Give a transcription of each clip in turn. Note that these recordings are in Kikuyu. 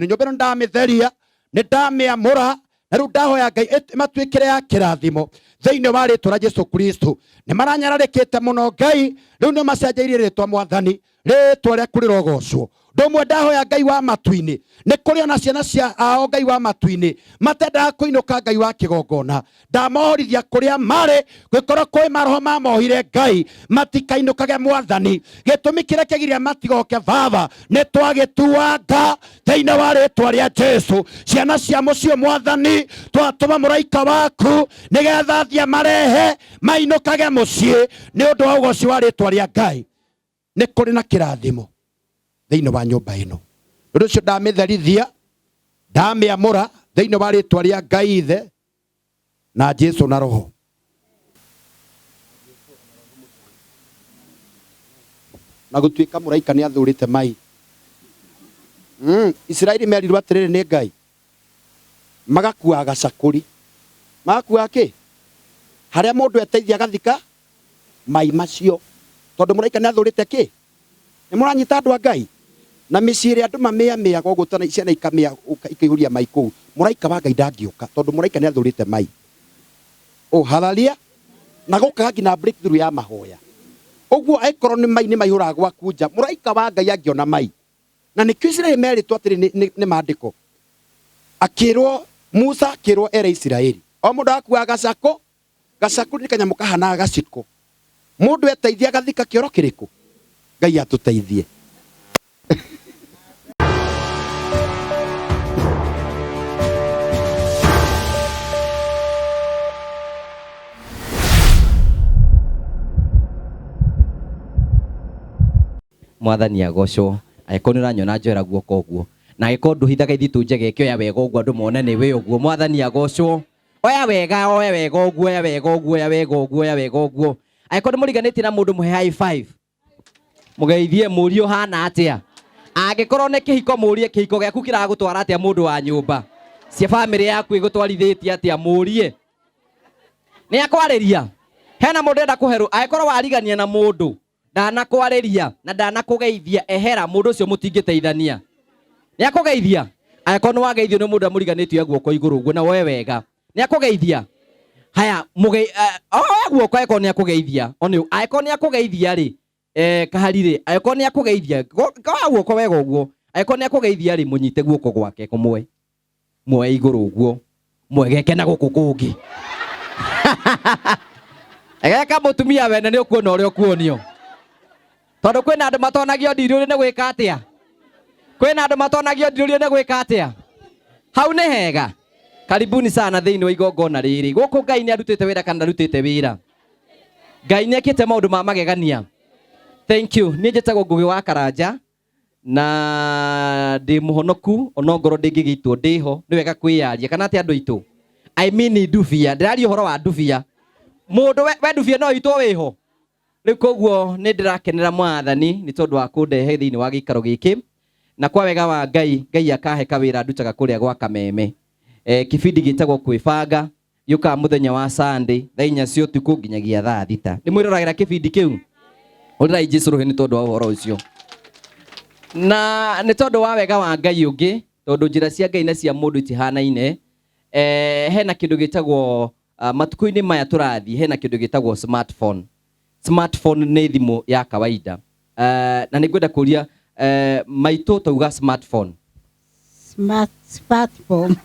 Nyũmba ĩno ndamĩtheria, nĩ ndamĩamũra, na rĩu ndahoya Ngai ĩmatuĩkĩre ya kĩrathimo thĩinĩ wa rĩtwa rĩa Jesu Kristo. Nĩ maranyararĩkĩte mũno Ngai, rĩu nĩ macenjeirie rĩtwa Mwathani, rĩtwa rĩaku rĩrogocwo. Ũndũ ũmwe ndahoya Ngai wa matu-inĩ, nĩ kũrĩ ona ciana cia ao Ngai wa matu-inĩ matendaga kũinũka Ngai wa kĩgongona, ndamohorithia kũrĩa marĩ, gũkorwo kwĩ maroho mamohire Ngai matikainũkage Mwathani. Gĩtũmi kĩrĩa kĩgiria matigoke Baba nĩ twagĩtuanga thĩinĩ wa rĩtwa rĩa Jesu. Ciana cia mũciĩ Mwathani, twatũma mũraika waku nĩgetha athiĩ marehe mainũkage mũciĩ nĩ ũndũ wa ũgoci wa rĩtwa rĩa Ngai. Nĩ kũrĩ na kĩrathimo thĩinĩ wa nyũmba ĩno, ũndũ ũcio ndamĩtherithia, ndamĩamũra thĩinĩ wa rĩtwa rĩa Ngai Ithe na Jesu na Roho. Na gũtuĩka mũraika nĩ athũrĩte mai. Isiraeli merirwo atĩrĩrĩ nĩ Ngai, magakuaga gacakũri, magakuaga kĩ harĩa mũndũ eteithia agathika mai macio, tondũ mũraika nĩ athũrĩte kĩ. Nĩ mũranyita andũ a Ngai? Na mĩciĩ ĩrĩa andũ mamĩamĩaga ũguo tana ciana ikamĩa ikaihũria mai kũu, mũraika wa Ngai ndangĩũka tondũ mũraika nĩ athũrĩte mai. Oh, haleluya. Na gũkaga nginya breakthrough ya mahoya. Ũguo angĩkorwo nĩ mai nĩ maihũraga gwaku nja, mũraika wa Ngai angĩona mai. Na nĩkĩo Isiraeli merĩtwo atĩrĩ nĩ maandĩko. Akĩrwo Musa akĩrwo ere Isiraeli, o mũndũ agakuaga gacakũ. Gacakũri nĩ kanyamũ kahanaga gaciko. Mũndũ eteithia agathika kĩoro kĩrĩkũ? Ngai atũteithie. Mwathani agocwo. Angĩkorwo nĩ ũranyona njoera guoko ũguo, na angĩkorwo ndũhithaga ithitũ njega ĩkĩoya wega ũguo andũ mone nĩ wĩ ũguo. Mwathani agocwo. Oya wega, oya wega ũguo, oya wega ũguo, oya wega ũguo, oya wega ũguo. Angĩkorwo nĩ mũriganĩtie na mũndũ mũhe high five. Mũgeithie mũrie ũhana atĩa. Angĩkorwo nĩ kĩhiko mũrie kĩhiko gĩaku kĩragũtwara atĩa mũndũ wa nyũmba. Cia bamĩrĩ yaku ĩgũtwarithĩtie atĩa mũrie. Nĩ akwarĩria. Hena mũndũ enda kũherũ, angĩkorwo warigania na mũndũ ndanakwarĩria na ndanakũgeithia, ehera mũndũ ũcio mũtingĩteithania. Nĩ akũgeithia. Angĩkorwo nĩ wageithio nĩ mũndũ ũrĩa mũriganĩtie oya guoko igũrũ ũguo na woe wega. Nĩ akũgeithia. Haya, mũge, oya guoko angĩkorwo nĩ akũgeithia. One, angĩkorwo nĩ akũgeithia rĩ, kahari rĩ, angĩkorwo nĩ akũgeithia, oya guoko wega ũguo. Angĩkorwo nĩ akũgeithia rĩ, mũnyite guoko gwake kũmwe. Muoe igũrũ ũguo. Mwegeke na gũkũ kũngĩ. Egeka mũtumia wene nĩ ũkuona ũrĩa ũkuonio. Tondũ kwĩna andũ matonagio ndirũrio nĩ gwĩka atĩa? Kwĩna andũ matonagio ndirũrio nĩ gwĩka atĩa? Hau nĩ hega. Karibuni sana thĩinĩ wa igongona rĩrĩ. Gũkũ Ngai nĩ arutĩte wĩra kana ndarutĩte wĩra? Ngai nĩ ekĩte maũndũ ma magegania. Thank you. Niĩ njĩtagwo Ngũgĩ wa Karanja na ndĩ mũhonoku ona ngorwo ndĩngĩgĩitwo ndĩho. Nĩ wega kwĩyaria kana atĩ andũ aitũ? I mean ndubia. Ndĩraria ũhoro wa ndubia. Mũndũ we ndubia no itwo wĩho. Rĩu koguo nĩ ndĩrakenera Mwathani nĩ tondũ wa kũndehe thĩinĩ wa gĩikaro gĩkĩ, na kwa wega wa Ngai, Ngai akahe kawĩra ndutaga kũrĩa gwa Kameme. Kibindi gĩtagwo Kwĩbanga, gĩũkaga mũthenya wa Sunday thaa inya cia ũtukũ nginyagia thaa thita. Nĩ mwĩroragĩra kĩbindi kĩu? Hũrĩrai Jesu rũhĩ nĩ tondũ wa ũhoro ũcio. Na nĩ tondũ wa wega wa Ngai ũngĩ, tondũ njĩra cia Ngai na cia mũndũ itihanaine, hena kĩndũ gĩtagwo matukũ-inĩ maya tũrathiĩ, hena kĩndũ gĩtagwo smartphone. Smartphone nĩ thimũ ya kawaida. Na nĩ ngwenda kũria maitũ twauga smartphone. Smart, smartphone.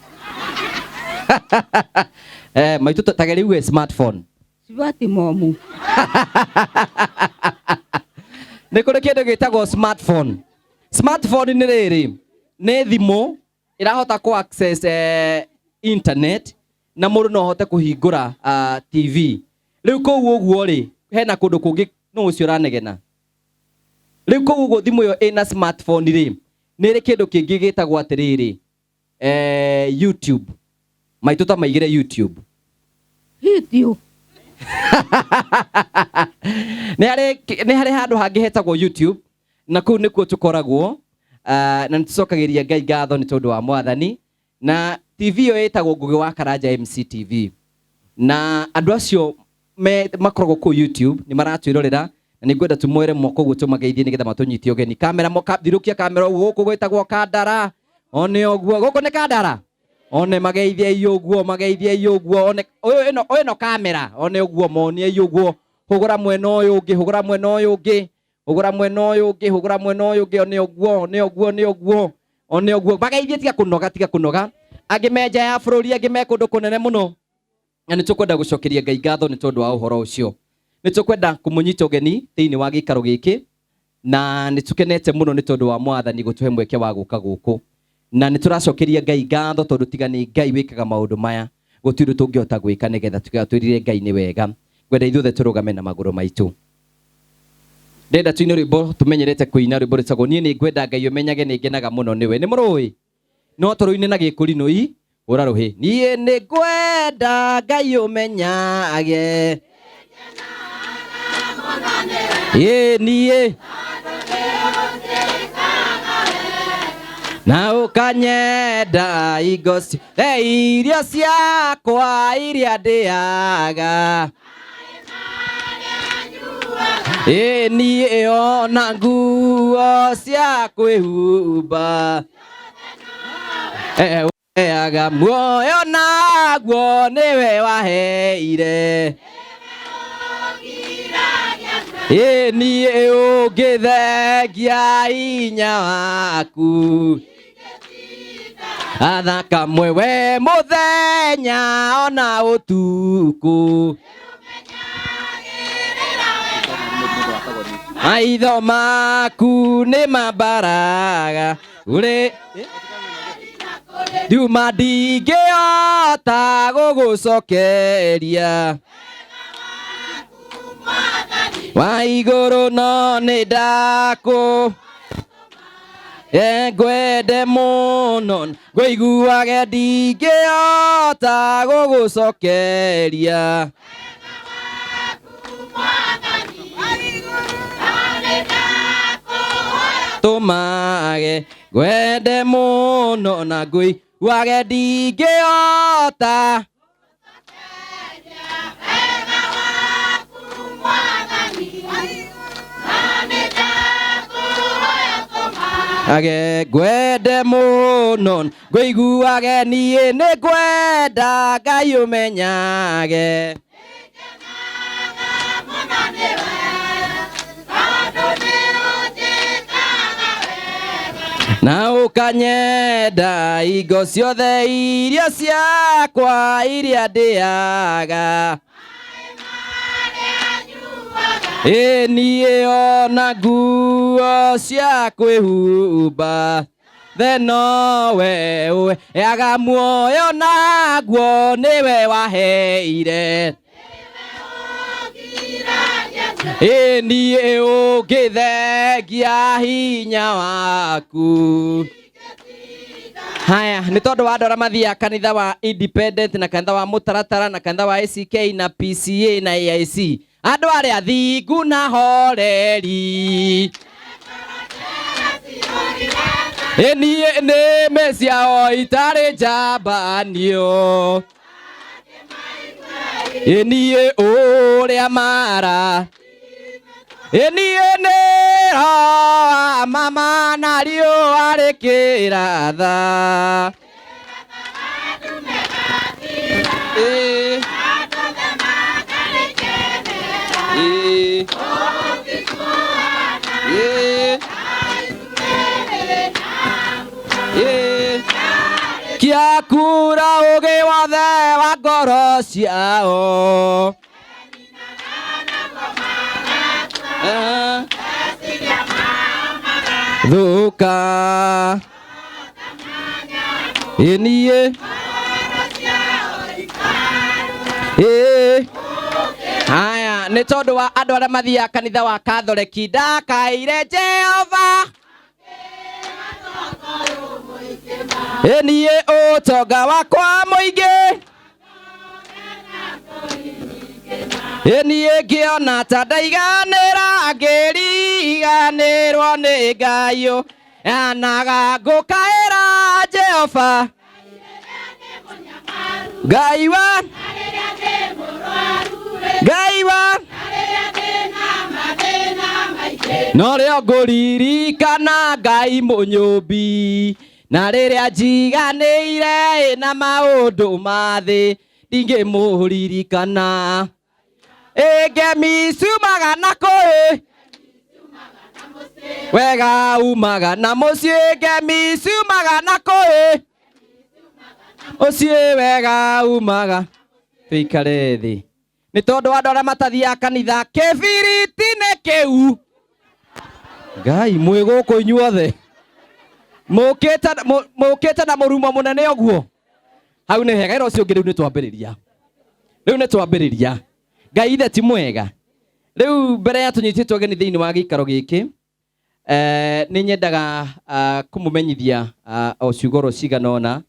Maitũ ta geria uge smartphone. Smartphone. Nĩ kũrĩ kĩndũ gĩtagwo smartphone. Smartphone nĩ rĩrĩ, nĩ thimũ ĩrahota kũ access internet na mũndũ no ahote kũhingũra TV. Rĩu kũu ũguo rĩ, hena kũndũ kũngĩ nũ ũcio ũranegena. Rĩu kũu ũguo thimũ ĩyo ĩna smartphone rĩ, nĩ ĩrĩ kĩndũ kĩngĩ gĩtagwo atĩrĩrĩ, YouTube. Maitũ ta maigĩre YouTube. YouTube. Nĩ harĩ handũ hangĩ hetagwo YouTube, na kũu nĩkuo tũkoragwo, na nĩ tũcokagĩria Ngai ngatho nĩ tondũ wa Mwathani. Na TV ĩyo ĩtagwo Ngũgĩ wa Karanja MCTV. Na andũ acio makoragwo kũu YouTube nĩ maratwĩrorera, na nĩ ngwenda tũmoere moko ũguo tũmageithie nĩgetha matũnyite ũgeni. Kamera moka, thirũkia kamera ũguo, gũkũ gwĩtagwo Kandara. One ũguo gũkũ nĩ Kandara. One mageithiei ũguo, mageithiei ũguo. One ũyũ ĩno ĩno kamera. One ũguo moniei ũguo. Hũgũra mwena ũyũ ũngĩ, hũgũra mwena ũyũ ũngĩ. Hũgũra mwena ũyũ ũngĩ, hũgũra mwena ũyũ ũngĩ. One ũguo, one ũguo, one ũguo. One ũguo. Mageithie tiga kũnoga, tiga kũnoga. Angĩ me nja ya bũrũri, angĩ me kũndũ kũnene mũno. Na nĩ tũkwenda gũcokeria Ngai ngatho nĩ tondũ wa ũhoro ũcio. Nĩ tũkwenda kũmũnyita ũgeni thĩinĩ wa gĩikaro gĩkĩ, na nĩ tũkenete mũno nĩ tondũ wa Mwathani gũtũhe mweke wa gũka gũkũ. Na nĩ tũracokeria Ngai ngatho tondũ tiga nĩ Ngai wĩkaga maũndũ maya, gũtirĩ ũndũ tũngĩhota gwĩka nĩgetha twĩrire Ngai nĩ wega. Ngwenda ithuothe tũrũgame na magũrũ maitũ. Ndĩrenda tũine rwĩmbo tũmenyerete kũina, rwĩmbo rwĩtagwo Niĩ nĩ ngwenda Ngai ũmenyage nĩ ngenaga mũno nĩwe. Nĩ mũrũĩ? No tũrũine na gĩkũrinũ i hũra rũhĩ. Niĩ nĩ ngwenda Ngai ũmenyage. Ĩ niĩ na ũkanyenda ingo ciothe irio ciakwa iria ndĩaga. Ĩ niĩ ona nguo cia kwĩhumba. Ũheaga muoyo naguo nĩwe waheire. Ĩ niĩ ũngĩthengia hinya waku. Athaka mwewe mũthenya ona ũtukũ. Maitho maku nĩ mambaraga ũrĩ ndiuma ndingĩhota gũgũcokeria wa igũrũ no nĩ ndakũ ngwende mũno ngũiguage ndingĩhota gũgũcokeria. Tũmage ngwende mũno na ngũiguage ndingĩhota. Age ngwende mũno ngũiguage niĩ nĩ ngwenda Ngai ũmenyage. Na ũkanyenda ingo ciothe irio ciakwa iria ndĩaga. Ĩ niĩ ona nguo cia kwĩhumba the nowe ũheaga muoyo naguo nĩwe waheire. Ĩ niĩ ũngĩthengia hinya waku. Haya, nĩ tondũ wa andũ arĩa mathiaga kanitha wa Independent na kanitha wa Mũtaratara na kanitha wa ACK na PCA na AIC. Andũ arĩa thingu na horeri. Ĩ niĩ nĩmĩ ciao itarĩ njambanio. Ĩ niĩ ũrĩa mara. Ĩ niĩ nĩ roa mama na riũa rĩkĩratha. Ĩ. Ĩ. Ĩ. Ĩ. Kĩakura ũgĩ wothe wa ngoro ciao. Thũka. Ĩ niĩ. Ĩ. Haya, nĩ tondũ wa andũ arĩa mathiaga kanitha wa Katholeki ndakaire Jehova. Ĩ niĩ ũtonga wakwa mũingĩ. Ĩ niĩ ngĩona ta ndaiganĩra ngĩriganĩrwo nĩ Ngai anaga ngũkaĩra Jehova. Ngai wa Ngai wa no rĩo ngũririkana Ngai mũnyũmbi. Na rĩrĩa njiganĩire na maũndũ ma thĩ ndingĩmũririkana. Ĩ ngemi ciumaga na kũĩ wega umaga na mũciĩ ngemi ciumaga na kũĩ ũciĩ wega umaga tũikare thĩ nĩ tondũ andũ arĩa matathiaga kanitha kĩbiriti nĩ kĩu ngai mwĩ gũkũ inyuothe mũkĩte mũkĩte na mũrumo mũnene ũguo hau nĩ hega ĩra ũcio ũngĩ rĩu nĩ twambĩrĩria rĩu nĩ twambĩrĩria ngai ithe ti mwega rĩu mbere ya tũnyitĩtwo ageni thĩinĩ wa gĩikaro gĩkĩ nĩ nyendaga kũmũmenyithia o ciugo oro cigana ũna.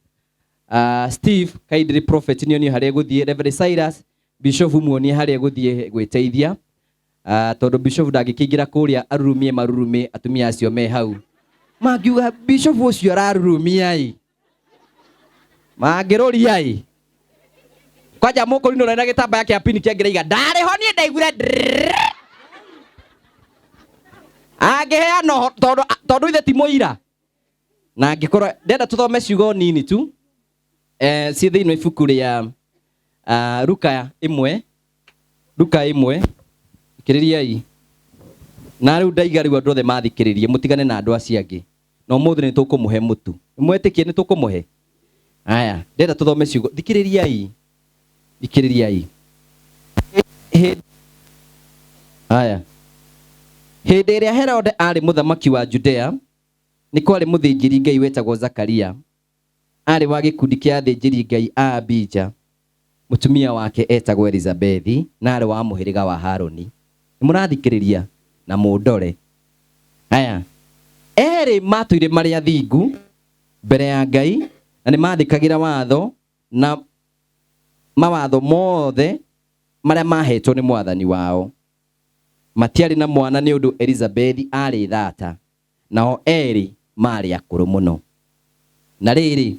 Steve kindly prophet nĩonie harĩa egũthiĩ, Reverend Cyrus Bishop muonie harĩa egũthiĩ gwĩteithia, tondũ Bishop ndangĩkĩingĩra kũrĩa arurumie marurumĩ atumia acio me hau mangiuga Bishop ũcio ararurumia ĩ mangĩrũria ĩ kwanja mũkũrinũ ũrĩa na gĩtambaya kĩa pini kĩangĩraiga ndarĩ ho niĩ ndaiguire ndrrrr. Angĩheana ũhoro tondũ tondũ ithe ti mũira na angĩkorwo ndenda tũthome ciugo nini tu ciĩ thĩinĩ wa ibuku rĩa Luka ĩmwe Luka ĩmwe thikĩrĩriai na rĩu ndaiga rĩu andũ othe mathikĩrĩrie mũtigane na andũ acio angĩ na ũmũthĩ nĩ tũkũmũhe mũtu mwetĩkie nĩ tũkũmũhe aya ndenda tũthome ciugo thikĩrĩriai thikĩrĩriai aya hĩndĩ ĩrĩa Herode aarĩ mũthamaki wa Judea nĩ kwarĩ mũthĩnjĩri Ngai wetagwo Zakaria aarĩ wa gĩkundi kĩa athĩnjĩri Ngai a Abija mũtumia wake etagwo Elizabethi na aarĩ wa mũhĩrĩga wa Harũni nĩ mũrathikĩrĩria na mũndore aya erĩ matũire marĩ athingu mbere ya Ngai na nĩ mathĩkagĩra watho na mawatho mothe marĩa mahetwo nĩ mwathani wao matiarĩ na mwana nĩ ũndũ Elizabethi aarĩ thata nao erĩ maarĩ akũrũ mũno na rĩrĩ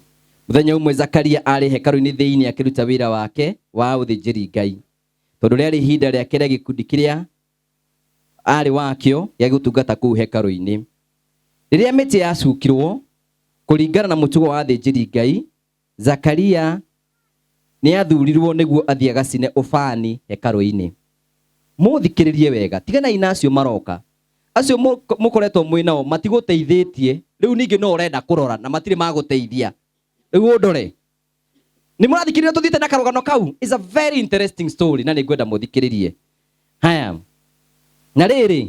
mũthenya ũmwe Zakaria aarĩ hekarũ-inĩ thĩinĩ akĩruta wĩra wake wa ũthĩnjĩri Ngai tondũ rĩarĩ ihinda rĩake rĩa gĩkundi kĩrĩa aarĩ wakĩo gĩa gũtungata kũu hekarũ-inĩ rĩrĩa mĩtĩ yacukirwo kũringana na mũtugo wa athĩnjĩri Ngai Zakaria nĩ athurirwo nĩguo athiĩ agacine ũbani hekarũ-inĩ mũthikĩrĩrie wega tiganai na acio maroka acio mũkoretwo mwĩ nao matigũteithĩtie rĩu ningĩ no ũrenda kũrora na matirĩ magũteithia rĩu ũndore nĩ mũrathikĩrĩria tũthiĩte na karũgano kau is a very interesting story na nĩ ngwenda mũthikĩrĩrie haya na rĩrĩ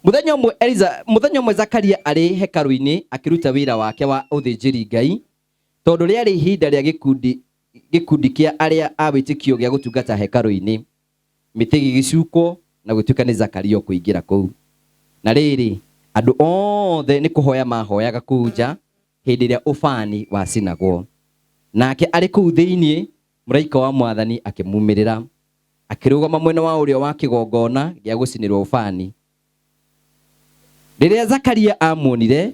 mũthenya ũmwe Eliza mũthenya ũmwe Zakaria arĩ hekarũ-inĩ akĩruta wĩra wake wa ũthĩnjĩri Ngai tondũ rĩarĩ ihinda rĩa gĩkundi gĩkundi kĩa arĩa a wĩtĩkio gĩa gũtungata hekarũ-inĩ mĩtĩ ĩgĩgĩcukwo na gũtuĩka nĩ Zakaria ũkũingĩra kũu na rĩrĩ andũ othe nĩ kũhoya mahoyaga kũu nja hĩndĩ ĩrĩa ũbani wacinagwo nake arĩ kũu thĩinĩ mũraika wa mwathani akĩmumĩrĩra akĩrũgama mwena wa ũrĩo wa kĩgongona gĩa gũcinĩrwo ũbani rĩrĩa Zakaria amuonire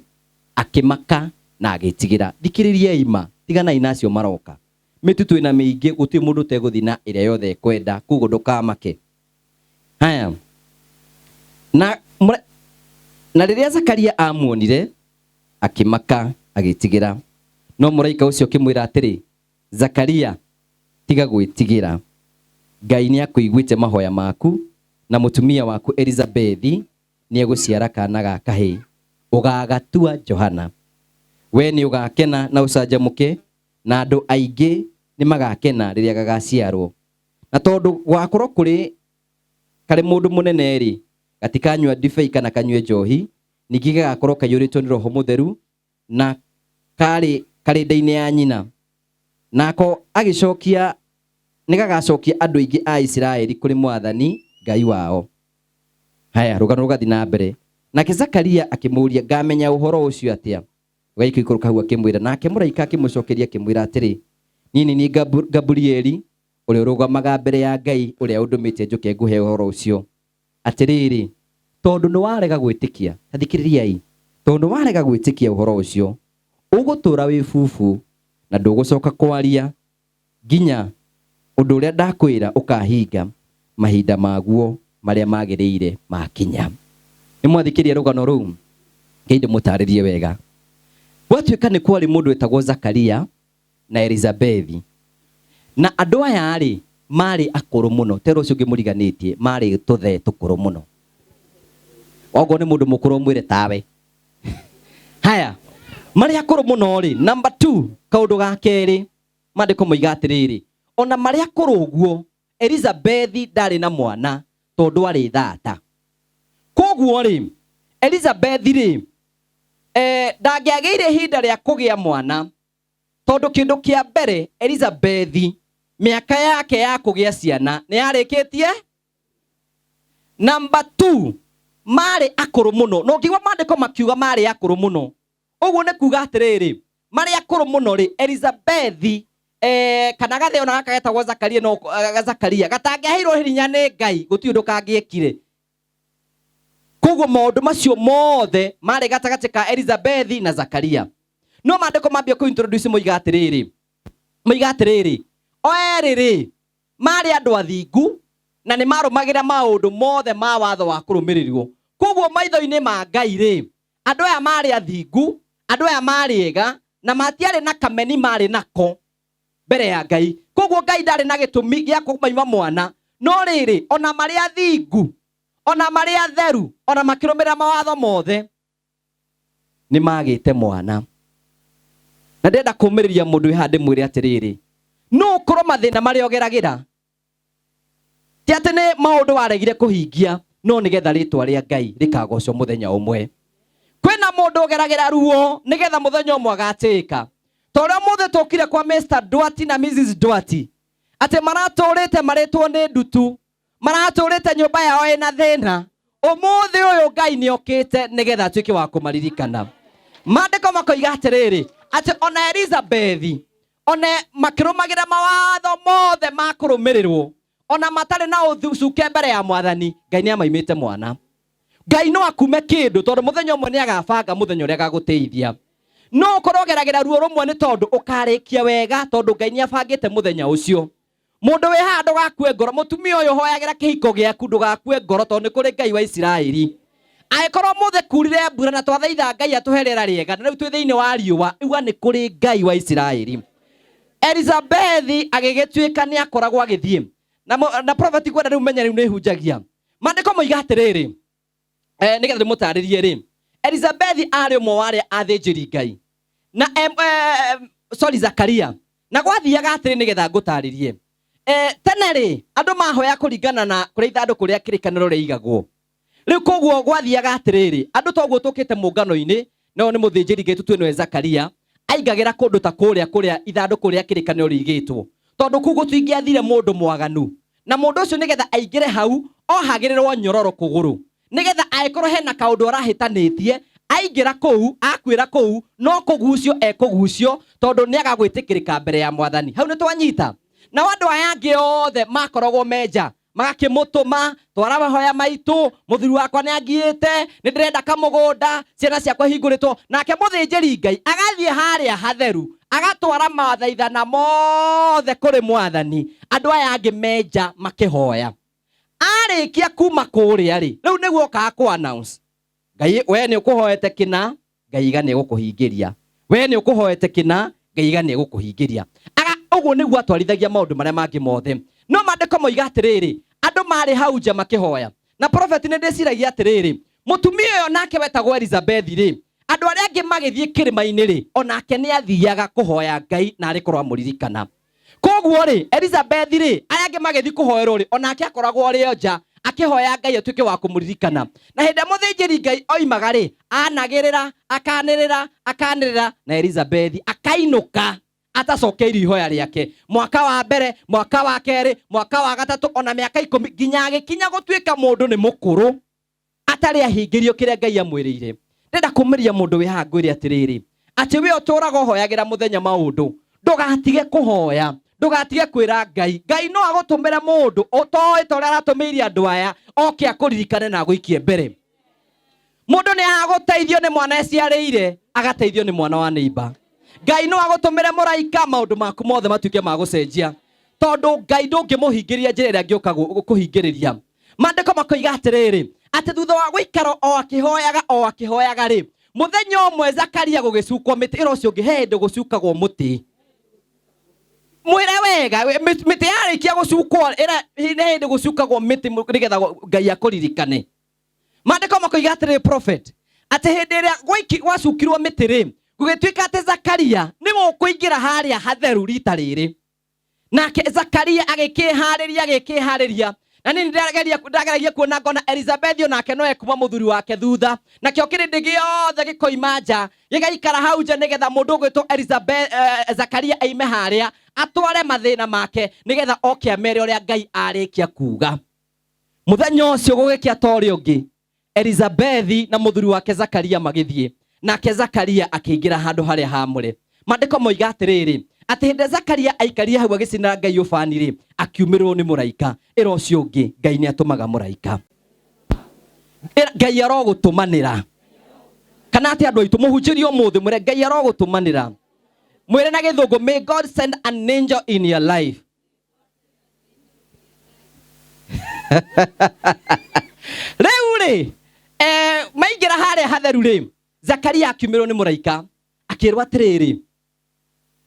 akĩmaka na agĩtigĩra thikĩrĩriai ma tiganai na acio maroka mĩtu twĩna mĩingĩ gũtirĩ mũndũ ũtegũthiĩ na ĩrĩa yothe ekwenda koguo ndũkamake haya na na rĩrĩa Zakaria amuonire akĩmaka agĩtigĩra no mũraika ũcio akĩmwĩra atĩrĩ Zakaria tiga gwĩtigĩra Ngai nĩ akũiguĩte mahoya maku na mũtumia waku Elizabethi nĩ egũciara kana ga kahĩĩ ũgagatua Johana we nĩ ũgakena na ũcanjamũke na andũ aingĩ nĩ magakena rĩrĩa gagaciarwo na tondũ gwakorwo kũrĩ karĩ mũndũ mũnene rĩ gatikanyua ndibei kana kanyue njohi ningĩ gagakorwo kaiyũrĩtwo nĩ roho mũtheru na karĩ karĩ nda-inĩ ya nyina nako agĩcokia nĩ gagacokia andũ aingĩ a Isiraeli kũrĩ mwathani Ngai wao haya rũgano rũgathiĩ na mbere nake Zakaria akĩmũũria ngamenya ũhoro ũcio atĩa ũgaikũrũka hau akĩmwĩra nake mũraika akĩmũcokeria akĩmwĩra atĩrĩ niĩ nĩ niĩ Gaburieli ũrĩa ũrũgamaga mbere ya Ngai ũrĩa ũndũmĩte njũke ngũhe ũhoro ũcio atĩrĩrĩ tondũ nĩ warega gwĩtĩkia ta thikĩrĩriai tondũ warega gwĩtĩkia ũhoro ũcio ũgũtũũra wĩ bubu na ndũgũcoka kwaria nginya ũndũ ũrĩa ndakwĩra ũkahinga mahinda maguo marĩa magĩrĩire makinya nĩ mwathikĩria rũgano rũu ngai ndĩmũtarĩrie wega Gwatuĩka nĩ kwarĩ mũndũ wetagwo Zakaria na Elizabethi. Na andũ aya rĩ, marĩ akũrũ mũno, tera ũcio ũngĩ mũriganĩtie, marĩ tũthee tũkũrũ mũno. Okorwo nĩ mũndũ mũkũrũ ũmwĩre tawe. Haya, marĩ akũrũ mũno rĩ, number 2, kaũndũ ga kerĩ, maandĩko moiga atĩrĩrĩ, ona marĩ akũrũ ũguo, Elizabethi ndarĩ na mwana tondũ arĩ thata. Koguo rĩ, Elizabethi rĩ, ndangĩagĩire ihinda rĩa kũgĩa mwana tondũ kĩndũ kĩa mbere Elizabethi mĩaka yake ya kũgĩa ciana nĩ yarĩkĩtie. Number 2, marĩ akũrũ mũno. Na ũngĩigua maandĩko makiuga marĩ akũrũ mũno, ũguo nĩ kuga atĩrĩrĩ, marĩ akũrũ mũno rĩ, Elizabethi kana gathĩ ona gaka getagwo Zakaria, no Zakaria gatangĩaheirwo hinya nĩ Ngai gũtirĩ ũndũ kangĩekire. Koguo maũndũ macio mothe marĩ gatagatĩ ka Elizabethi na Zakaria. No maandĩko mambia kũ introduce moiga atĩrĩrĩ, o erĩ rĩ marĩ andũ athingu na nĩ marũmagĩrĩra maũndũ mothe ma watho wa kũrũmĩrĩrwo. Koguo maitho-inĩ ma Ngai rĩ, andũ aya marĩ athingu, andũ aya marĩ ega, na matiarĩ na kameni marĩ nako mbere ya Ngai. Koguo Ngai ndarĩ na gĩtũmi gĩa kũmaima mwana. No rĩrĩ, ona marĩ athingu, ona marĩ atheru, ona makĩrũmĩrĩra mawatho mothe, nĩ magĩte mwana. Na ndĩrenda kũũmĩrĩria mũndũ wĩ haha ndĩmwĩre atĩrĩrĩ, no ũkorwo mathĩna marĩa ũgeragĩra ti atĩ nĩ maũndũ waregire kũhingia, no nĩgetha rĩtwa rĩa Ngai rĩkagocwo mũthenya ũmwe. Kwĩna mũndũ ũgeragĩra ruo nĩgetha mũthenya ũmwe agatĩĩka. Ta ũrĩa ũmũthĩ tũkire kwa Mr. Duarte na Mrs. Duarte, atĩ maratũrĩte marĩtwo nĩ ndutu, maratũrĩte nyũmba yao ĩna thĩna. Ũmũthĩ ũyũ Ngai nĩokĩte nĩgetha atuĩke wa kũmaririkana. Maandĩko makoiga atĩrĩrĩ, atĩ ona Elizabethi, ona makĩrũmagĩrĩra mawatho mothe ma kũrũmĩrĩrwo, ona matarĩ na ũcuke mbere ya Mwathani, Ngai nĩamaimĩte mwana. Ngai no akume kĩndũ tondũ mũthenya ũmwe nĩagabanga mũthenya ũrĩa agagũteithia. No ũkorwo ũgeragĩra ruo rũmwe nĩ tondũ ũkarĩkia wega, tondũ Ngai nĩabangĩte mũthenya ũcio. Mũndũ wĩ haha ndũgakue ngoro, mũtumia ũyũ ũhoyagĩra kĩhiko gĩaku ndũgakue ngoro tondũ nĩ kũrĩ Ngai wa Isiraeli. Angĩkorwo ũmũthĩ kurire mbura na twathaitha Ngai atũhe rĩera rĩega na rĩu twĩ thĩinĩ wa riũa, uga nĩ kũrĩ Ngai wa Isiraeli. Elizabethi agĩgĩtuĩka nĩ akoragwo agĩthiĩ na prophet kwenda rĩu menya rĩu nĩ hunjagia. Maandĩko moiga atĩrĩrĩ, nĩgetha ndĩmũtarĩrie rĩ, Elizabethi arĩ ũmwe wa arĩa athĩnjĩri Ngai na sorry, Zakaria. Na gwathiaga atĩrĩ nĩgetha ngũtarĩrie. Tene rĩ, andũ mahoya kũringana na kũrĩa ithandũkũ rĩa kĩrĩkanĩro rĩaigagwo. Rĩu koguo gwathiaga atĩrĩrĩ, andũ toguo tũkĩte mũngano-inĩ, no nĩ mũthĩnjĩri Ngai tũtue nĩwe Zakaria, aingagĩra kũndũ ta kũrĩa kũrĩa ithandũkũ rĩa kĩrĩkanĩro rĩigĩtwo. Tondũ kũu gũtingĩathire mũndũ mwaganu. Na mũndũ ũcio nĩgetha aingĩre hau, ohagĩrĩrwo nyororo kũgũrũ. Nĩgetha angĩkorwo hena kaũndũ arahĩtanĩtie, aingĩra kũu, akuĩra kũu, no kũgucio ekũgucio, tondũ nĩaga gwĩtĩkĩrĩka mbere ya Mwathani. Hau nĩtwanyita? Nao andũ aya angĩ othe makoragwo menja, magakĩmũtũma, twara mahoya maitũ, mũthuri wakwa nĩangiĩte, nĩndĩrenda kamũgũnda, ciana ciakwa hingũrĩtwo. Nake mũthĩnjĩri Ngai agathiĩ harĩa hatheru, agatwara mathaithana mothe kũrĩ Mwathani, andũ aya angĩ menja makĩhoya. Arĩkia kuma kũrĩa rĩ, rĩu nĩguo okaga kũ announce. Ngai, we nĩ ũkũhoete kĩna, Ngai iga nĩegũkũhingĩria. We nĩ ũkũhoete kĩna, Ngai iga nĩegũkũhingĩria. Aga, ũguo nĩguo atwarithagia maũndũ marĩa mangĩ mothe. No maandĩko moiga atĩrĩrĩ, andũ marĩ hau nja makĩhoya. Na prophet nĩ ndĩciragia atĩrĩrĩ, mũtumia ũyũ nake wetagwo Elizabethi rĩ, andũ arĩa angĩ magĩthiĩ kĩrĩma-inĩ rĩ, onake nĩ athiaga kũhoya Ngai na arĩ korwo amũririkana. Koguo rĩ, Elizabethi rĩ, arĩa angĩ magĩthiĩ kũhoerwo rĩ, onake akoragwo arĩ o nja akĩhoya Ngai atuĩke wa kũmũririkana. Na hĩndĩ ĩrĩa mũthĩnjĩri Ngai oimaga rĩ, anagĩrĩra, akanĩrĩra, akanĩrĩra, na Elizabethi akainũka atacokeirio ihoya rĩake. Mwaka wa mbere, mwaka wa kerĩ, mwaka wa gatatũ, ona mĩaka 10, nginya agĩkinya gũtuĩka mũndũ nĩ mũkũrũ, atarĩ ahingĩrio kĩrĩa Ngai amwĩrĩire. Ndĩrenda kũmĩria mũndũ wĩ haha ngwĩre atĩrĩrĩ, atĩ we ũtũraga ũhoyagĩra mũthenya maũndũ, ndũgatige kũhoya, ndũgatige kwĩra Ngai. Ngai no agũtũmĩre mũndũ ũtoĩ ta ũrĩa aratũmĩire andũ aya, oke akũririkane na agũikie mbere. Mũndũ nĩ agũteithio nĩ mwana eciarĩire, agateithio nĩ mwana wa neighbor. Ngai no agũtũmĩre mũraika, maũndũ maku mothe matuĩke ma gũcenjia. Tondũ Ngai ndũngĩmũhingĩrĩria njĩra ĩrĩa angĩũka kũhingĩrĩria. Maandĩko makoiga atĩrĩrĩ, atĩ thutha wa gũikara o akĩhoyaga, o akĩhoyaga rĩ, Mũthenya ũmwe Zakaria gũgĩcukwo mĩtĩ, ĩra ũcio ũngĩ he hĩndĩ gũcukagwo mũtĩ. Mwĩre wega, mĩtĩ yarĩkia gũcukwo, ĩra nĩ hĩndĩ gũcukagwo mĩtĩ nĩgetha Ngai akũririkane. Maandĩko makoiga atĩrĩrĩ prophet, atĩ hĩndĩ ĩrĩa gwacukirwo mĩtĩ rĩ, gũgĩtuĩka atĩ Zakaria nĩwe ũkũingĩra harĩa hatheru rita rĩrĩ. Nake Zakaria agĩkĩharĩria, agĩkĩharĩria. Na niĩ ndageragia kuona ngona Elizabethi onake no ekuma mũthuri wake thutha, nakĩo kĩrĩndĩ gĩothe gĩkoima nja gĩgaikara hau nja nĩgetha mũndũ ũgwĩtwo Zakaria aime harĩa atware mathĩna make nĩgetha oke amere ũrĩa Ngai arĩkia kuga. Mũthenya ũcio gũgĩkĩa ta ũrĩa ũngĩ, Elizabethi na mũthuri wake Zakaria magĩthiĩ, nake Zakaria akĩingĩra handũ harĩa haamũre. Maandĩko moiga atĩrĩrĩ, atĩ hĩndĩ ĩrĩa Zakaria aikarire hau agĩcinĩra Ngai ũbani-rĩ, akiumĩrĩrwo nĩ mũraika. Ĩra ũcio ũngĩ, Ngai nĩ atũmaga mũraika. Ĩra, Ngai arogũtũmanĩra. Kana atĩ andũ aitũ, mũhunjĩrie ũmũthĩ, mwĩre Ngai arogũtũmanĩra. Mwĩre na gĩthũngũ, may God send an angel in your life. Rĩu rĩ, maingĩra harĩa hatheru rĩ, Zakaria akiumĩrwo nĩ mũraika, akĩrwo atĩrĩrĩ,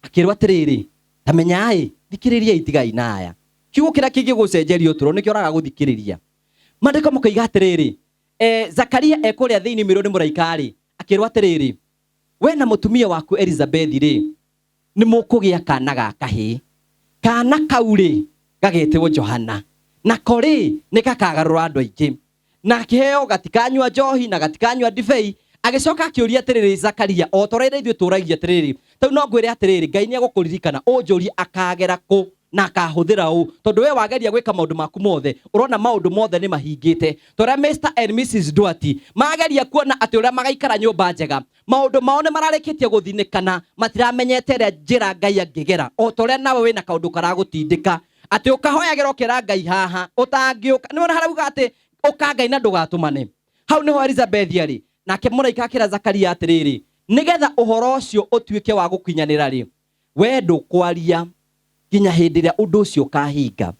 akĩrwo atĩrĩrĩ, ta menyai, thikĩrĩriai tigai na aya. Kiugo kĩrĩa kĩngĩgũcenjeria ũtũũro nĩkĩo ũraga gũthikĩrĩria. Maandĩko makoiga atĩrĩrĩ, Zakaria e kũrĩa thĩinĩ mĩrwo nĩ mũraika rĩ, akĩrwo atĩrĩrĩ, we na mũtumia waku Elizabethi rĩ, nĩ mũkũgĩa kana ga kahĩĩ. Kana kau rĩ, gagetĩrwo Johana. Nako rĩ, nĩ gakagarũra andũ aingĩ. Na akĩheo gatikanyua njohi na gatikanyua ndibei. Agĩcoka akĩũria atĩrĩrĩ Zakaria, o ta ũrĩa ithuĩ tũragia atĩrĩrĩ, tau no ngwĩre atĩrĩrĩ, Ngai nĩ egũkũririkana, ũnjũrie akagera kũ na akahũthĩra ũ, tondũ we wageria gwĩka maũndũ maku mothe, ũrona maũndũ mothe nĩ mahingĩte. Ta ũrĩa Mr and Mrs Duarte mageria kuona atĩ ũrĩa magaikara nyũmba njega, maũndũ mao nĩ mararĩkĩtie gũthinĩkana, matiramenyete ĩrĩa njĩra Ngai angĩgera. O ta ũrĩa nawe wĩna kaũndũ karagũtindĩka atĩ ũkahoyagĩra ũkera Ngai haha ũtangĩũka, nĩ wona harauga atĩ ũka Ngai na ndũgatũmane. Hau nĩho Elizabethi arĩ. Nake mũraika akĩra Zakaria atĩrĩrĩ, nĩgetha ũhoro ũcio ũtuĩke wa gũkinyanĩra rĩ, we ndũkwaria nginya hĩndĩ ĩrĩa ũndũ ũcio ũkahinga.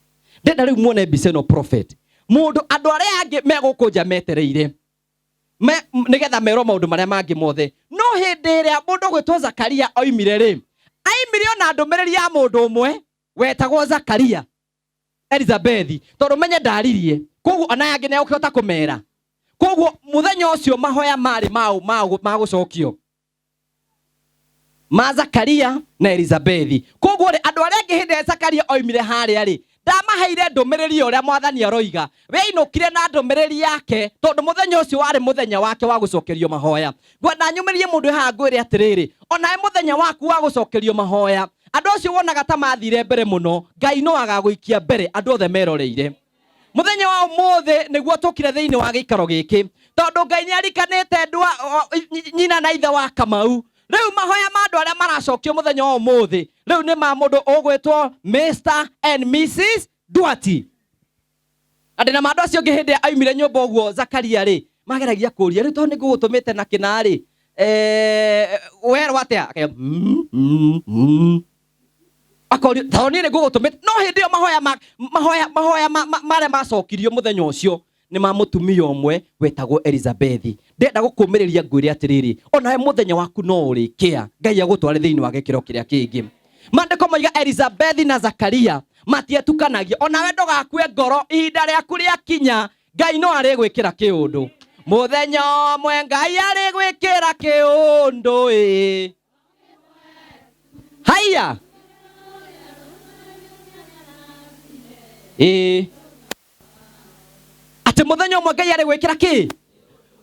Ndĩrenda rĩu muone mbica ĩno prophet. Mũndũ andũ arĩa angĩ me gũkũ nja metereire nĩgetha merwo maũndũ marĩa mangĩ mothe. No hĩndĩ ĩrĩa mũndũ ũgwĩtwo Zakaria oimire rĩ, aimire ona ndũmĩrĩri ya mũndũ ũmwe wetagwo Zakaria Elizabethi, tondũ menye ndaririe, koguo ona angĩ nĩ egũkĩhota kũmera. Koguo mũthenya ũcio mahoya marĩ ma gũcokio ma Zakaria na Elizabethi. Koguo rĩ, andũ arĩa angĩ hĩndĩ ĩrĩa Zakaria oimire harĩa rĩ, ndamaheire ndũmĩrĩri ũrĩa mwathani aroiga. We ainũkire na ndũmĩrĩri yake, tondũ mũthenya ũcio warĩ mũthenya wake wa gũcokerio mahoya. Ngwenda nyumĩrie mũndũ haha ngwĩre atĩrĩrĩ, onawe mũthenya waku wa gũcokerio mahoya, andũ acio wonaga ta mathire mbere mũno, Ngai no agagũikia mbere andũ othe meroreire. Mũthenya wa ũmũthĩ nĩguo tũkire thĩinĩ wa gĩikaro gĩkĩ, tondũ Ngai nĩ arikanĩte nyina na ithe wa Kamau. Rĩu mahoya ma andũ arĩa maracokio mũthenya wa ũmũthĩ rĩu nĩ ma mũndũ ũgwĩtwo Mr and Mrs Duarte. Na ndĩna ma andũ acio angĩ hĩndĩ ĩrĩa aumire nyũmba ũguo Zakaria rĩ, mageragia kũria rĩu tondũ nĩ ngũgũtũmĩte na kĩna rĩ, werwo atĩa? Akauga, Akorio, tondũ niĩ nĩ ngũgũtũmĩte. No hĩndĩ ĩyo mahoya ma, mahoya, mahoya ma, ma, marĩa macokirio mũthenya ũcio nĩ ma mũtumia ũmwe wetagwo Elizabethi. Ndĩrenda gũkũmĩrĩria ngwĩre atĩrĩrĩ, onawe mũthenya waku no ũrĩkĩa, Ngai agũtware thĩinĩ wa gĩkĩro kĩrĩa kĩngĩ. Maandĩko moiga Elizabethi na Zakaria matietukanagia. Onawe ndũgakue ngoro, ihinda rĩaku rĩakinya Ngai no arĩgwĩkĩra kĩũndũ. Mũthenya ũmwe Ngai arĩgwĩkĩra kĩũndũ ĩ. Haiya. Ĩ. Atĩ mũthenya ũmwe Ngai arĩgwĩkĩra kĩ?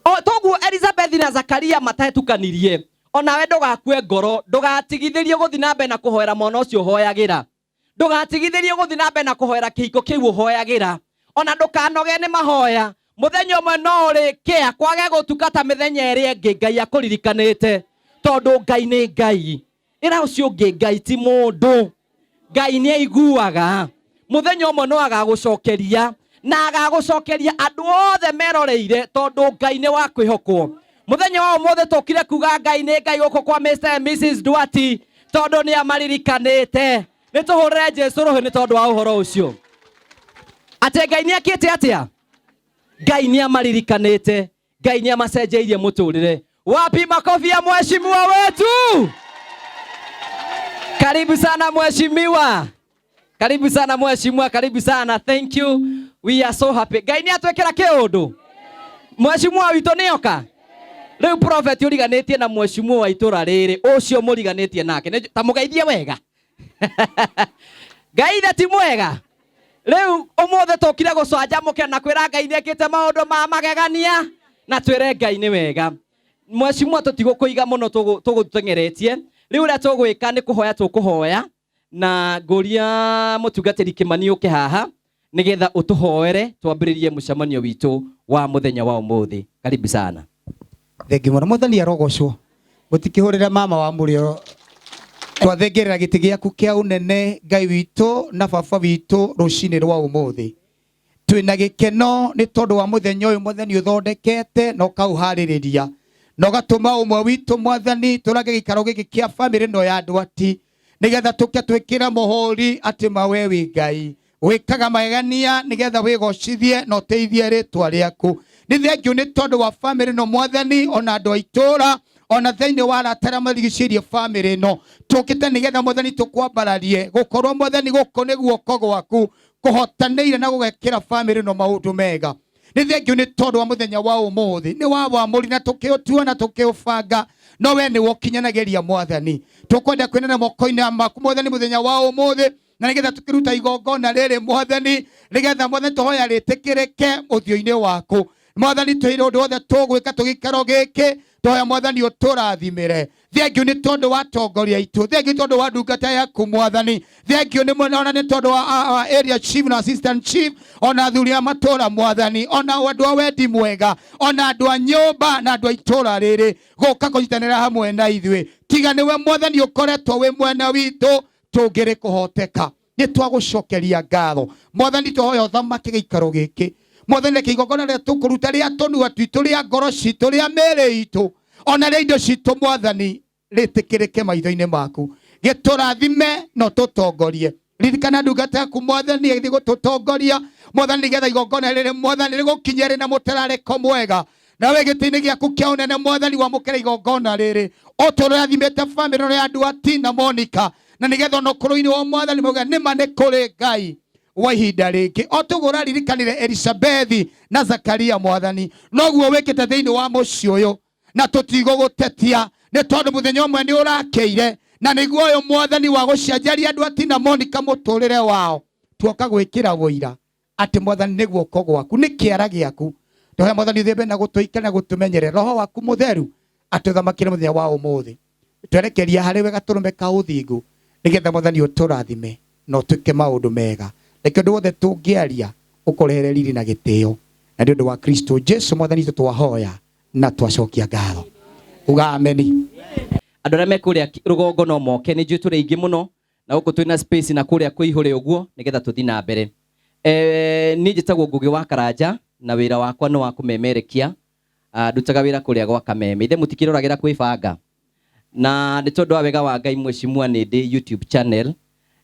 O toguo Elizabethi na Zakaria matetukanirie, onawe ndũgakue ngoro, ndũgatigithĩrie gũthiĩ na mbere na kũhoera mwana ũcio ũhoyagĩra. Ndũgatigithĩrie gũthiĩ na mbere na kũhoera kĩhiko kĩu ũhoyagĩra. Ona ndũkanoge nĩ mahoya. Mũthenya ũmwe no ũrĩkĩa kwage gũtuka ta mĩthenya ĩrĩa ĩngĩ Ngai akũririkanĩte, tondũ Ngai nĩ Ngai. Ĩra ũcio ũngĩ Ngai ti mũndũ. Ngai nĩ aiguaga. Mũthenya ũmwe no agagũcokeria, na agagũcokeria andũ othe meroreire, tondũ Ngai nĩ wa kwĩhokwo. Mũthenya wa ũmũthĩ tũkire kuga Ngai nĩ Ngai gũkũ kwa Mr and Mrs Duarte, tondũ nĩ amaririkanĩte. Nĩ tũhũrĩre Jesu rũhĩ nĩ tondũ wa ũhoro ũcio. Atĩ Ngai nĩ akĩte atĩa? Ngai nĩ amaririkanĩte. Ngai nĩ amacenjeirie mũtũrĩre. Wapi makofi ya mheshimiwa wetu? Karibu sana mheshimiwa. Karibu sana mheshimiwa, karibu sana. Thank you. We are so happy. Ngai nĩ atwĩkĩra kĩũndũ. Mheshimiwa witũ nĩoka. Rĩu prophet ũriganĩtie na mheshimiwa wa itũra rĩrĩ, ũcio mũriganĩtie nake. Ta mũgeithie wega. Ngai ithe ti mwega. Rĩu ũmũthĩ tũkire gũcanjamũkĩra na kwĩra Ngai nĩekĩte maũndũ ma magegania na twĩre Ngai nĩ wega. Mheshimiwa tũtigũkũiga mũno tũgũteng'eretie. Rĩu ũrĩa tũgwĩka nĩ kũhoya tũkũhoya na ngũria mũtungatĩri Kĩmani ũke haha nĩgetha ũtũhoere twambĩrĩrie mũcemanio witũ wa mũthenya wa ũmũthĩ. Karibu sana. Thengi mũno mwathani arogocwo mũtikĩhũrĩre mama wa mũrĩo twathengerera gĩtĩ gĩaku kĩa ũnene Ngai witũ na baba witũ rũcinĩ rwa ũmũthĩ twĩna gĩkeno nĩ tondũ wa mũthenya ũyũ mwathani ũthondekete na ũkaũharĩrĩria na ũgatũma ũmwe witũ mwathani tũrange gĩikaro gĩkĩ kĩa bamĩrĩ ĩno ya Ndwati nĩgetha tũke twĩkĩre mũhũri atĩ ma we wĩ Ngai wĩkaga magegania nĩgetha wĩgocithie na ũteithie rĩtwa rĩaku. Nĩ thengiũ nĩ tondũ wa bamĩrĩ ĩno mwathani ona andũ a itũũra ona thĩinĩ wa arata arĩa marigicĩirie bamĩrĩ ĩno tũkĩte nĩgetha mwathani tũkwambararie gũkorwo mwathani gũkũ nĩ guoko gwaku kũhotanĩire na gũgekĩra bamĩrĩ ĩno maũndũ mega. Nĩ thengiũ nĩ tondũ wa mũthenya wa ũmũthĩ nĩ wa wamũri na tũkĩũtua na tũkĩũbanga no we nĩwe ũkinyanagĩria mwathani. Tũkwenda kwĩnana moko-inĩ maku mwathani mũthenya wa ũmũthĩ na nĩgetha tũkĩruta igongona rĩrĩ mwathani nĩgetha mwathani tũhoya rĩtĩkĩrĩke ũthiũ-inĩ waku mwathani twĩre ũndũ wothe tũgwĩka tũgĩikaro gĩkĩ tũhoya mwathani ũtũrathimĩre. Thengiũ nĩ tondũ wa atongoria aitũ, thengiũ nĩ tondũ wa ndungata yaku mwathani, thengiũ nĩ ona nĩ tondũ wa area chief na assistant chief ona athuri a matũra mwathani ona andũ a wendi mwega ona andũ a nyũmba na andũ a itũra rĩrĩ gũka kũnyitanĩra hamwe na ithuĩ. Tiga nĩwe mwathani ũkoretwo wĩ mwena witũ tũngĩrĩ kũhoteka. Nĩ twagũcokeria ngatho mwathani tũhoya ũthamake gĩikaro gĩkĩ mwathani reke igongona rĩrĩa tũkũruta rĩa tũnua twitũ rĩa ngoro citũ rĩa mĩĩrĩ itũ ona rĩa indo citũ mwathani rĩtĩkĩrĩke maitho-inĩ maku gĩtũrathime na ũtũtongorie. Ririkana ndungata yaku mwathani ĩgĩthiĩ gũtũtongoria mwathani nĩgetha igongona rĩrĩ mwathani rĩgũkinye rĩ na mũtararĩko mwega nawe gĩtĩ-inĩ gĩaku kĩa ũnene mwathani wamũkĩra igongona rĩrĩ ũtũrathimĩte bamĩrĩ ĩno ya andũ a Tina Monica na nĩgetha ona ũkũrũ-inĩ wa mwathani mauga nĩma nĩ kũrĩ Ngai wa ihinda rĩngĩ o tũguo ũraririkanire Elisabethi na Zakaria mwathani noguo wĩkĩte thĩinĩ wa mũciĩ ũyũ na tũtigũgũtetia nĩ tondũ mũthenya ũmwe nĩ ũrakĩire na nĩguo ũyũ mwathani wa gũcenjeria andũ a Tina Monica mũtũrĩre wao tuoka gwĩkĩra ũira atĩ mwathani nĩ guoko gwaku nĩ kĩara gĩaku tũhe mwathani ũthiĩ na gũtũikara na gũtũmenyerera roho waku mũtheru atũthamakĩre mũthenya wa ũmũthĩ twerekeria harĩ we gatũrũme ka ũthingu nĩgetha mwathani ũtũrathime na ũtwĩke maũndũ mega reke ũndũ wothe tũngĩaria ũkũrehere riri na gĩtĩo na nĩ ũndũ wa Kristo Jesu mwathani witũ twahoya na twacokia ngatho uga ameni. Andũ arĩa me kũrĩa rũgongo no moke nĩ njũĩ tũrĩ aingĩ mũno na gũkũ twĩna space na kũrĩa kũihũre ũguo nĩgetha tũthiĩ na mbere. Niĩ njĩtagwo Ngũgĩ wa Karanja na wĩra wakwa nĩ wa kũmemerekia. Ndutaga wĩra kũrĩa gwa Kameme. Ithe mũtikĩroragĩra kwĩbanga na nĩ tondũ wa wega wa Ngai mheshimiwa nĩ ndĩ YouTube channel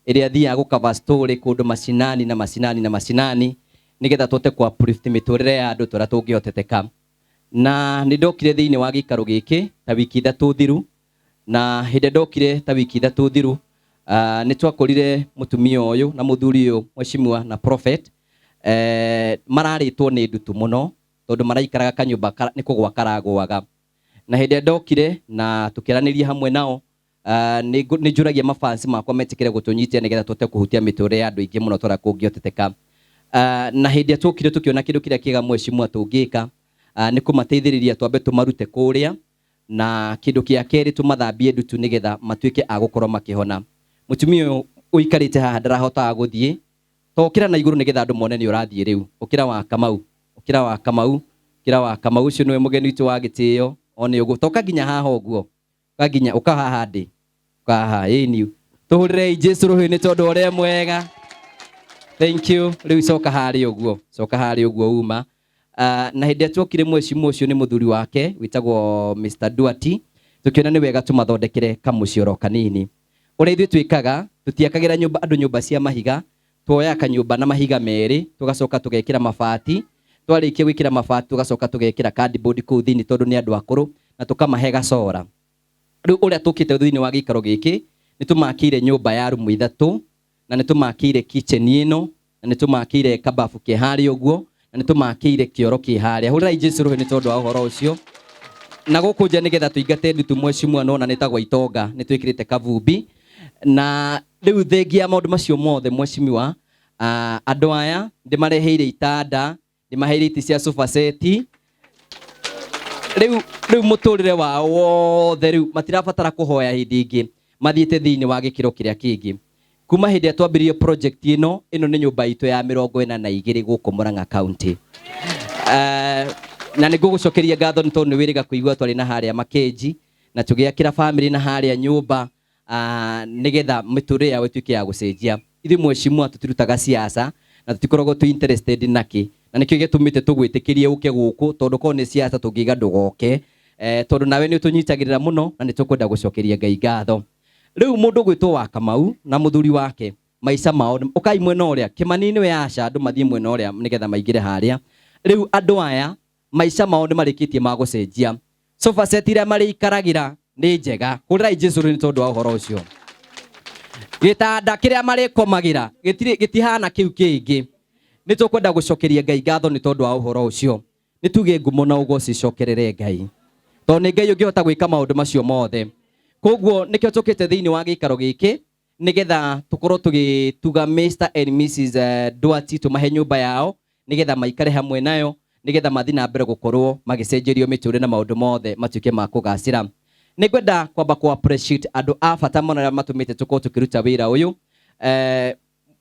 ĩrĩa thiaga gũcover story kũndũ macinani na macinani na macinani nĩgetha tũhote kũ uplift mĩtũrĩre ya andũ tũrĩa tũngĩhoteteka. Na nĩ ndokire thĩinĩ wa gĩikaro gĩkĩ ta wiki ithatũ thiru na hĩndĩ ndokire ta wiki ithatũ thiru nĩ twakorire mũtumia ũyũ na mũthuri ũyũ mheshimiwa na prophet mararĩtwo nĩ ndutu mũno tondũ maraikaraga kanyũmba nĩ kũgwa karagũaga. Na hĩndĩ ndokire na tũkĩaranĩria hamwe nao nĩ njũragia mafansi makwa metĩkĩre gũtũnyitia nĩgetha tũhote kũhutia mĩtũrĩre ya andũ aingĩ mũno tũrĩa kũngĩhoteteka. Na hĩndĩ ĩrĩa tuokire tũkĩona kĩndũ kĩrĩa kĩega mheshimiwa tũngĩka nĩ kũmateithĩrĩria twambe tũmarute kũrĩa na kĩndũ kĩa kerĩ tũmathambie ndutu nĩgetha matuĩke a gũkorwo makĩhona. Mũtumia ũyũ ũikarĩte haha ndarahotaga gũthiĩ to ũkĩra na igũrũ nĩgetha andũ mone nĩ ũrathiĩ rĩu. Ũkĩra wa Kamau, ũkĩra wa Kamau, ũkĩra wa Kamau ũcio nĩwe mũgeni witũ wa gĩtĩo one ũguo toka nginya haha ũguo ũka nginya ũka haha ndĩ ũka haha ĩni tũhũrĩrei Jesu rũhĩ nĩ tondũ ũrĩa mwega. Thank you. Rĩu coka harĩa ũguo, coka harĩa ũguo uma. Na hĩndĩ ĩrĩa tuokire mheshimiwa ũcio nĩ mũthuri wake wĩtagwo Mr. Duati tũkĩona nĩ wega tũmathondekere kamũciĩ oro kanini. Ũrĩa ithuĩ twĩkaga tũtiakagĩra nyũmba andũ nyũmba cia mahiga tuoyaga kanyũmba na mahiga merĩ tũgacoka tũgekĩra mabati twarĩkia gwĩkĩra mabati tũgacoka tũgekĩra cardboard kũu thĩinĩ tondũ nĩ andũ akũrũ na Na tũkamahe gacora. Rĩu ũrĩa tũkĩte thĩinĩ wa gĩikaro gĩkĩ, nĩ tũmakĩire nyũmba ya rumu 3, na nĩ tũmakĩire kitchen ĩno, na nĩ tũmakĩire kababu ke harĩa ũguo, na nĩ tũmakĩire kĩoro kĩ harĩa. Hũrĩrai Jesu rũhĩ nĩ tondũ wa ũhoro ũcio. Na gũkũ nja nĩgetha tũingate ndutu, mheshimiwa, nona nĩ tagwa itonga nĩ twĩkĩrĩte kavumbi. Na rĩu thengia ya maũndũ macio mothe, mheshimiwa, andũ aya ndĩmareheire itanda, ndĩmaheire itĩ cia sofa set. Rĩu mũtũrĩre wao wothe rĩu matirabatara kũhoya hĩndĩ ĩngĩ, mathiĩte thĩinĩ wa gĩkĩro kĩrĩa kĩngĩ. Kuma hĩndĩ ĩrĩa twambĩrĩirie project ĩno, ĩno nĩ nyũmba itũ ya 42 gũkũ Murang'a County. Na nĩ ngũgũcokeria ngatho nĩ tondũ nĩ wĩrĩga kũigua twarĩ na harĩa Makenji na tũgĩakĩra family na harĩa nyũmba, nĩgetha mĩtũrĩre yao ĩtuĩke ya gũcenjia. Ithuĩ, mheshimiwa, tũtirutaga siasa na tũtikoragwo twĩ interested nakĩ, na nĩkĩo gĩtũmĩte tũgwĩtĩkĩrie ũke gũkũ, tondũ korwo nĩ siasa tũngĩiga ndũgoke, tondũ nawe nĩ ũtũnyitagĩrĩra mũno na nĩ tũkwenda gũcokeria Ngai ngatho. Rĩu mũndũ gwĩtwo wa Kamau na mũthuri wake, maica mao, ũkai mwena ũrĩa Kĩmani nĩwe aca andũ mathiĩ mwena ũrĩa nĩgetha maingĩre harĩa. Rĩu andũ aya maica mao nĩ marĩkĩtie ma gũcenjia. Sofa set iria marĩikaragĩra nĩ njega. Hũrĩrai Jesu rĩ nĩ tondũ wa ũhoro ũcio. Gĩtanda kĩrĩa marĩkomagĩra gĩtirĩ gĩtihana kĩu kĩngĩ. Nĩ tũkwenda gũcokeria Ngai ngatho nĩ tondũ wa ũhoro ũcio. Nĩ tuge ngumo na ũgoci icokerere Ngai, tondũ nĩ Ngai ũngĩhota gwĩka maũndũ macio mothe. Koguo nĩkĩo tũkĩte thĩinĩ wa gĩikaro gĩkĩ nĩgetha tũkorwo tũgĩtuga Mr and Mrs Duati, tũmahe nyũmba yao nĩgetha maikare hamwe nayo, nĩgetha mathiĩ na mbere gũkorwo magĩcenjerio mĩtũrĩre na maũndũ mothe matuĩke ma kũgacĩra. Nĩ ngwenda kwamba kũ appreciate andũ a bata mũno arĩa matũmĩte tũkorwo tũkĩruta wĩra ũyũ.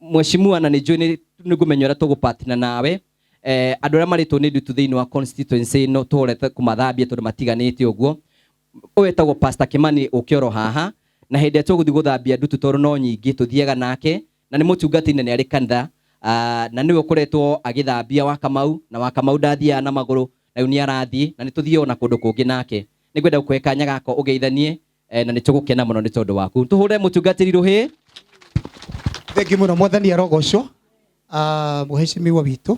Mheshimiwa, na nĩ njũĩ nĩ ngũmenya ũrĩa tũgũpartner nawe, andũ arĩa marĩtwo nĩ ndutu thĩinĩ wa constituency ĩno tũhorete kũmathambia tondũ matiganĩte ũguo. Ũyũ etagwo Pastor Kimani, ũke oro haha, na hĩndĩ ĩrĩa tũgũthiĩ gũthambia ndutu, tondũ no nyingĩ, tũthiaga nake, na nĩ mũtungati na nĩ arĩ kanitha, na nĩwe ũkoretwo agĩthambia wa Kamau, na wa Kamau ndathiaga na magũrũ, na rĩu nĩ arathiĩ, na nĩ tũthiĩ ona kũndũ kũngĩ nake. Nĩ ngwenda gũkũhe kanya gako ũgeithanie, na nĩ tũgũkena mũno nĩ tondũ waku. Tũhũre mũtungatĩri rũhĩ. Thengi mũno, mwathani arogocwo. Mũhecimiwa witũ,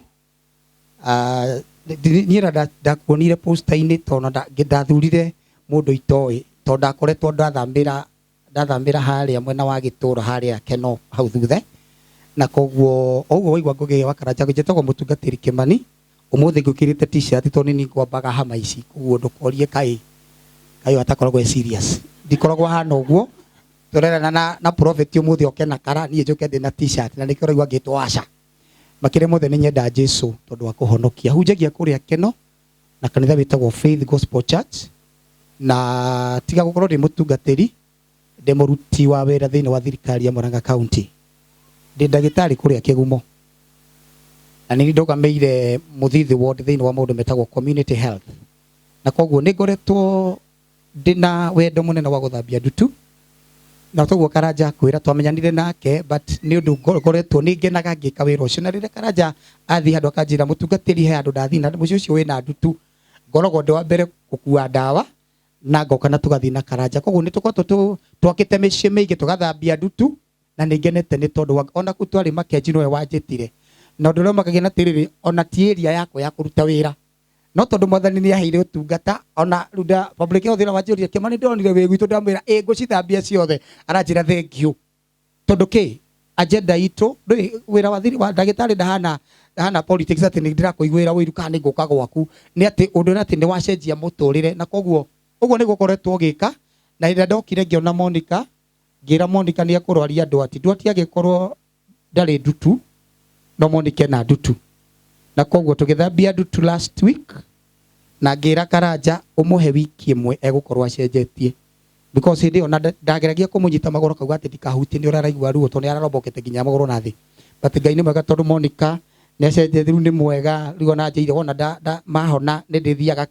niĩ na ndakuonire poster-inĩ tondũ ndathurire mũndũ itoĩ, tondũ ndakoretwo ndathamĩra harĩa mwena wa gĩtũra harĩa Keno hau thutha, na koguo o ũguo waigua Ngũgĩ wa Karanja, njĩtagwo mũtungatĩri Kĩmani. Ũmũthĩ ngũkĩrĩte T-shirt tondũ nĩ ngwambaga hama ici, koguo ndũkorie kaĩ kaĩ atakoragwo e serious. Ndikoragwo hana ũguo tũrerana na prophet ũmũthĩ oke na kara, niĩ njũke ndĩ na T-shirt, na nĩkĩo ũraigua ngĩtwo aca. Makĩria mothe nĩ nyenda Jesu tondũ wa kũhonokia. Hunjagia kũrĩa Keno na kanitha wĩtagwo Faith Gospel Church, na tiga gũkorwo ndĩ mũtungatĩri, ndĩ mũruti wa wĩra thĩinĩ wa thirikari ya Murang'a County. Ndĩ ndagĩtarĩ kũrĩa Kĩgumo, na nĩ ndũgamĩire Mũthithi ward thĩinĩ wa maũndũ metagwo community health, na koguo nĩ ngoretwo ndĩna wendo mũnene wa gũthambia ndutu, na toguo Karanja akwĩra twamenyanire nake, but nĩ ũndũ ngoretwo nĩ ngenaga ngĩka wĩra ũcio. Na rĩrĩa Karanja athiĩ handũ akanjĩra, "Mũtungatĩri, he handũ ndathiĩ na mũciĩ ũcio wĩna ndutu," ngoragwo ndĩ wa mbere gũkua ndawa na ngoka na tũgathiĩ na Karanja. Koguo nĩ tũkoretwo twakĩte mĩciĩ mĩingĩ tũgathambia ndutu, na nĩ ngenete nĩ tondũ wa ona kũu twarĩ Makenji nĩwe wanjĩtire. Na ũndũ ũrĩa ũmakagia na atĩrĩrĩ, ona ti area yakwa ya kũruta wĩra, no tondũ mwathani nĩ aheire ũtungata, ona rĩu nda public health ĩra wanjũria, "Kĩmani, ndonire wĩ gwitũ." Ndamwĩra, "Ĩ, ngũcithambia ciothe." Aranjĩra, "Thank you," tondũ kĩ agenda itũ ndũĩ wĩra wa thiri wa ndagĩtarĩ ndahana politics atĩ nĩ ndĩrakũiguĩra ũiru kana nĩ ngũka gwaku, nĩ atĩ ũndũ ũrĩa atĩ nĩ wacenjia mũtũrĩre. Na koguo ũguo nĩguo ũkoretwo ũgĩka. Na rĩrĩa ndokire ngĩona Monica, ngĩra Monica nĩ ekũrwaria Ndwati. Ndwati agĩkorwo ndarĩ ndutu, no Monica ena ndutu, na koguo tũgĩthambia ndutu last week, na ngĩra Karanja ũmũhe wiki 1 egũkorwo acenjetie, because hĩndĩ ĩyo na ndageragia kũmũnyita magũrũ akauga atĩ ndikahutie, nĩ ũrĩa araigua ruo tondũ nĩ ararombokete nginya magũrũ na thĩ. But Ngai nĩ mwega tondũ Monica nĩ acenjetie, rĩu nĩ mwega. Rĩu ona njĩire wona mahona nĩ ndĩthiaga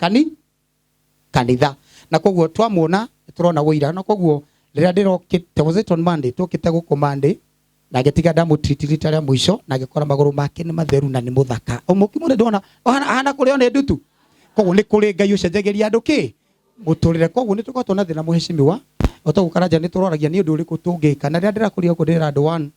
kanitha, na koguo twamuona tũrona wũira. Na koguo rĩrĩa ndĩrokĩte, was it on Monday, twokĩte gũkũ Monday na ngĩtiga ndamũtriti rita rĩa mũico, na ngĩkora magũrũ make nĩ matheru na nĩ mũthaka. Ũmũkimũre ndona ahana kũrĩo nĩ ndutu. Koguo nĩ kũrĩ Ngai ũcenjagĩria andũ kĩ mũtũrĩre. Koguo nĩ tũkoretwo na thĩna, mũhecimiwa, o Karanja, nĩ tũroragia nĩ ũndũ ũrĩkũ tũngĩka. Na rĩrĩa ndĩrakũria gũkũ ndĩrera andũ one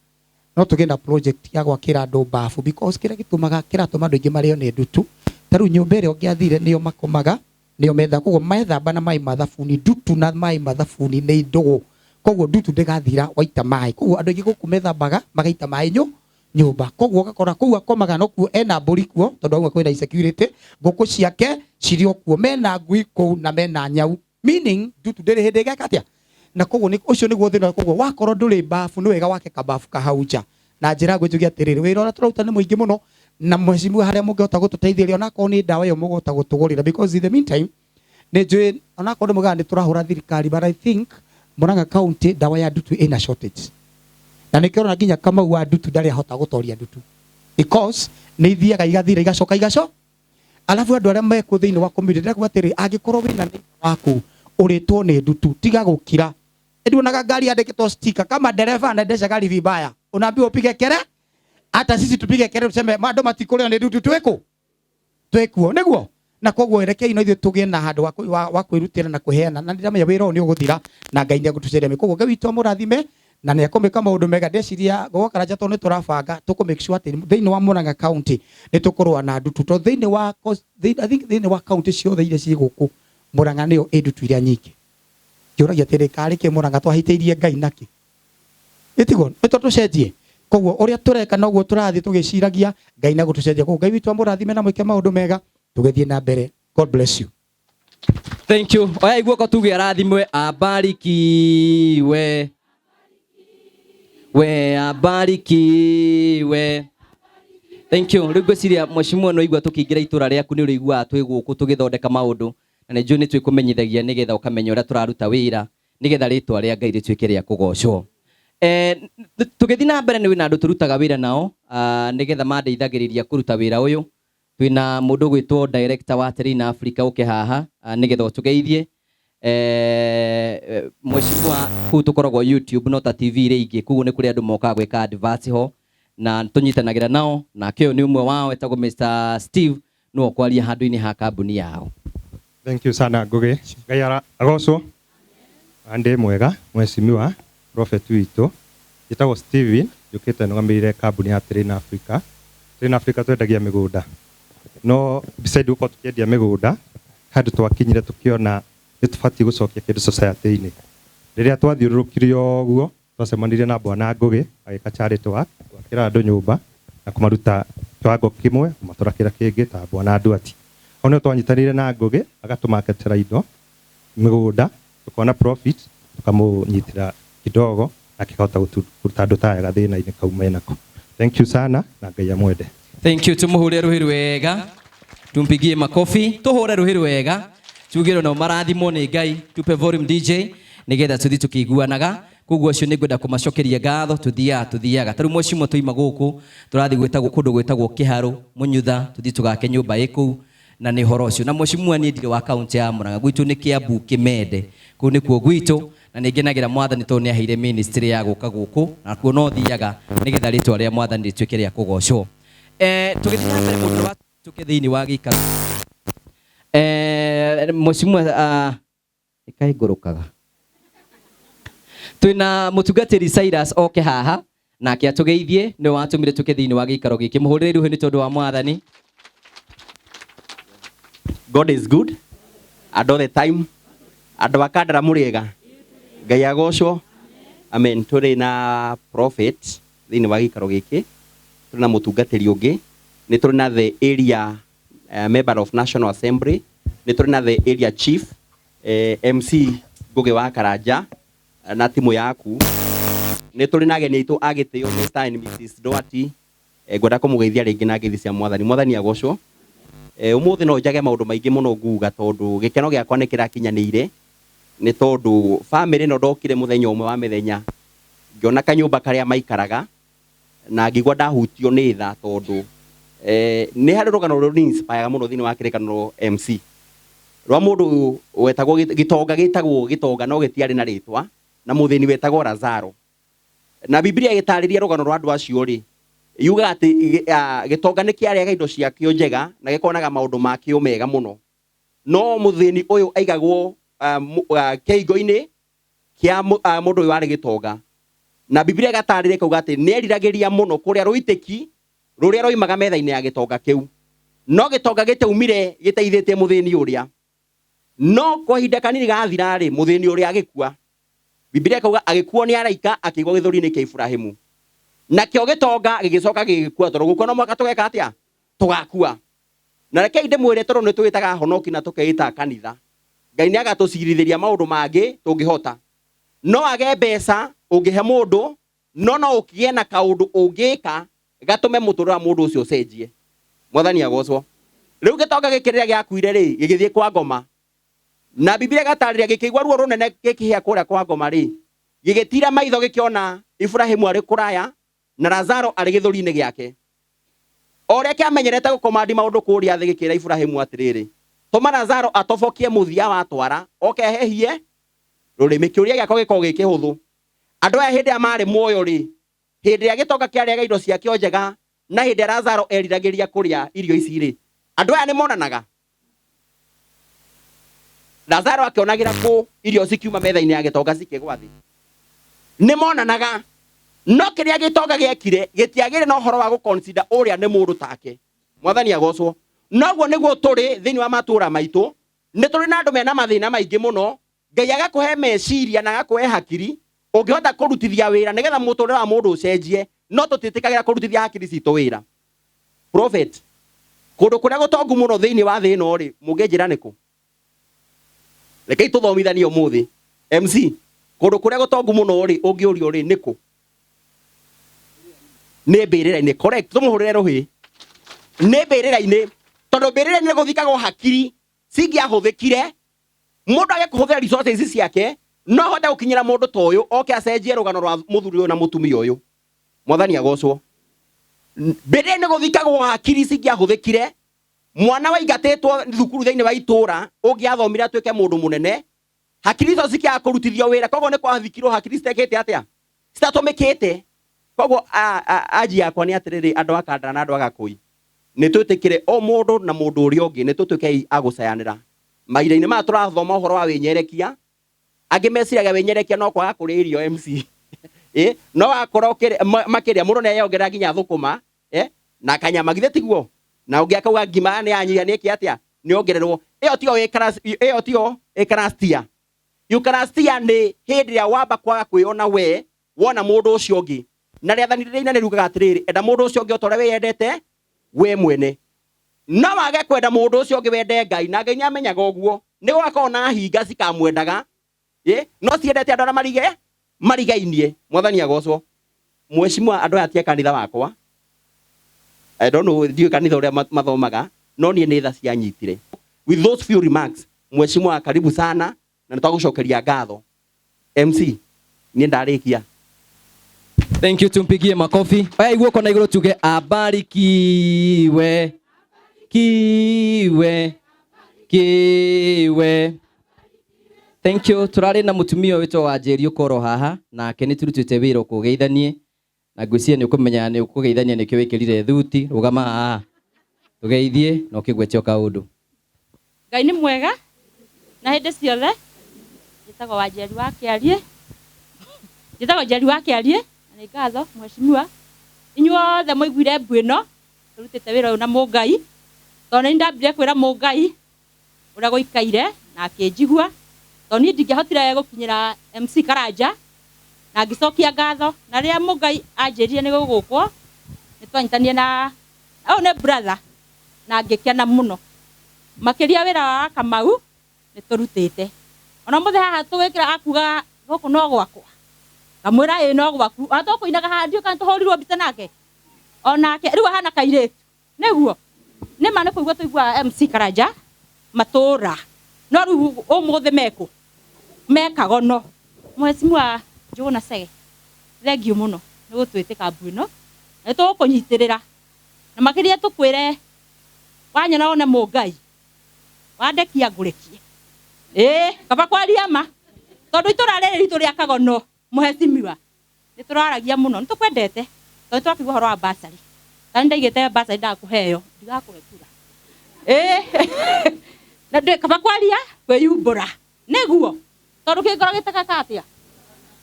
no tũgĩe na project ya gwakĩra andũ bafu, because kĩrĩa gĩtũmaga kĩratũma andũ aingĩ marĩo nĩ ndutu, ta rĩu nyũmba ĩrĩa ũngĩathire nĩyo makomaga. Nĩo metha koguo methamba na maĩ ma thabuni, ndutu na maĩ ma thabuni nĩ ndũgũ, koguo ndutu ndĩgathira waita maĩ. Koguo andũ aingĩ gũkũ methambaga magaita maĩ nyũmba, koguo ũgakora kũu akomaga no kuo ena mbũri kuo, tondũ auga kwĩna insecurity, ngũkũ ciake cirĩ o kuo, mena ngui kũu na mena nyau, meaning ndutu ndĩrĩ hĩndĩ ĩgeka atĩa. Na koguo nĩ ũcio nĩguo thĩna. Koguo wakorwo ndũrĩ bafu, nĩ wega wake kabafu kahau nja. Na njĩra ngwĩnjuge atĩrĩrĩ, wĩra ũrĩa tũraruta nĩ mũingĩ mũno, na mheshimiwa harĩa mũngĩhota gũtũteithĩrĩria, onakorwo nĩ ndawa ĩyo mũgũhota gũtũgũrĩra, because in the meantime nĩ njũĩ onakorwo nĩ mugaga nĩ tũrahũra thirikari, but I think Murang'a County ndawa ya ndutu ĩna shortage, na nĩkĩo ũrona nginya Kamau wa ndutu ndarĩ ahota gũtoria ndutu, because nĩ ithiaga igathira igacoka igaco. Alafu andũ arĩa mekuo thĩinĩ wa community, ndĩrakuga atĩrĩ, angĩkorwo wĩna neighbor waku ũrĩtwo nĩ ndutu, tiga gũkira. Nduonaga ngari yandĩkĩtwo sticker, kama dereva anaendesha gari vibaya unaambiwa upige kere. Hata sisi tupige kere tuseme andũ matikũrĩo nĩ ndutu, twĩkũ twĩkuo nĩguo. Na koguo rekei no ithuĩ tũgĩe na handũ wa kwĩrutĩra na kwĩheana, na ndĩramenya wĩra ũyũ nĩ ũgũthira na Ngai nĩ egũtũceria. Koguo Ngai witũ amũrathime na nĩ ekũmĩka maũndũ mega. Ndeciria Gogo Karanja, tondũ nĩ tũrabanga tũkũ make sure atĩ thĩinĩ wa Murang'a County nĩ tũkũrũa na ndutu, tondũ thĩinĩ wa I think thĩinĩ wa county ciothe iria ciĩ gũkũ, Murang'a nĩyo ĩ ndutu iria nyingĩ. Njũragia atĩrĩ, karĩ kĩ Murang'a twahĩtĩirie Ngai nakĩ? Ĩtiguo nĩ tondũ tũcenjie. Koguo ũrĩa tũreka noguo tũrathiĩ tũgĩciragia Ngai na gũtũcenjia. Koguo Ngai witũ amũrathime na mwĩke maũndũ mega, tũgĩthiĩ na mbere. God bless you. Thank you. Oya guoko tuge arathimwe, abarikiwe. We abarikiwe. Thank you. Rĩu ngwĩciria mheshimiwa no igua tũkĩingĩra itũra rĩaku nĩ ũrĩiguaga twĩ gũkũ tũgĩthondeka maũndũ, na nĩ njũĩ nĩ twĩkũmenyithagia nĩgetha ũkamenya ũrĩa tũraruta wĩra nĩgetha rĩtwa rĩa Ngai rĩtuĩke rĩa kũgocwo. Tũgĩthiĩ na mbere nĩ wĩna andũ tũrutaga wĩra nao, nĩgetha mandeithagĩrĩria kũruta wĩra ũyũ. Twĩna mũndũ ũgwĩtwo director wa Terrain Africa, ũke haha nĩgetha ũtũgeithie. Mheshimiwa, kũu tũkoragwo YouTube no ta TV iria ingĩ, koguo nĩ kũrĩ andũ mokaga gwĩka adverts ho na tũnyitanagĩra nao, nake ũyũ nĩ ũmwe wao, etagwo Mr Steve, nĩwe ũkwaria handũ-inĩ ha kambuni yao. Thank you sana, Ngugi. Ngai agocwo. Ande mwega, mheshimiwa prophet witũ. Njĩtagwo Steven, njũkĩte nũgamĩrĩire kambuni ya Terrain Africa. Terrain Africa twendagia mĩgũnda. No beside gũkorwo tũkĩendia mĩgũnda, handũ twakinyire tũkĩona nĩ tũbatiĩ gũcokia kĩndũ society-inĩ. Rĩrĩa twathiũrũrũkirie ũguo, twacemanirie na Bwana Ngugi agĩka charity work, gwakĩra andũ nyũmba na kũmaruta kiwango kĩmwe kũmatwara kĩrĩa kĩngĩ ta Bwana Nduati. Hau nĩho twanyitanĩire na Ngugi agatũmaketera indo mĩgũnda, tukona profit, tukamũnyitĩra kidogo na akĩhota kũruta andũ ta aya gathĩna-inĩ kau menako. Thank you sana na Ngai amwende. Thank you. Tumuhure ruhi rwega, tumpigie makofi, tuhure ruhi rwega, tugire no marathimwo nĩ Ngai. Tupe volume DJ nigetha tuthi tukiguanaga. Koguo acio nĩ ngwenda kũmacokeria ngatho. Tuthiaga ta rĩu mheshimiwa, tũima gũkũ tũrathiĩ gwĩtagwo kũndũ gwĩtagwo Kĩharũ Mũnyutha, tuthiĩ tũgake nyũmba ĩ kũu, na nĩ ũhoro ũcio. Na mheshimiwa, niĩ ndirĩ wa kaunti ya Murang'a, gwitũ nĩ Kiambu Kĩmende, kũu nĩkuo gwitũ, na nĩ ngenagĩra mwathani tondũ nĩ aheire ministry ya gũka gũkũ, na kuo no thiaga nĩgetha rĩtwa rĩa mwathani rĩtuĩke rĩa kũgocwo. Tũgĩthiĩ na mbere, mũndũ wa tũke thĩinĩ wa gĩikaro, mheshimiwa, ĩkaĩ ngũrũkaga, twĩna mũtungatĩri Cyrus oke haha nake atũgeithie, nĩwe watũmire tũke thĩinĩ wa gĩikaro gĩkĩ. Mũhũrĩre rũhĩ nĩ tondũ wa mwathani. God is good and all the time. Andũ a Kandara, mũrĩega? Ngai agocwo. Amen. Tũrĩ na prophet thĩinĩ wa gĩikaro gĩkĩ, tũrĩ na mũtungatĩri ũngĩ, nĩ tũrĩ na the area member of National Assembly, nĩ tũrĩ na the area chief, MC Ngugi wa Karanja na timu yaku, nĩ tũrĩ na ageni aitũ a gĩtĩo, Mr and Mrs Duarte. Ngwenda kũmũgeithia rĩngĩ na ngeithi cia mwathani. Mwathani agocwo. Ũmũthĩ no njage maũndũ maingĩ mũno nguga, tondũ gĩkeno gĩakwa nĩ kĩrakinyanĩire, nĩ tondũ famĩlĩ ĩno ndokire mũthenya ũmwe wa mĩthenya, ngĩona kanyũmba karĩa maikaraga na ngĩigua ndahutio nĩ tha, tondũ nĩ harĩ rũgano rũrĩ inspire mũno thĩinĩ wa kĩrĩkanĩro, MC, rwa mũndũ wetagwo gĩtonga, gĩtagwo gĩtonga no gĩtiarĩ na rĩtwa, na mũthĩni wetagwo Lazaro. Na Biblia ĩgĩtarĩria rũgano rwa andũ acio rĩ, yugaga atĩ gĩtonga nĩ kĩarĩaga indo ciakĩo njega na gĩkonaga maũndũ makĩo mega mũno, no mũthĩni ũyũ aigagwo kĩhingo-inĩ kĩa mũndũ ũyũ warĩ gĩtonga. Na Biblia ĩgatarĩria ĩkauga atĩ nĩ eriragĩria mũno kũrĩa rũitĩki rũrĩa rwoimaga metha-inĩ ya gĩtonga kĩu, no gĩtonga gĩtiaumire gĩteithĩtie mũthĩni ũrĩa. No kwa ihinda kanini gathira rĩ, mũthĩni ũrĩa agĩkua. Bibilia ĩkauga agĩkuo nĩ araika akĩigwo gĩthũri-inĩ kĩa Iburahĩmu. Nakĩo gĩtonga gĩgĩcoka gĩgĩkua tondũ gũkua no mũhaka tũgeka atĩa? Tũgakua. Na rekei ndĩmwĩre tondũ nĩ twĩtaga honoki na tũkeĩta kanitha. Ngai nĩ agatũcirithĩria maũndũ mangĩ tũngĩhota. No age mbeca ũngĩhe mũndũ, no no ũkĩgĩe na kaũndũ ũngĩka gatũme mũtũrĩre wa mũndũ ũcio ũcenjie. Mwathani agocwo. Rĩu gĩtonga gĩkĩ rĩrĩa gĩakuire rĩ, gĩgĩthiĩ kwa ngoma. Na Bibilia ĩgatarĩria gĩkĩigua ruo rũnene gĩkĩhĩa kũrĩa kwa ngoma rĩ, gĩgĩtira maitho gĩkĩona Iburahĩmu arĩ kũraya na Lazaro arĩ gĩthũri-inĩ gĩake. O ũrĩa kĩamenyerete gũkomandi maũndũ kũrĩa thĩ gĩkĩra Iburahĩmu atĩrĩrĩ, tũma Lazaro atobokie mũthia wa twara oke ahehie rũrĩmĩ. Kĩũria gĩakwa gĩkoragwo gĩ kĩhũthũ. Andũ aya hĩndĩ ĩrĩa marĩ muoyo rĩ, hĩndĩ ĩrĩa gĩtonga kĩarĩaga indo ciakĩo njega na hĩndĩ ĩrĩa Lazaro eriragĩria kũrĩa irio ici rĩ, andũ aya nĩ monanaga? Lazaro akĩonagĩra kũ irio cikiuma metha-inĩ ya gĩtonga cikĩgwa thĩ? Nĩ monanaga. No kĩrĩa gĩtonga gĩekire gĩtiagĩire na ũhoro wa gũ-consider ũrĩa nĩ mũndũ take. Mwathani agocwo. Noguo nĩguo tũrĩ thĩinĩ wa matũũra maitũ. Nĩ tũrĩ na andũ mena mathĩna maingĩ mũno. Ngai agakũhe meciria na agakũhe hakiri ũngĩhota kũrutithia wĩra nĩgetha mũtũrĩre wa mũndũ ũcenjie, no tũtiĩtĩkagĩra kũrutithia hakiri citũ wĩra. Prophet, kũndũ kũrĩa gũtongu mũno thĩinĩ wa thĩ ĩno rĩ, mũngĩnjĩra nĩ kũ? Rekei tũthomithanie ũmũthĩ. MC, kũndũ kũrĩa gũtongu mũno rĩ, ũngĩũrio rĩ, nĩ kũ? Nĩ mbĩrĩra-inĩ. Correct, tũmũhũrĩre rũhĩ. Nĩ mbĩrĩra-inĩ. Tondũ mbĩrĩra-inĩ nĩ gũthikagwo hakiri cingĩahũthĩkire, mũndũ age kũhũthĩra resources ciake, no ahote gũkinyĩra mũndũ ta ũyũ, oke acenjie rũgano rwa mũthuri ũyũ na mũtumia ũyũ. Mwathani agocwo. Mbĩrĩra-inĩ gũthikagwo hakiri cingĩahũthĩkire, mwana waingatĩtwo thukuru thĩinĩ wa itũra ũngĩathomire atuĩke mũndũ mũnene, hakiri icio cikĩaga kũrutithio wĩra, koguo nĩ kwathikirwo hakiri citekĩte atĩa? Citatũmĩkĩte. Koguo anji yakwa nĩ atĩrĩrĩ, andũ a Kandara na andũ a Gakũi, nĩ twĩtĩkĩre o mũndũ na mũndũ ũrĩa ũngĩ, nĩ tũtuĩkei a gũcayanĩra. Mahinda-inĩ maya tũrathoma ũhoro wa wĩnyerekia, angĩ meciragia wĩnyerekia no kwaga kũrĩa irio MC. No wakorwo makĩrĩa, mũndũ nĩ eyongerera nginya thũkũma, na kanyama, githĩ tiguo? Na ũngĩ akauga ngima nĩ yanyiha, nĩ ĩke atĩa? Nĩ ongererwo. Ĩyo tiyo ĩyo tiyo Eucharistia. Eucharistia nĩ hĩndĩ ĩrĩa wamba kwaga kwĩyona we, wona mũndũ ũcio ũngĩ. Na rĩathani rĩrĩa inene riugaga atĩrĩrĩ, enda mũndũ ũcio ũngĩ o ta ũrĩa wĩyendete we mwene. No wage kwenda mũndũ ũcio ũngĩ wende Ngai, na Ngai nĩ amenyaga ũguo. Nĩ gũgakorwo na hinga cikamwendaga, no ciendete andũ arĩa marigainie. Mwathani agocwo. Mheshimiwa, andũ aya ti a kanitha wakwa. I don't know, ndiũĩ kanitha ũrĩa mathomaga, no niĩ nĩ tha cianyitire. With those few remarks, Mheshimiwa, karibu sana, na nĩ twagũcokeria ngatho. MC, niĩ ndarĩkia. Thank you, tumpigie makofi. Oya guoko na igũrũ tuge abarikiwe kiwe kiwe. Thank you. Turarĩ na mũtumia ũyũ wĩtwo Wanjeri ũkorwo haha nake nĩ turutĩte wĩra ũkũgeithanie na ngwĩciria nĩ ũkũmenya nĩ ũkũgeithania nĩkĩo wĩkĩrire thuti. Rũgama haha tũgeithie na ũkĩgwete o kaũndũ. Ngai nĩ mwega na hĩndĩ ciothe. Njĩtagwo Wanjeri wa Kĩariĩ. Njĩtagwo Njeri wa Kĩariĩ na nĩ ngatho mheshimiwa. Inyuothe mũiguire mbu ĩno tũrutĩte wĩra ũyũ na Mũngai, tondũ nĩ ndambire kwĩra Mũngai ũrĩa gũikaire na akĩnjigua, tondũ niĩ ndingĩahotire gũkinyĩra MC Karanja na ngĩcokia ngatho. Na rĩrĩa Mũngai anjĩrire nĩ gũgũkwo, nĩ twanyitanire na ũyũ nĩ brother na ngĩkena mũno. Makĩria wĩra wa Kamau nĩ tũrutĩte. Ona ũmũthĩ haha tũgĩkĩra akuga gũkũ no gwakwa, ngamwĩra ĩĩ no gwaku. Ona tũkũinaga haha ndiũĩ kana tũhũrirwo mbica nake. Onake rĩu ahana kairĩtu. Nĩguo nĩ ma nĩ kũigua tũiguaga MC Karanja matũra, no rĩu ũmũthĩ mekũ mekagono. Mheshimiwa Njũgũna Chege, thengiũ mũno nĩ gũtwĩtĩka mbu ĩno, na nĩ tũgũkũnyitĩrĩra na makĩria tũkwĩre wanyona wone Mũngai wandekia ngũrekie. Ĩĩ kaba kwaria ma, tondũ itũra rĩrĩ ritũ rĩa Kagono mheshimiwa nĩ tũraragia mũno, nĩ tũkwendete tondũ nĩ tũrakĩigua ũhoro wa bursary. Ta nĩ ndaigĩte bursary ndakũheo, ndigakũhe kura. Ĩĩ na ndĩ kaba kwaria kwĩyumbũra nĩguo, tondũ kĩngoro gĩtakaga atĩa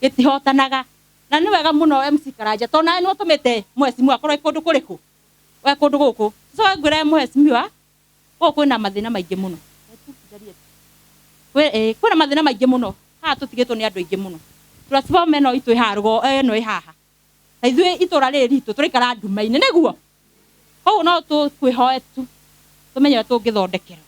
gĩtihotanaga. Na nĩ wega mũno MC Karanja, tondũ nawe nĩ ũtũmĩte mheshimiwa akorwo e kũndũ kũrĩkũ, we kũndũ gũkũ. So ngwĩre mheshimiwa, gũkũ kwĩna mathĩna maingĩ mũno. Kwĩna mathĩna maingĩ mũno haha tũtigĩtwo nĩ andũ aingĩ mũno. Transformer ĩno itũ ĩ haha rũgo ĩno ĩ haha. Na ithuĩ itũra rĩrĩ ritũ tũraikara nduma-inĩ nĩguo. Koguo no tũkwĩhoe tu tũmenye ũrĩa tũngĩthondekerwo.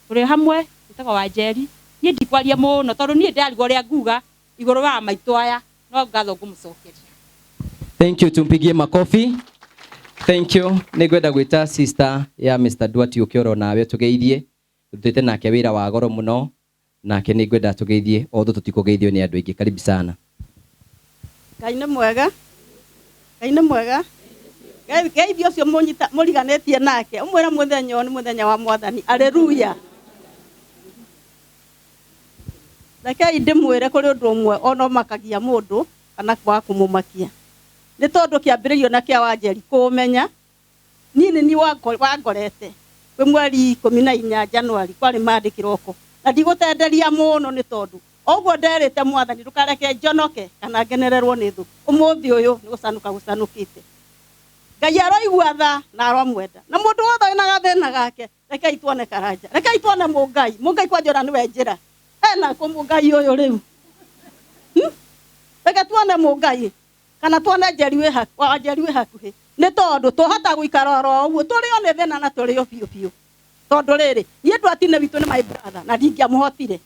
Tũrĩ hamwe njĩtagwo Wanjeri, niĩ ndikwaria mũno tondũ niĩ ndĩrarigwo ũrĩa nguga igũrũ wa maitũ aya, no ngatho ngũmũcokeria. Thank you, tumpigie makofi. Thank you. Nĩngwenda gwĩta sister ya Mr. Duarte ũke oro nawe tũgeithie. Tũrutĩte nake wĩra wa goro mũno, nake nĩngwenda tũgeithie, although tũtikũgeithio nĩ andũ aingĩ. Karibu sana. Ngai nĩ mwega. Ngai nĩ mwega. Geithio ũcio mũriganĩtie nake, ũmwĩre mũthenya ũyũ nĩ mũthenya wa Mwathani. Aleluya. Rekei ndĩmwĩre kũrĩ ũndũ ũmwe ona ũmakagia mũndũ kana wa kũmũmakia. Nĩ tondũ kĩambĩrĩrio na kĩa Wanjeri kũũmenya, niĩ nĩ niĩ wangorete kwĩ mweri 14 Januari kwarĩ Monday kĩroko, na ndigũtenderia mũno nĩ tondũ ũguo nderĩte Mwathani ndũkareke njonoke kana ngenererwo nĩ thũ. Ũmũthĩ ũyũ nĩ gũcanũka gũcanũkĩte. Ngai aroigua tha na aromwenda, na mũndũ wothe wĩna gathĩna gake rekei tuone Karanja, rekei tuone Mũngai. Mũngai kwanja ona nĩwe njĩra ena kũ Mũngai ũyũ rĩu. Reke tuone Mũngai kana tuone Njeri wĩ wa Njeri wĩ hakuhĩ, nĩ tondũ tũhota gũikara oro ũguo tũrĩo nĩ thĩna na tũrĩo biũ biũ. Tondũ rĩrĩ, niĩ Ndwati-inĩ witũ nĩ my brother na ndingĩamũhotire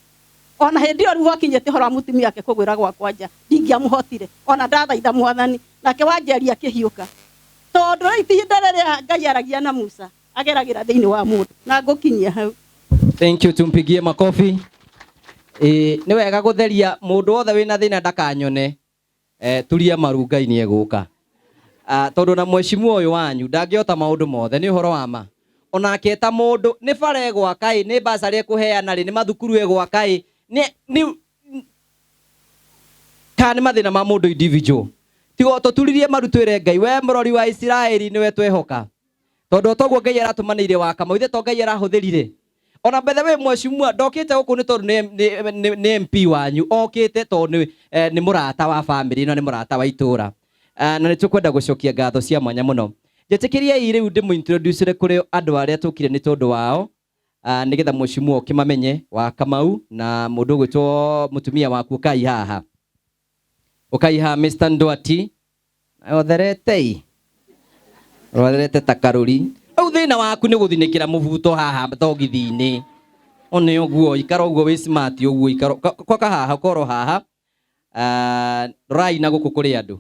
ona hĩndĩ ĩyo rĩu gwakinyĩte ũhoro wa mũtumia wake kũgwĩra gwakwa nja, ndingĩamũhotire ona ndathaitha Mwathani. Nake Wanjeri akĩhiũka, tondũ rĩu ti ihinda rĩrĩa Ngai aragia na Musa ageragĩra thĩinĩ wa mũndũ, na ngũkinyia hau. Thank you, tumpigie makofi. Nĩ wega gũtheria mũndũ wothe wĩna thĩna ndakanyone. Turia maru Ngai nĩ egũka. Tondũ na mheshimiwa ũyũ wanyu ndangĩhota maũndũ mothe, nĩ ũhoro wa ma. Onake ta mũndũ nĩ bara egwaka ĩ, nĩ basarĩ ekũheana rĩ, nĩ mathukuru egwaka ĩ, nĩ kana nĩ mathĩna ma mũndũ individual. Tiga tũturirie maru twĩre Ngai, we mũrori wa Isiraeli nĩwe twehoka. Tondũ toguo Ngai aratũmanĩire wa Kamau, ithe to Ngai arahũthĩrire. Ona by the way mheshimiwa ndokĩte gũkũ nĩ tondũ nĩ MP wanyu, okĩte tondũ nĩ mũrata wa family na nĩ mũrata wa itũra. Na nĩ tũkwenda gũcokia ngatho cia mwanya mũno. Njĩtĩkĩriei rĩu ndĩmũ-introduce kũrĩ andũ arĩa tũkire nĩ tondũ wao, nĩgetha mheshimiwa ũkĩmamenye wa Kamau na mũndũ ũgwĩtwo mũtumia waku. Ũkai haha, ũkai haha Mr. Ndwati. Otherete rotherete ta karũri. Rĩu thĩna waku nĩ gũthinĩkĩra mũbuto haha thogithi-inĩ. One ũguo, ikara ũguo wĩ smart ũguo, ikara kwa haha, korwo haha. Rorai na gũkũ kũrĩ andũ.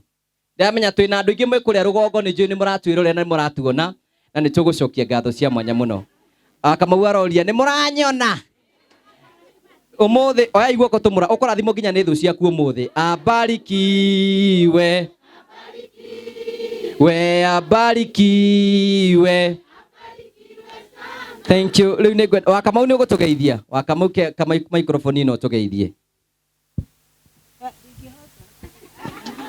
Ndĩramenya twĩna andũ aingĩ mwĩ kũrĩa rũgongo, nĩ njũĩ nĩ mũratwĩrorera na nĩ mũratuona, na nĩ tũgũcokia ngatho cia mwanya mũno. Kamau aroria nĩ mũranyona ũmũthĩ? Oyai guoko tũmũra, ũkũrathimwo nginya nĩ thũ ciaku ũmũthĩ. Abarikiwe we, abarikiwe. Thank you. Rĩu nĩ ngwenda wa Kamau nĩ ũgũtũgeithia. Wa Kamau ke microphone ĩno ũtũgeithie.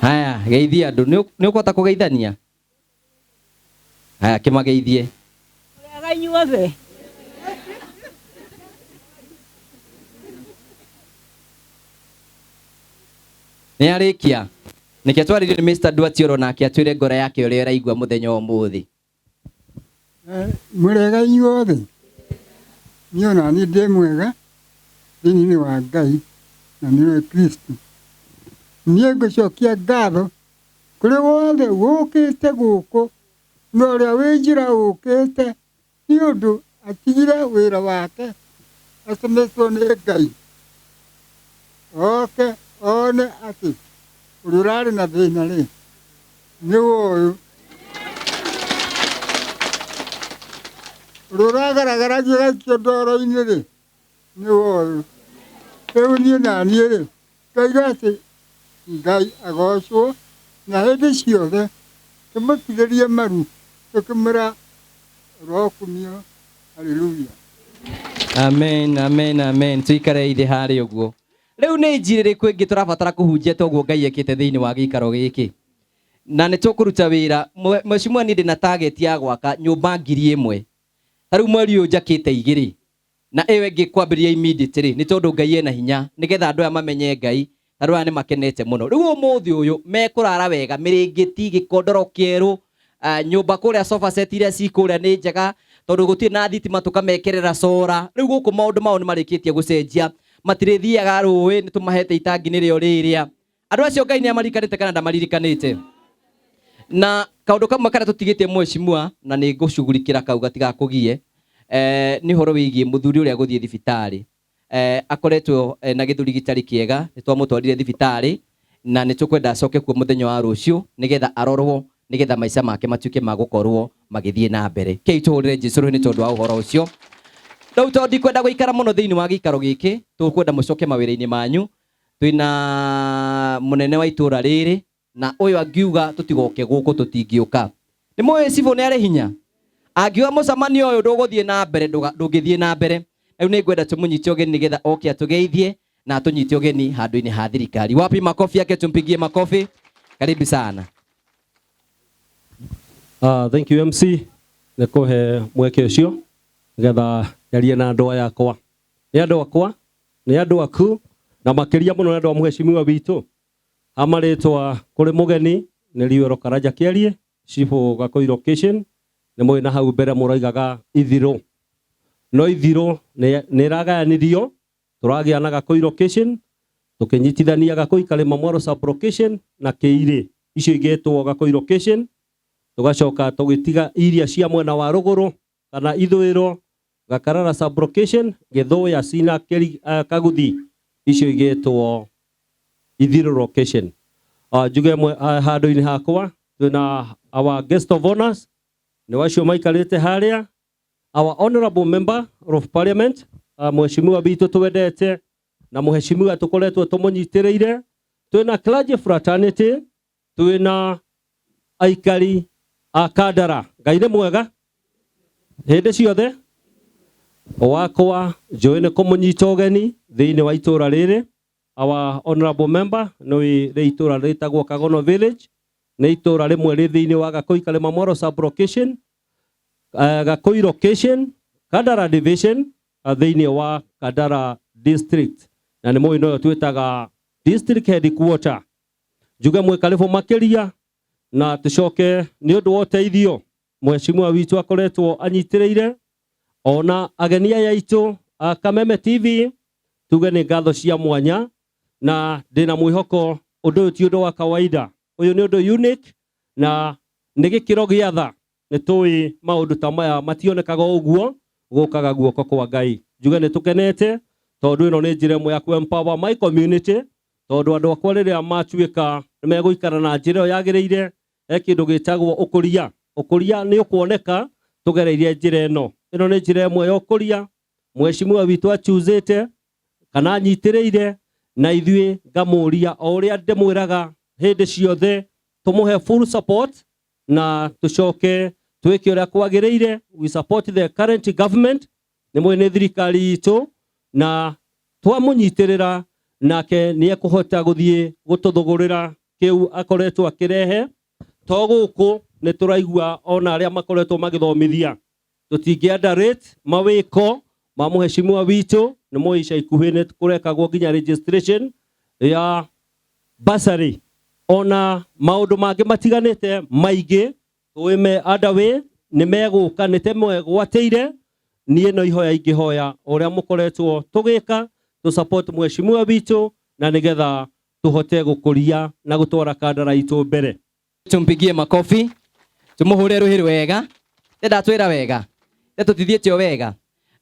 Haya, geithia andũ. Nĩ ũkũhota kũgeithania? Haya, kĩmageithie. Mũrĩega inyuothe. Nĩ arĩkia. Nĩkĩo twarĩrio nĩ Mr. Duarte oro nake atwĩre ngoro yake ũrĩa ĩraigua mũthenya wa ũmũthĩ. Mũrĩega inyuothe. Niĩ ona niĩ ndĩ mwega thĩinĩ wa Ngai na nĩwe Kristo. Niĩ ngũcokia ngatho kũrĩ wothe wũkĩte gũkũ na ũrĩa wĩ njĩra ũkĩte, nĩ ũndũ atigire wĩra wake atũmĩtwo nĩ Ngai oke one atĩ ũrĩa ũrarĩ na thĩna rĩ nĩ ũyũ, ũrĩa ũragaragaragia gaikio ndoro-inĩ rĩ nĩ ũyũ. Rĩu niĩ na niĩ rĩ ngaiga atĩ Ngai agocwo, na hĩndĩ ciothe tũmũturĩrie maru tũkĩmwĩra rokumio. Haleluya. Amen, amen, amen. Tuikare ithe harĩ ũguo. Rĩu nĩ injiri ĩrĩkũ ĩngĩ tũrabatara kũhunjia toguo Ngai ekĩte thĩinĩ wa gĩikaro gĩkĩ? Na nĩ tũkũruta wĩra. Mheshimiwa, niĩ ndĩna target ya gwaka nyũmba 1000. Ta rĩu mweri ũyũ njakĩte 2. Na ĩyo ĩngĩ kwambĩrĩria immediately nĩ tondũ Ngai ena hinya, nĩgetha andũ aya mamenye Ngai. Andũ aya nĩ makenete mũno. Rĩu ũmũthĩ ũyũ mekũrara wega, mĩrĩngĩti, gĩkondoro kĩerũ, nyũmba kũrĩa sofa set iria ci kũrĩa nĩ njega, tondũ gũtirĩ na thitima tũkamekerera cora. Rĩu gũkũ maũndũ mao nĩ marĩkĩtie gũcenjia. Matirĩthiaga rũĩ, nĩ tũmahete itangi nĩrĩo rĩrĩa. Andũ acio Ngai nĩ amaririkanĩte kana ndamaririkanĩte? Na kaũndũ kamwe karĩa tũtigĩtie mheshimiwa, na nĩ ngũcugurikĩra kau gatigakũgie, nĩ ũhoro wĩgiĩ mũthuri ũrĩa gũthiĩ thibitarĩ. Akoretwo na gĩthũri gĩtarĩ kĩega, nĩ twamũtwarire thibitarĩ na nĩ tũkwenda acoke kuo mũthenya wa rũciũ nĩgetha arorwo, nĩgetha maica make matuĩke ma gũkorwo magĩthiĩ na mbere. Kei tũhũrĩre Jesũ rũhĩ nĩ tondũ wa ũhoro ũcio. Rĩu tondũ ndikwenda gũikara mũno thĩinĩ wa gĩikaro gĩkĩ, tũkwenda mũcoke mawĩra-inĩ manyu. Twĩna mũnene wa itũra rĩrĩ, na ũyũ angiuga tũtigoke gũkũ tũtingĩũka. Nĩ mũĩ cibũ nĩ arĩ hinya? Angiuga mũcemanio ũyũ ndũgũthiĩ na mbere, ndũngĩthiĩ na mbere. Rĩu nĩ ngwenda tũmũnyite ũgeni nĩgetha oke atũgeithie na atũnyite ũgeni handũ-inĩ ha thirikari. Wapi makofi yake, tumpigie makofi. Karibu sana. Thank you MC nĩ kũhe mweke ũcio nĩgetha njarie na andũ aya akwa. Nĩ andũ akwa, nĩ andũ aku, na makĩria mũno nĩ andũ a mheshimiwa witũ. Ha marĩtwa kũrĩ mũgeni nĩ Liwero Karanja Kĩarie, Chief Gakũi location, nĩ mũĩ na hau mbere mũroigaga ithirũ. No ithirũ nĩ ĩragayanirio, tũragĩa na Gakũi location, tũkĩnyitithania Gakũi Karĩma Mwaro sub location na Kĩirĩ. Icio igĩtwo Gakũi location, tũgacoka tũgĩtiga iria cia mwena wa rũgũrũ kana ithũĩro, Gakarara sub location, Gĩthũya, Cina, Kaguthi, icio igĩtwo Ithirũ location. Njuge handũ-inĩ hakwa twĩna our guest of honors, nĩ wacio maikarĩte harĩa, our honorable member of parliament, mheshimiwa witũ twendete na mheshimiwa tũkoretwo tũmũnyitĩrĩire, twĩna clergy fraternity, twĩna aikari a Kandara. Ngai nĩ mwega hĩndĩ ciothe. Wakwa njũĩ nĩ kũmũnyita ũgeni thĩinĩ wa itũra rĩrĩ. Our honorable member nĩ rĩ itũra rĩtagwo Kagono Village, nĩ itũra rĩmwe rĩ thĩinĩ wa Gakũi Karĩma Mwaro sub location, Gakũi location, Kandara division, thĩinĩ wa Kandara district, na nĩ mũĩ noyo twĩtaga district headquarter. Njuge mwĩ karibu makĩria, na tũcoke nĩ ũndũ wa ũteithio mheshimiwa witũ akoretwo anyitĩrĩire ona ageni aya aitũ a Kameme TV, tuge nĩ ngatho cia mwanya, na ndĩna mwĩhoko ũndũ ũyũ ti ũndũ wa kawaida, ũyũ nĩ ũndũ unique na nĩ gĩkĩro gĩa tha. Nĩ tũĩ maũndũ ta maya mationekaga ũguo, gũkaga guoko kwa Ngai. Njuge nĩ tũkenete tondũ ĩno nĩ njĩra ĩmwe ya ku empower my community, tondũ andũ akwa rĩrĩa matuĩka nĩ megũikara na njĩra ĩyo yagĩrĩire, he kĩndũ gĩtagwo ũkũria. Ũkũria nĩ ũkuoneka tũgereirie njĩra ĩno. Ĩno nĩ njĩra ĩmwe ya ũkũria mheshimiwa witũ achuzĩte kana anyitĩrĩire, na ithuĩ ngamũria o ũrĩa ndĩmwĩraga hĩndĩ ciothe tũmũhe full support na tũcoke twĩke ũrĩa kwagĩrĩire. We support the current government, nĩ mũĩ nĩ thirikari itũ, na twamũnyitĩrĩra nake nĩ ekũhota gũthiĩ gũtũthũgũrĩra kĩu akoretwo akĩrehe. To gũkũ nĩ tũraigua ona arĩa makoretwo magĩthomithia, tũtingĩ underrate mawĩko ma mheshimiwa witũ. Nĩ mũĩ ica ikuhĩ nĩ kũrekagwo nginya registration ya bursary, ona maũndũ mangĩ matiganĩte maingĩ tũĩ me underway, nĩ megũka nĩ temwegwatĩire. Niĩ no ihoya ingĩhoya ũrĩa mũkoretwo tũgĩka tũ support mheshimiwa witũ, na nĩgetha tũhote gũkũria na gũtwara Kandara itũ mbere. Tumpigie makofi, tumuhure rũhĩ wega. Ndatwĩra wega, tũtithiĩte o wega.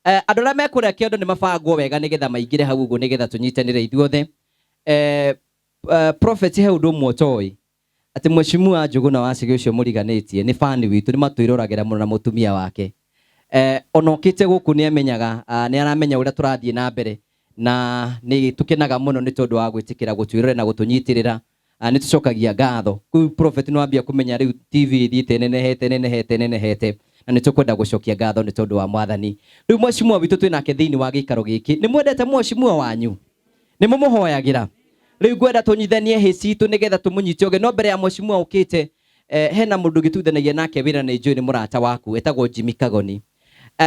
Andũ arĩa mekũrĩa kĩondo nĩ mabangwo wega nĩgetha maingĩre hau ũguo, nĩgetha tũnyitanĩre ithuothe. Prophet, he ũndũ ũmwe ũtoĩ, atĩ mheshimiwa Njũgũna wa Chege ũcio mũriganĩtie nĩ fan witũ, nĩ matwĩroragĩra mũno na mũtumia wake. Ona okĩte gũkũ nĩ amenyaga, nĩ aramenya ũrĩa tũrathiĩ na mbere, na nĩ tũkenaga mũno nĩ tondũ wa gwĩtĩkĩra gũtwĩrorera na gũtũnyitĩrĩra. Nĩ tũcokagia ngatho. Kũu prophet nĩ wambia kũmenya rĩu TV ĩthiĩte nenehete nenehete nenehete, na nĩ tũkwenda gũcokia ngatho nĩ tondũ wa Mwathani. Rĩu mheshimiwa witũ twĩ nake thĩinĩ wa gĩikaro gĩkĩ. Nĩ mwendete mheshimiwa wanyu? Nĩ mũmũhoyagĩra? Rĩu ngwenda tũnyithanie hĩ citũ nĩgetha tũmũnyite ũgeni. No mbere ya mheshimiwa ũkĩte, hena mũndũ ũngĩ nake wĩra, nĩ njũĩ nĩ mũrata waku, etagwo Jimmy Kagoni.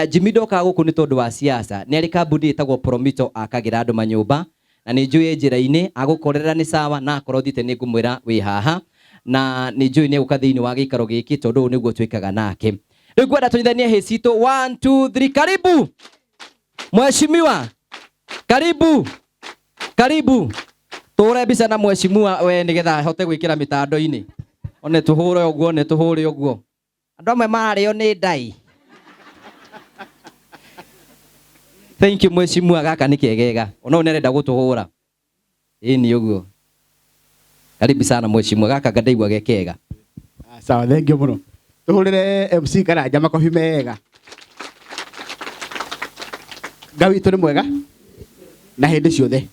Jimmy ndokaga gũkũ nĩ tondũ wa siasa, nĩ arĩ kambuni ĩtagwo Promito, akagĩra andũ manyũmba, na nĩ njũĩ njĩra-inĩ agũkorerera nĩ sawa, na akorwo thiĩte nĩ ngũmwĩra wĩ haha, na nĩ njũĩ nĩ egũka thĩinĩ wa gĩikaro gĩkĩ tondũ ũũ nĩguo twĩkaga nake. Rĩu ngwenda tũnyithanie hĩ citũ. 1 2 3, karibu mheshimiwa, karibu. Karibu tũre mbica na mheshimiwa we nĩgetha ahote gwĩkĩra mĩtandao-inĩ. One tũhũre ũguo, one tũhũre ũguo. Andũ amwe mararĩo nĩ ndai. Thank you mheshimiwa, gaka nĩ kegega. Ona ũyũ nĩarenda gũtũhũra. Ĩni ũguo. Karibu sana mheshimiwa, gaka ngandaigua ge kega. Sawa, thank you muno. Tuhurire MC Karanja makobi mega. Ngai witũ nĩ mwega na hĩndĩ ciothe.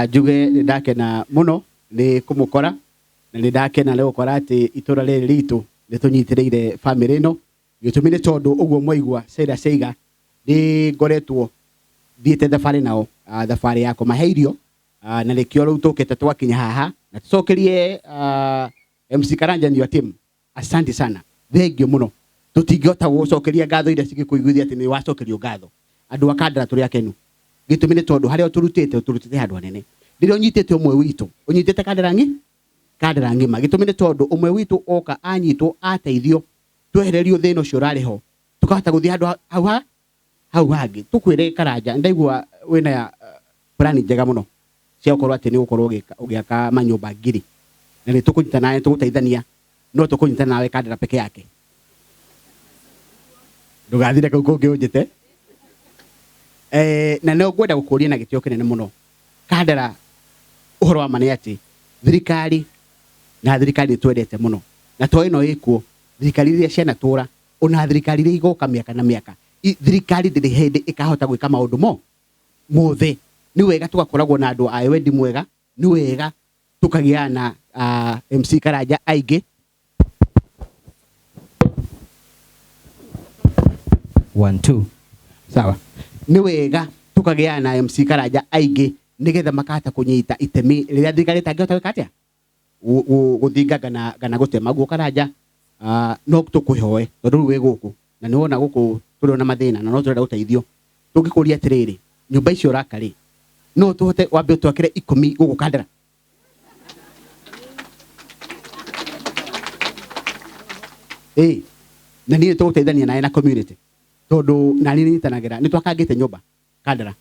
Njuge nĩ ndakena mũno nĩ kũmũkora na nĩ ndakena nĩ gũkora atĩ itũra rĩrĩ ritũ nĩ tũnyitĩrĩire bamĩrĩ ĩno. Gĩtũmi nĩ tondũ ũguo mwaigua Sheila Ceiga nĩ ngoretwo thiĩte thabarĩ nao, thabarĩ ya kũmahe irio, na nĩkĩo rĩu tũkĩte twakinya haha na tũcokerie MC Karanja and your team. Asante sana, thengiũ mũno. Tũtingĩhota gũcokeria ngatho iria cingĩkũiguithia atĩ nĩ wacokerio ngatho. Andũ a Kandara tũrĩ akenu. Gĩtũmi nĩ tondũ harĩa ũtũrutĩte, ũtũrutĩte handũ hanene. Rĩrĩa ũnyitĩte ũmwe witũ, ũnyitĩte Kandara ng'i? Kandara ng'ima. Gĩtũmi nĩ tondũ ũmwe witũ oka anyitwo, ateithio, twehererio thĩna ũcio ũrarĩ ho, tũkahota gũthiĩ handũ hau ha hau hangĩ. Tũkwĩre Karanja, ndaigua wĩna plani njega mũno cia gũkorwo atĩ nĩ ũgũkorwo ũgĩaka manyũmba ngiri. Na nĩ tũkũnyita nawe, tũgũteithania, no tũkũnyita nawe Kandara peke yake. Ndũgathire kũu kũngĩ ũnjĩte. Na no ngwenda gũkũria na gĩtĩo kĩnene mũno. Kandara, ũhoro wa ma nĩ atĩ thirikari na thirikari nĩ twendete mũno. Na to ĩno ĩkuo, thirikari iria cianatũra, ona thirikari iria igoka mĩaka na mĩaka, thirikari ndĩrĩ hĩndĩ ĩkahota gwĩka maũndũ mothe. Nĩ wega tũgakoragwo na andũ a wendi mwega, nĩ wega tũkagĩa na MC Karanja aingĩ. 1 2. Sawa. Nĩ wega tũkagĩa na MC Karanja aingĩ nĩgetha makahota kũnyita itemi rĩrĩa thirikari ĩtangĩhota gwĩka atĩa? Gũthinga kana gũtema. Guo Karanja, no tũkũhoe tondũ rĩu wĩ gũkũ na nĩ wona gũkũ tũrĩ ona mathĩna na no tũrenda ũteithio. Tũngĩkũria atĩrĩrĩ, nyũmba icio ũraka rĩ, no tũhote wambe ũtwakĩre 10 gũkũ Kandara? Na niĩ tũgũteithania nawe na community tondũ na niĩ nyitanagĩra, nĩ twakangĩte nyũmba Kandara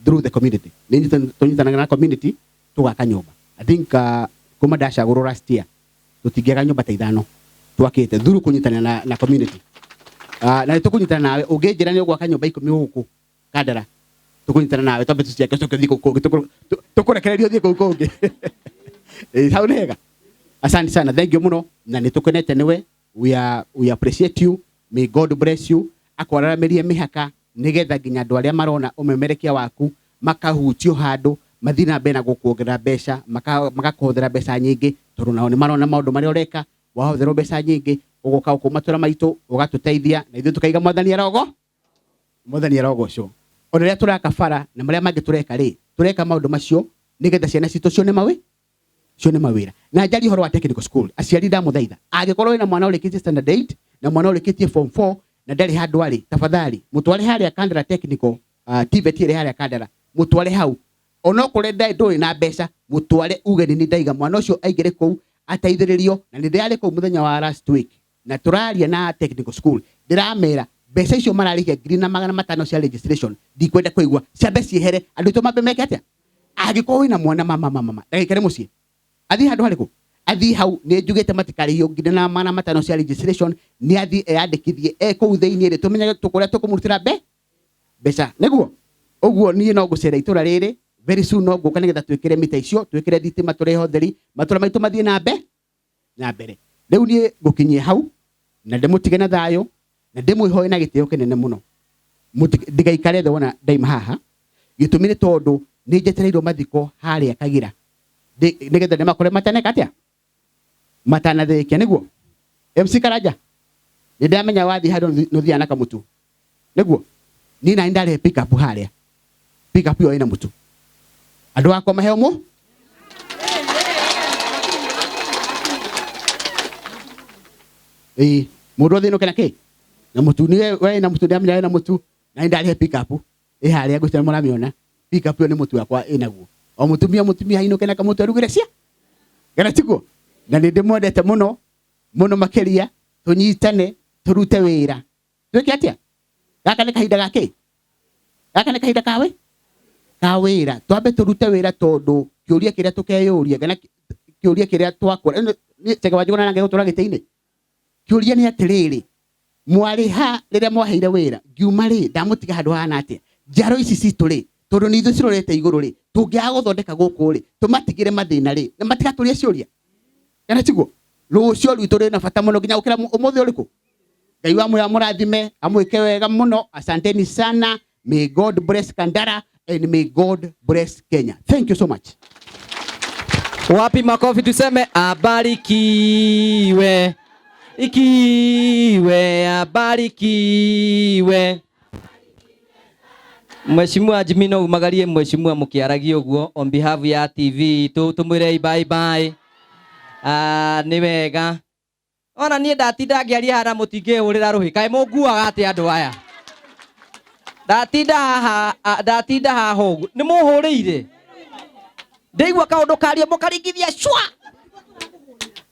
through the community. Nĩ tũnyitanagĩra na community tũgaka nyũmba. I think kuma ndacagũrwo last year tũtingĩaga nyũmba ta 5 twakĩte through kũnyitanĩra na community. Na nĩ tũkũnyitana nawe, ũngĩnjĩra nĩ ũgwaka nyũmba 10 gũkũ Kandara, tũkũnyitana nawe twambe tũciake ũcoke ũthiĩ kũu kũngĩ, tũkũrekererie ũthiĩ kũu kũngĩ. Hau nĩ hega. Asante sana, thank you mũno, na nĩ tũkenete nĩwe. We appreciate you. May God bless you. Akwararamirie mĩhaka nĩgetha nginya andũ arĩa marona ũmemerekia waku makahutio handũ mathiĩ na mbere na gũkuongerera mbeca, magakũhũthĩra mbeca nyingĩ tondũ nao nĩ marona maũndũ marĩa ũreka. Wahũthĩrwo mbeca nyingĩ ũgoka gũkũ matũra maitũ ũgatũteithia na ithuĩ tũkaiga Mwathani arogo, Mwathani arogocwo. Ona rĩrĩa tũraka bara na marĩa mangĩ tũreka rĩ, tũreka maũndũ macio nĩgetha ciana citũ cione mawĩ, cione mawĩra. Na njarie ũhoro wa technical school, aciari ndamũthaitha, angĩkorwo wĩna mwana ũrĩkĩtie standard 8 na mwana ũrĩkĩtie form 4 na ndarĩ handũ arĩ, tafadhali mũtware harĩa Kandara technical, TVET ĩrĩ harĩa Kandara, mũtware hau. Onokorwo ndũrĩ na mbeca, mũtware uge nĩ ndaiga mwana ũcio aingĩre kũu ateithĩrĩrio. Na nĩ ndĩrarĩ kũu mũthenya wa last week na tũraria na technical school, ndĩramera mbeca icio mararĩhia ngiri na magana matano cia registration, ndikwenda kũigua, ciambe ciehere andũ aitũ mambe meke atĩa. Angĩkorwo wĩna mwana mama, mama, mama, ndagaikare mũciĩ, athiĩ handũ harĩkũ? Athiĩ hau. Nĩ njugĩte matikarĩhio ngiri na magana matano cia registration, nĩ athiĩ eyandĩkithie e kũu thĩinĩ rĩ, tũmenye tũkũrĩa tũkũmũrutĩra mbeca. Nĩguo ũguo niĩ no ngũcera itũra rĩrĩ very soon, no ngũka nĩgetha twĩkĩre mita icio, twĩkĩre thitima, tũrehe ũtheri, matũra maitũ mathiĩ na na mbere. Rĩu niĩ ngũkinyie hau na ndĩmũtige na thayũ na ndĩmwĩhoe na gĩtĩo kĩnene mũno. Ndigaikare thĩ wona ndaima haha. Gĩtũmi nĩ tondũ nĩ njetereirwo mathiko harĩa Kagira, nĩgetha ndĩmakore mataneka atĩa, matanathĩkia. Nĩguo MC Karanja, nĩ ndamenya wathiĩ handũ nĩ ũthiaga na kamũtu. Nĩguo niĩ nani ndarehe pick up harĩa, pick up ĩyo ĩna mũtu, andũ akwa maheo mũ ĩĩ mũndũ athĩnũke na kĩ na mũtu. Nĩ we na mũtu, ndamenya we na mũtu, na nĩ ndarehe pick up ĩ harĩa ngwĩciria mũramĩona. Pick up ĩyo nĩ mũtu wakwa ĩnaguo, o mũtumia mũtumia ainũke na kamũtu arugĩre cia kana tiguo. Na nĩ ndĩmwendete mũno mũno makĩria. Tũnyitane tũrute wĩra, twĩke atĩa? Gaka nĩ kahinda gakĩ? Gaka nĩ kahinda kawe Ka wĩra twambe tũrute wĩra tondũ kĩũria kĩrĩa tũkeyũria kana kĩũria kĩrĩa twakora Chege wa Njũgũna nange gũtũra gĩtĩ-inĩ kĩũria nĩ atĩrĩrĩ mwarĩ ha rĩrĩa mwaheire wĩra ngiuma rĩ ndamũtiga handũ hahana atĩa njiaro ici citũ rĩ tondũ nĩ ithuĩ cirorete igũrũ rĩ tũngĩaga gũthondeka gũkũ rĩ tũmatigĩre mathĩna rĩ na matigatũria ciũria kana tiguo rũciũ rwitũ rwĩna bata mũno nginya gũkĩra ũmũthĩ ũrĩkũ Ngai wa muoyo amũrathime amwĩke wega mũno asanteni sana may God bless Kandara and may God bless Kenya thank you so much Wapi makofi tuseme abarikiwe. Ikiwe abarikiwe. Mheshimiwa Jimmy no umagarie mheshimiwa mukiaragia uguo on behalf ya TV tu tumwire bye bye. Ah ni wega. Ona niĩ ndatinda ngĩaria haha na mũtingĩhũrĩra rũhĩ kaĩ mũnguaga atĩa andũ aya ndatinda haha ndatinda haha ũguo nĩ mũhũrĩire ndaigua kaũndũ kario mũkaringithia cwa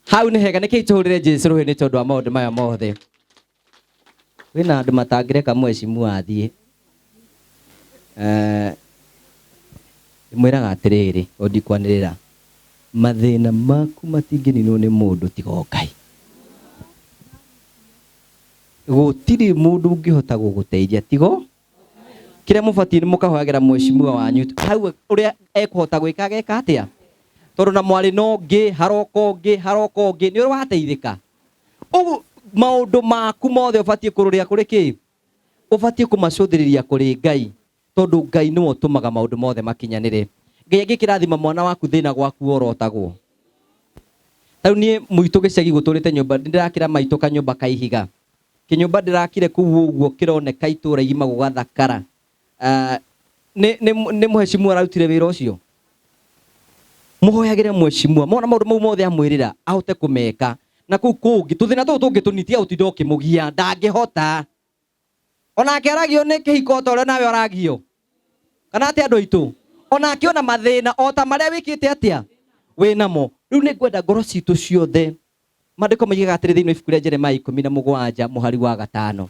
hau nĩ hega nĩkĩi tũhũrĩre Jesũ rũhĩ nĩ tondũ wa maũndũ maya mothe kwĩna andũ matangĩreka mheshimiwa athiĩ eh ndĩmwĩraga atĩrĩrĩ o ndikwanĩrĩra mathĩna maku matingĩninwo nĩ mũndũ tiga o Ngai gũtirĩ mũndũ ũngĩhota gũgũteithia tigo kĩrĩa mũbatiĩ nĩ mũkahoyagĩra mheshimiwa wanyu hau ũrĩa ekũhota gwĩka ageka atĩa tondũ na mwarĩ no ũngĩ haroka ũngĩ haroka ũngĩ nĩ ũrĩ wateithĩka ũguo maũndũ maku mothe ũbatiĩ kũrũrĩa kũrĩ kĩ ũbatiĩ kũmacũthĩrĩria kũrĩ Ngai tondũ Ngai nĩwe ũtũmaga maũndũ mothe makinyanĩre Ngai angĩkĩrathima mwana waku thĩna gwaku orotagwo rĩu niĩ mũitũ gĩcagi gũtũrĩte nyũmba nĩndĩrakĩra maitũ kanyũmba ka ihiga kĩnyũmba ndĩrakire kũu ũguo kĩroneka itũra igima gũgathakara nĩ mheshimiwa ararutire wĩra ũcio mũhoyagĩre mheshimiwa mona maũndũ mau mothe amwĩrĩra ahote kũmeka na kũu kũngĩ tũthĩna tũtũ tũngĩ tũnini tiga gũtinda ũkĩmũgia ndangĩhota onake aragio nĩ kĩhiko ta ũrĩa nawe ũragio kana atĩ andũ aitũ onake ona mathĩna o ta marĩa wĩkĩte atĩa wĩnamo rĩu nĩ ngwenda ngoro citũ ciothe maandĩko moigaga atĩrĩ thĩinĩ wa ibuku rĩa Jeremia 17 mũhari wa 5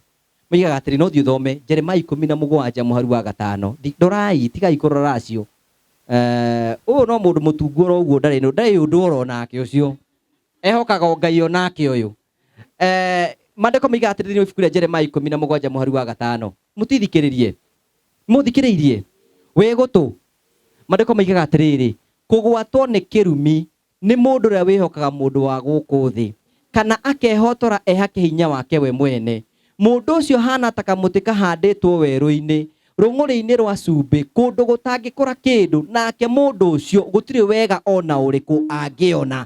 moigaga atĩrĩ no thiĩ ũthome Jeremia 17 mũhari wa 5 ndorai tigai kũrora acio ũyũ no mũndũ mũtungu oro ũguo ndarĩ ndarĩ ũndũ oro nake ũcio ehokaga o Ngai onake ũyũ maandĩko moigaga atĩrĩ thĩinĩ wa ibuku rĩa Jeremia 17 mũhari wa 5 mũtithikĩrĩrie mũthikĩrĩirie wĩ gũtũ maandĩko moigaga atĩrĩrĩ kũgwatwo nĩ kĩrumi nĩ mũndũ ũrĩa wĩhokaga mũndũ wa gũkũ thĩ kana akehotora ehake hinya wake we mwene mũndũ ũcio hana ta kamũtĩ kahandĩtwo werũ-inĩ rũng'ũrĩ-inĩ rwa cumbĩ kũndũ gũtangĩkũra kĩndũ nake mũndũ ũcio gũtirĩ wega ona ũrĩkũ angĩona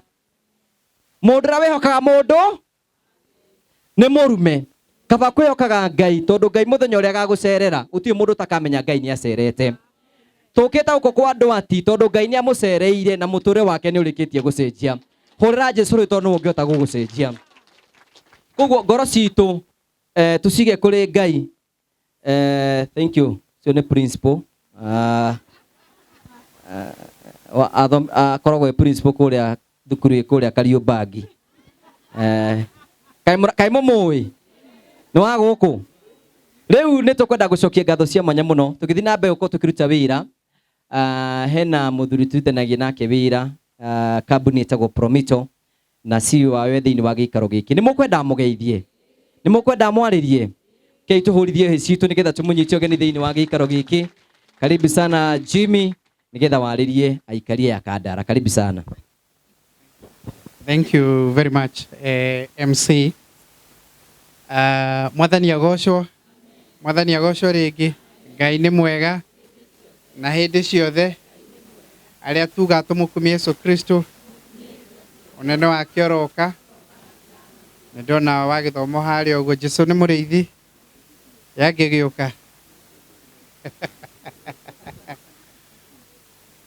mũndũ ũrĩa wĩhokaga mũndũ nĩ mũrume kaba kwĩhokaga Ngai tondũ Ngai mũthenya ũrĩa agagũcerera gũtirĩ mũndũ ũtakamenya Ngai nĩ acerete tũkĩte gũkũ kwa andũ ati tondũ Ngai nĩ amũcereire na mũtũrĩre wake nĩ ũrĩkĩtie gũcenjia hũrĩra Jesũ rĩ tondũ nĩwe ũngĩhota gũgũcenjia koguo ngoro citũ tũcige kũrĩ Ngai thank you ũcio nĩ principal akoragwo e principal kũrĩa thukuru ĩ kũrĩa Kariũmbangi kaĩ mũmũĩ nĩ wa gũkũ rĩu nĩ tũkwenda gũcokia ngatho cia mwanya mũno tũgĩthiĩ na mbere gũkorwo tũkĩruta wĩra hena mũthuri tũrutithanagia nake wĩra kambuni ĩtagwo Promito na CEO wao thĩinĩ wa gĩikaro gĩkĩ nĩ mũkwenda mũgeithie nĩ mũkwenda mwarĩrie kei tũhũrithie hĩ citũ nĩgetha tũmũnyite ũgeni thĩinĩ wa gĩikaro gĩkĩ karibu sana Jimmy nĩgetha warĩrie aikari aya Kandara karibu sana. Thank you very much MC. Mwathani agocwo mwathani agocwo rĩngĩ Ngai nĩ mwega na hĩndĩ ciothe arĩa tuga tũmũkumie Yesu Kristo ũnene wake ũroka nĩ ndona wa gĩthomo harĩa ũguo Jesũ nĩ mũrĩithi yangĩgĩũka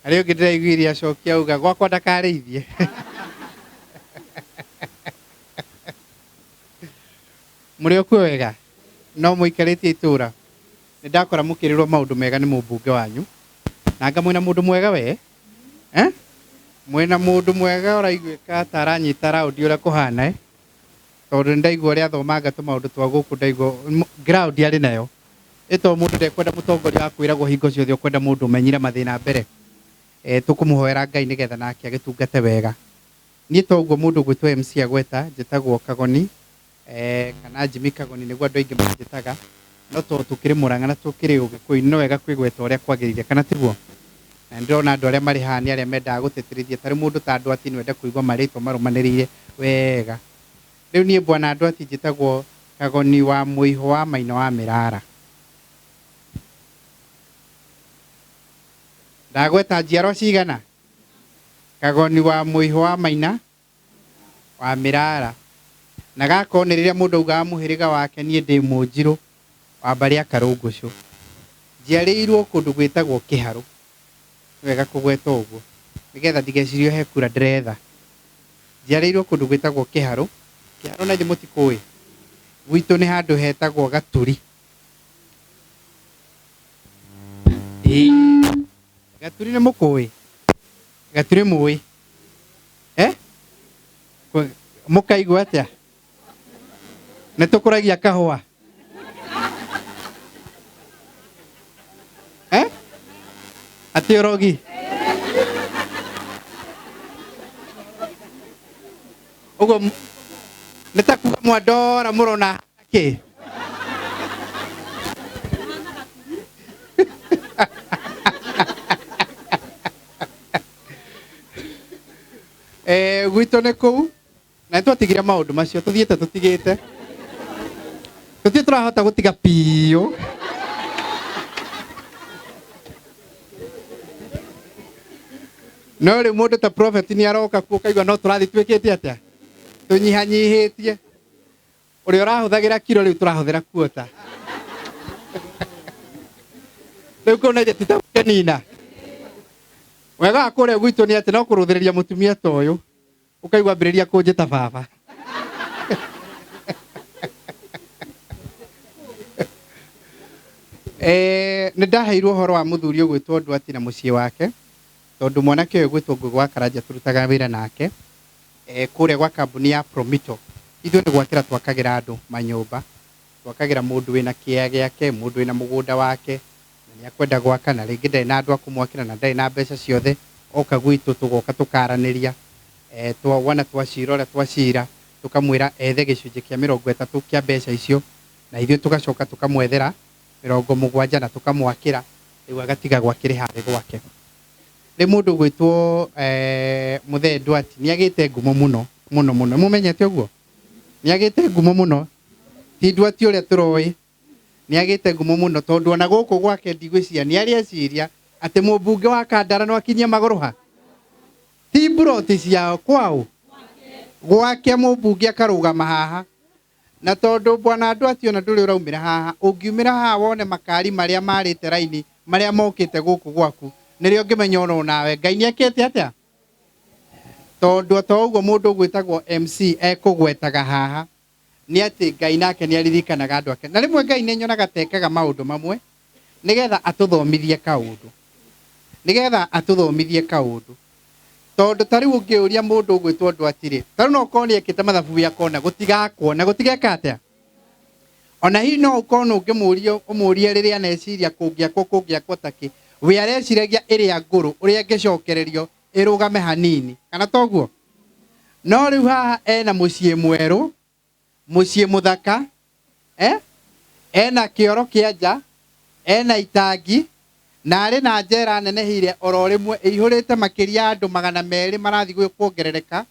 harĩ ũngĩ ndĩraiguire acokia auga gwakwa ndakarĩithie mũrĩ okuo wega no mũikarĩtie itũra nĩ ndakora mũkĩrĩrwo maũndũ mega nĩ mũmbunge wanyu na anga mwĩna mũndũ mwega we mwĩna mũndũ mwega ũraiguĩka ta aranyita raũndi ũrĩa kũhana tondũ nĩ ndaigua ũrĩa athomanga tũmaũndũ twa gũkũ ndaigua ground arĩ nayo Ĩto mũndũ ndekwenda mũtongoria wa kwĩragwo hingo ciothe, ũkwenda mũndũ ũmenyire mathĩna mbere. Tũkũmũhoera Ngai nĩgetha nake agĩtungate wega. Niĩ to ũguo mũndũ ũgwĩtwo MC agweta, njĩtagwo Kagoni, kana Jimmy Kagoni nĩguo andũ aingĩ manjĩtaga, no tondũ tũkĩrĩ Mũrang'a na tũkĩrĩ Ũgĩkũyũ no wega kwĩgweta ũrĩa kwagĩrĩire, kana tiguo? Na nĩndĩrona andũ arĩa marĩ haha nĩ arĩa mendaga gũtĩtĩrithia, tarĩu mũndũ ta Ndwati nĩwende kũigua marĩtwa marũmanĩrĩire wega. Rĩu niĩ bwana Ndwati njĩtagwo Kagoni wa Mũihũ wa Maina wa Mĩrara. Ndagweta njiarwa cigana? Kagoni wa Mũihũ wa Maina wa Mĩrara. Na gakorwo nĩ rĩrĩa mũndũ augaga mũhĩrĩga wake, niĩ ndĩ Mũnjirũ wa mbarĩ ya Karũngũcũ. Njiarĩirwo kũndũ gwĩtagwo Kĩharũ. Nĩ wega kũgweta ũguo nĩgetha ndigecirie he kura ndĩretha. Njiarĩirwo kũndũ gwĩtagwo Kĩharũ. Kĩharũ na ithuĩ mũtikũĩ? Gwitũ nĩ handũ hetagwo Gaturi. Ĩĩ. Gaturi nĩ mũkũĩ? Gaturi mũĩ? Eh? Mũkaigua atĩa? Nĩ tũkũragia kahũa? Eh? Atĩ ũrogi? Ũguo nĩ ta kuga mwandora mũrona kĩ? Gwitũ nĩ kũu na nĩ twatigire maũndũ macio tũthiĩte tũtigĩte tũtirĩ tũrahota gũtiga piũ. No rĩu mũndũ ta prophet nĩ aroka kuo ũkaigua no tũrathiĩ twĩkĩte atĩa, tũnyihanyihĩtie ũrĩa ũrahũthagĩra kiro rĩu tũrahũthĩra kuota rĩu kũu na ithe ti ta gũkenina. Wega wa kũrĩa gwitũ nĩ atĩ no kũrũthĩrĩria mũtumia ta ũyũ ũkaigua ambĩrĩria kũnjĩta baba. Nĩ ndaheirwo ũhoro wa mũthuri ũgwĩtwo Ndwati na mũciĩ wake, tondũ mwanake ũyũ ũgwĩtwo Ngũgĩ wa Karanja tũrutaga wĩra nake kũrĩa gwa kambuni ya Promito. Ithuĩ nĩ gwakĩra twakagĩra andũ manyũmba, twakagĩra mũndũ wĩna kĩea gĩake, mũndũ wĩna mũgũnda wake, na nĩ akwenda gwaka na rĩngĩ ndarĩ na andũ a kũmwakĩra na ndarĩ na mbeca ciothe, oka gwitũ tũgoka tũkaranĩria, wona twacira ũrĩa twacira, tũkamwĩra ethe gĩcunjĩ kĩa 30 kĩa mbeca icio, na ithuĩ tũgacoka tũkamwethera 70 na tũkamwakĩra, rĩu agatiga gwakĩrĩha arĩ gwake. Rĩu mũndũ ũgwĩtwo Mũthee Ndwati nĩ agĩte ngumo mũno mũno mũno, mũmenyete ũguo? Nĩ agĩte ngumo mũno, ti Ndwati ũrĩa tũroĩ, nĩ agĩte ngumo mũno tondũ ona gũkũ gwake ndigwĩciria nĩ arĩ eciria atĩ mũmbunge wa Kandara no akinyie magũrũ ha? Ti mburoti ciao kwao gwake mũmbunge akarũgama haha. Na tondũ bwana Ndwati ona ndũrĩ ũraumĩra haha, ũngiumĩra haha wone makari marĩa marĩte raini marĩa mokĩte gũkũ gwaku, nĩrĩo ũngĩmenya ona nawe Ngai nĩ ekĩte atĩa? Tondũ to ũguo mũndũ ũgwĩtagwo MC ekũgwetaga haha, nĩ atĩ Ngai nake nĩ aririkanaga andũ ake. Na rĩmwe Ngai nĩ nyonaga ta ekaga maũndũ mamwe nĩgetha atũthomithie kaũndũ. Nĩgetha atũthomithie kaũndũ. Tondũ ta rĩu ũngĩũria mũndũ ũgwĩtwo Ndwati rĩ, ta rĩu no ũkorwo nĩ ekĩte mathabu we akona gũtigakwo na gũtigeka atĩa? Ona hihi no ũkorwo nĩ ũngĩmũria ũmũrie rĩrĩa aneciria kũngĩakwo kũngĩakwo takĩ, we areciragia ĩrĩa ngũrũ ũrĩa ĩngĩcokererio ĩrũgame hanini, kana toguo? No rĩu haha ena mũciĩ mwerũ, mũciĩ mũthaka, ena kĩoro kĩa nja, ena itangi, na arĩ na njera nene hire oro rĩmwe ĩihũrĩte makĩria ya andũ 200 marathiĩ kuongerereka,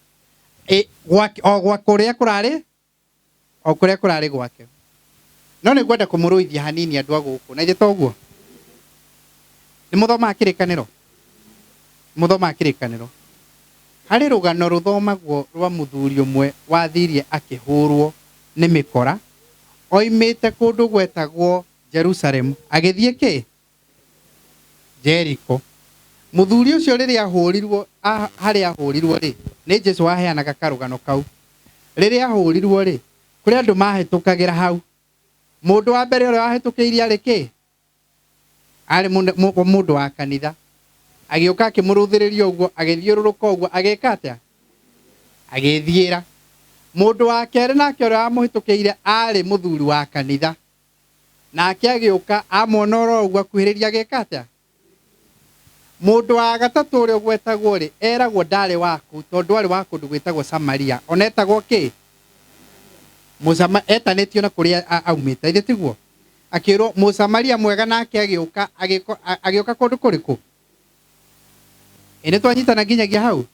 o gwa kũrĩa kũrarĩ, o kũrĩa kũrarĩ gwake. No nĩ ngwenda kũmũrũithia hanini andũ a gũkũ, na ithe toguo? Nĩ mũthomaga kĩrĩkanĩro? Mũthomaga kĩrĩkanĩro? Harĩ rũgano rũthomagwo rwa mũthuri ũmwe wathirie akĩhũrwo nĩ mĩkora, oimĩte kũndũ gwetagwo Jerusalemu, agĩthiĩ kĩ? Jeriko. Mũthuri ũcio rĩrĩa ahũrirwo, harĩa ahũrirwo rĩ, nĩ Jesu waheanaga karũgano kau. Rĩrĩa ahũrirwo rĩ, kũrĩ andũ mahĩtũkagĩra hau. Mũndũ wa mbere ũrĩa wahĩtũkĩire arĩ kĩ? Arĩ mũndũ wa kanitha. Agĩũka akĩmũrũthĩrĩria ũguo, agĩthiũrũrũka ũguo, agĩka atĩa? Agĩthiĩra. Mũndũ wa kerĩ nake ũrĩa wamũhĩtũkĩire arĩ mũthuri wa kanitha. Nake agĩũka amwona oro ũguo akuhĩrĩria agĩka atĩa? Mũndũ wa gatatũ ũrĩa ũgwetagwo rĩ, eragwo ndarĩ waku tondũ arĩ wa kũndũ gwĩtagwo Samaria. Ona etagwo kĩ? Mũsama etanĩtio na kũrĩa aumĩte. Ithe tiguo? Akĩrwo Mũsamaria mwega nake agĩũka agĩũka kũndũ kũrĩkũ? Ĩ nĩ twanyitana nginyagia hau?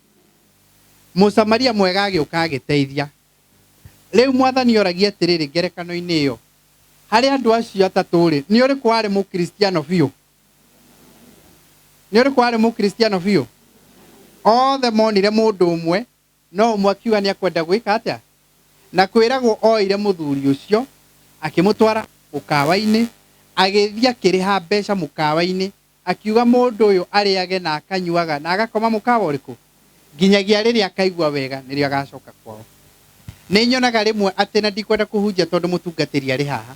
Mũsamaria mwega agĩũka agĩteithia. Rĩu mwathani oragia atĩrĩrĩ ngerekano-inĩ ĩyo, harĩ andũ acio atatũ rĩ, nĩ ũrĩkũ warĩ mũkristiano biũ? Nĩ ũrĩkũ warĩ mũkristiano biũ? Othe monire mũndũ ũmwe, no ũmwe akiuga nĩ akwenda gwĩka atĩa? Na kwĩragwo oire mũthuri ũcio, akĩmũtwara mũkawa-inĩ, agĩthiĩ akĩrĩha mbeca mũkawa-inĩ, akiuga mũndũ ũyũ arĩage na akanyuaga na agakoma mũkawa ũrĩkũ? Nginyagia rĩrĩa akaigua wega nĩrĩo agacoka kwao. Nĩ nyonaga rĩmwe atĩ, na ndikwenda kũhunjia tondũ mũtungatĩri arĩ haha,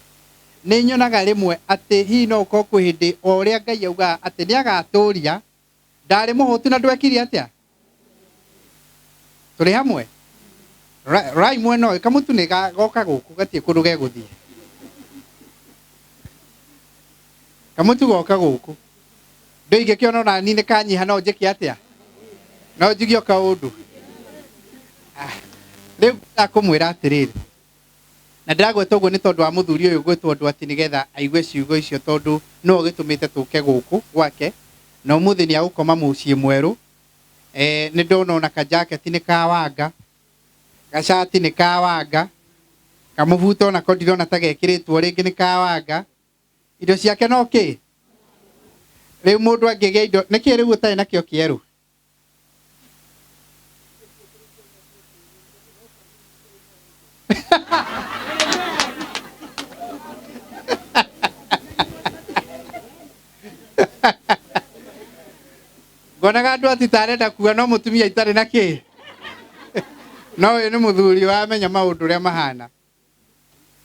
nĩ nyonaga rĩmwe atĩ hihi no ũkorwo kwĩ hĩndĩ o ũrĩa Ngai augaga atĩ nĩ agatũria, ndarĩ mũhũtu na ndwekire atĩa? Tũrĩ hamwe? Rai mwena ũyũ, kamũtu nĩ goka gũkũ gatirĩ kũndũ gegũthiĩ. Kamũtu goka gũkũ. Ndũ ingĩkĩona ona niĩ nĩ kanyiha no njĩke atĩa? No njigie o kaũndũ. Rĩu ngwendaga kũmwĩra atĩrĩrĩ, na ndĩragweta ũguo nĩ tondũ wa mũthuri ũyũ gwĩtwo ũndũ atĩ nĩgetha aigue ciugo icio tondũ nĩwe ũgĩtũmĩte tũke gũkũ gwake, na ũmũthĩ nĩ agũkoma mũciĩ mwerũ. Nĩ ndona ona kajaketi nĩ ka wanga, gacati nĩ ka wanga, kamũbuto onako ndirona ta gekĩrĩtwo rĩngĩ nĩ ka wanga. Indo ciake no kĩ? Rĩu mũndũ angĩgĩa indo, nĩkĩ rĩu ũtarĩ nakĩo kĩerũ? Ngonaga andũ ati tarenda kuga no mũtumia itarĩ na kĩ? No ũyũ nĩ mũthuri wamenya maũndũ ũrĩa mahana.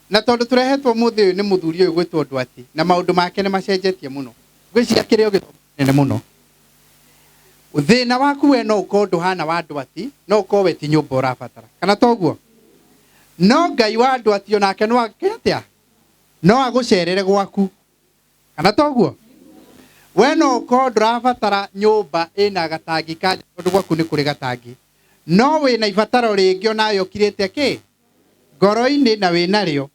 Na tondũ tũrehetwo mũthĩ ũyũ nĩ mũthuri ũyũ gwĩtwo Ndwati, na maũndũ make nĩ macenjetie mũno. Ngwĩciria kĩrĩ o gĩthomo kĩnene mũno. Thĩna waku we no ũkorwo ndũhana wa Ndwati, no ũkorwo we ti nyũmba ũrabatara. Kana toguo? No Ngai wa Ndwati onake no ake atĩa? No agũcerere gwaku. Kana toguo? We no ũkorwo ndũrabatara nyũmba ĩna gatangi ka nja tondũ gwaku nĩ kũrĩ gatangi. No wĩna ibataro rĩngĩ onawe ũkirĩte kĩ? Ngoro-inĩ na wĩnarĩo.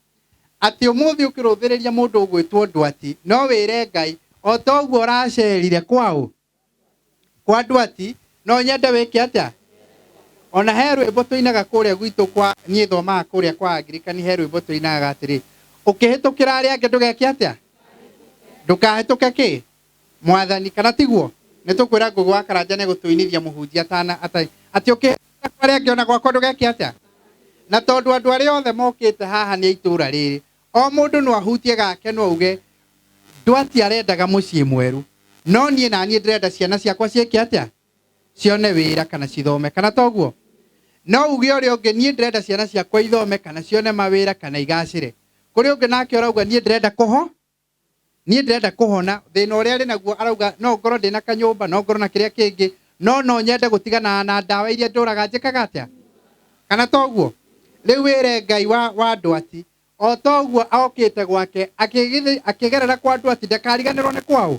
Atĩ ũmũthĩ ũkĩrũthĩrĩria mũndũ ũgwĩtwo Ndwati, no wĩre Ngai, o ta ũguo ũracerire kwaũ? Kwa Ndwati, no nyende wĩke atĩa? Ona he rwĩmbo tũinaga kũrĩa gwitũ kwa, niĩ thomaga kũrĩa kwa Angirikani, he rwĩmbo tũinaga atĩrĩ, ũkĩhĩtũkĩra arĩa angĩ ndũgeke atĩa? Ndũkahĩtũke kĩ? Mwathani, kana tiguo? Nĩ tũkwĩra Ngũgĩ wa Karanja nĩ egũtũinithia mũhunjia atana, ata, atĩ ũkĩhĩtũkĩra kwa arĩa angĩ ona gwakwa ndũgeke atĩa? Na tondũ andũ arĩa othe mokĩte haha nĩ a itũũra rĩrĩ, o mũndũ no ahutie gake no auge, Ndwati arendaga mũciĩ mwerũ, no niĩ na niĩ ndĩrenda ciana ciakwa ciĩke atĩa? Cione wĩra kana cithome, kana toguo? No uge ũrĩa ũngĩ, niĩ ndĩrenda ciana ciakwa ithome kana cione mawĩra kana igacĩre. Kũrĩ ũngĩ nake ũrauga niĩ ndĩrenda kũho, niĩ ndĩrenda kũhona, thĩna ũrĩa arĩ naguo arauga no ngorwo ndĩna kanyũmba, no ngorwo na kĩrĩa kĩngĩ, no no nyende gũtigana na ndawa iria ndũraga njĩkaga atĩa? Kana toguo? Rĩu wĩre Ngai wa Ndwati, o ta ũguo okĩte gwake, akĩgerera kwa Ndwati, ndakariganĩrwo nĩ kwaũ.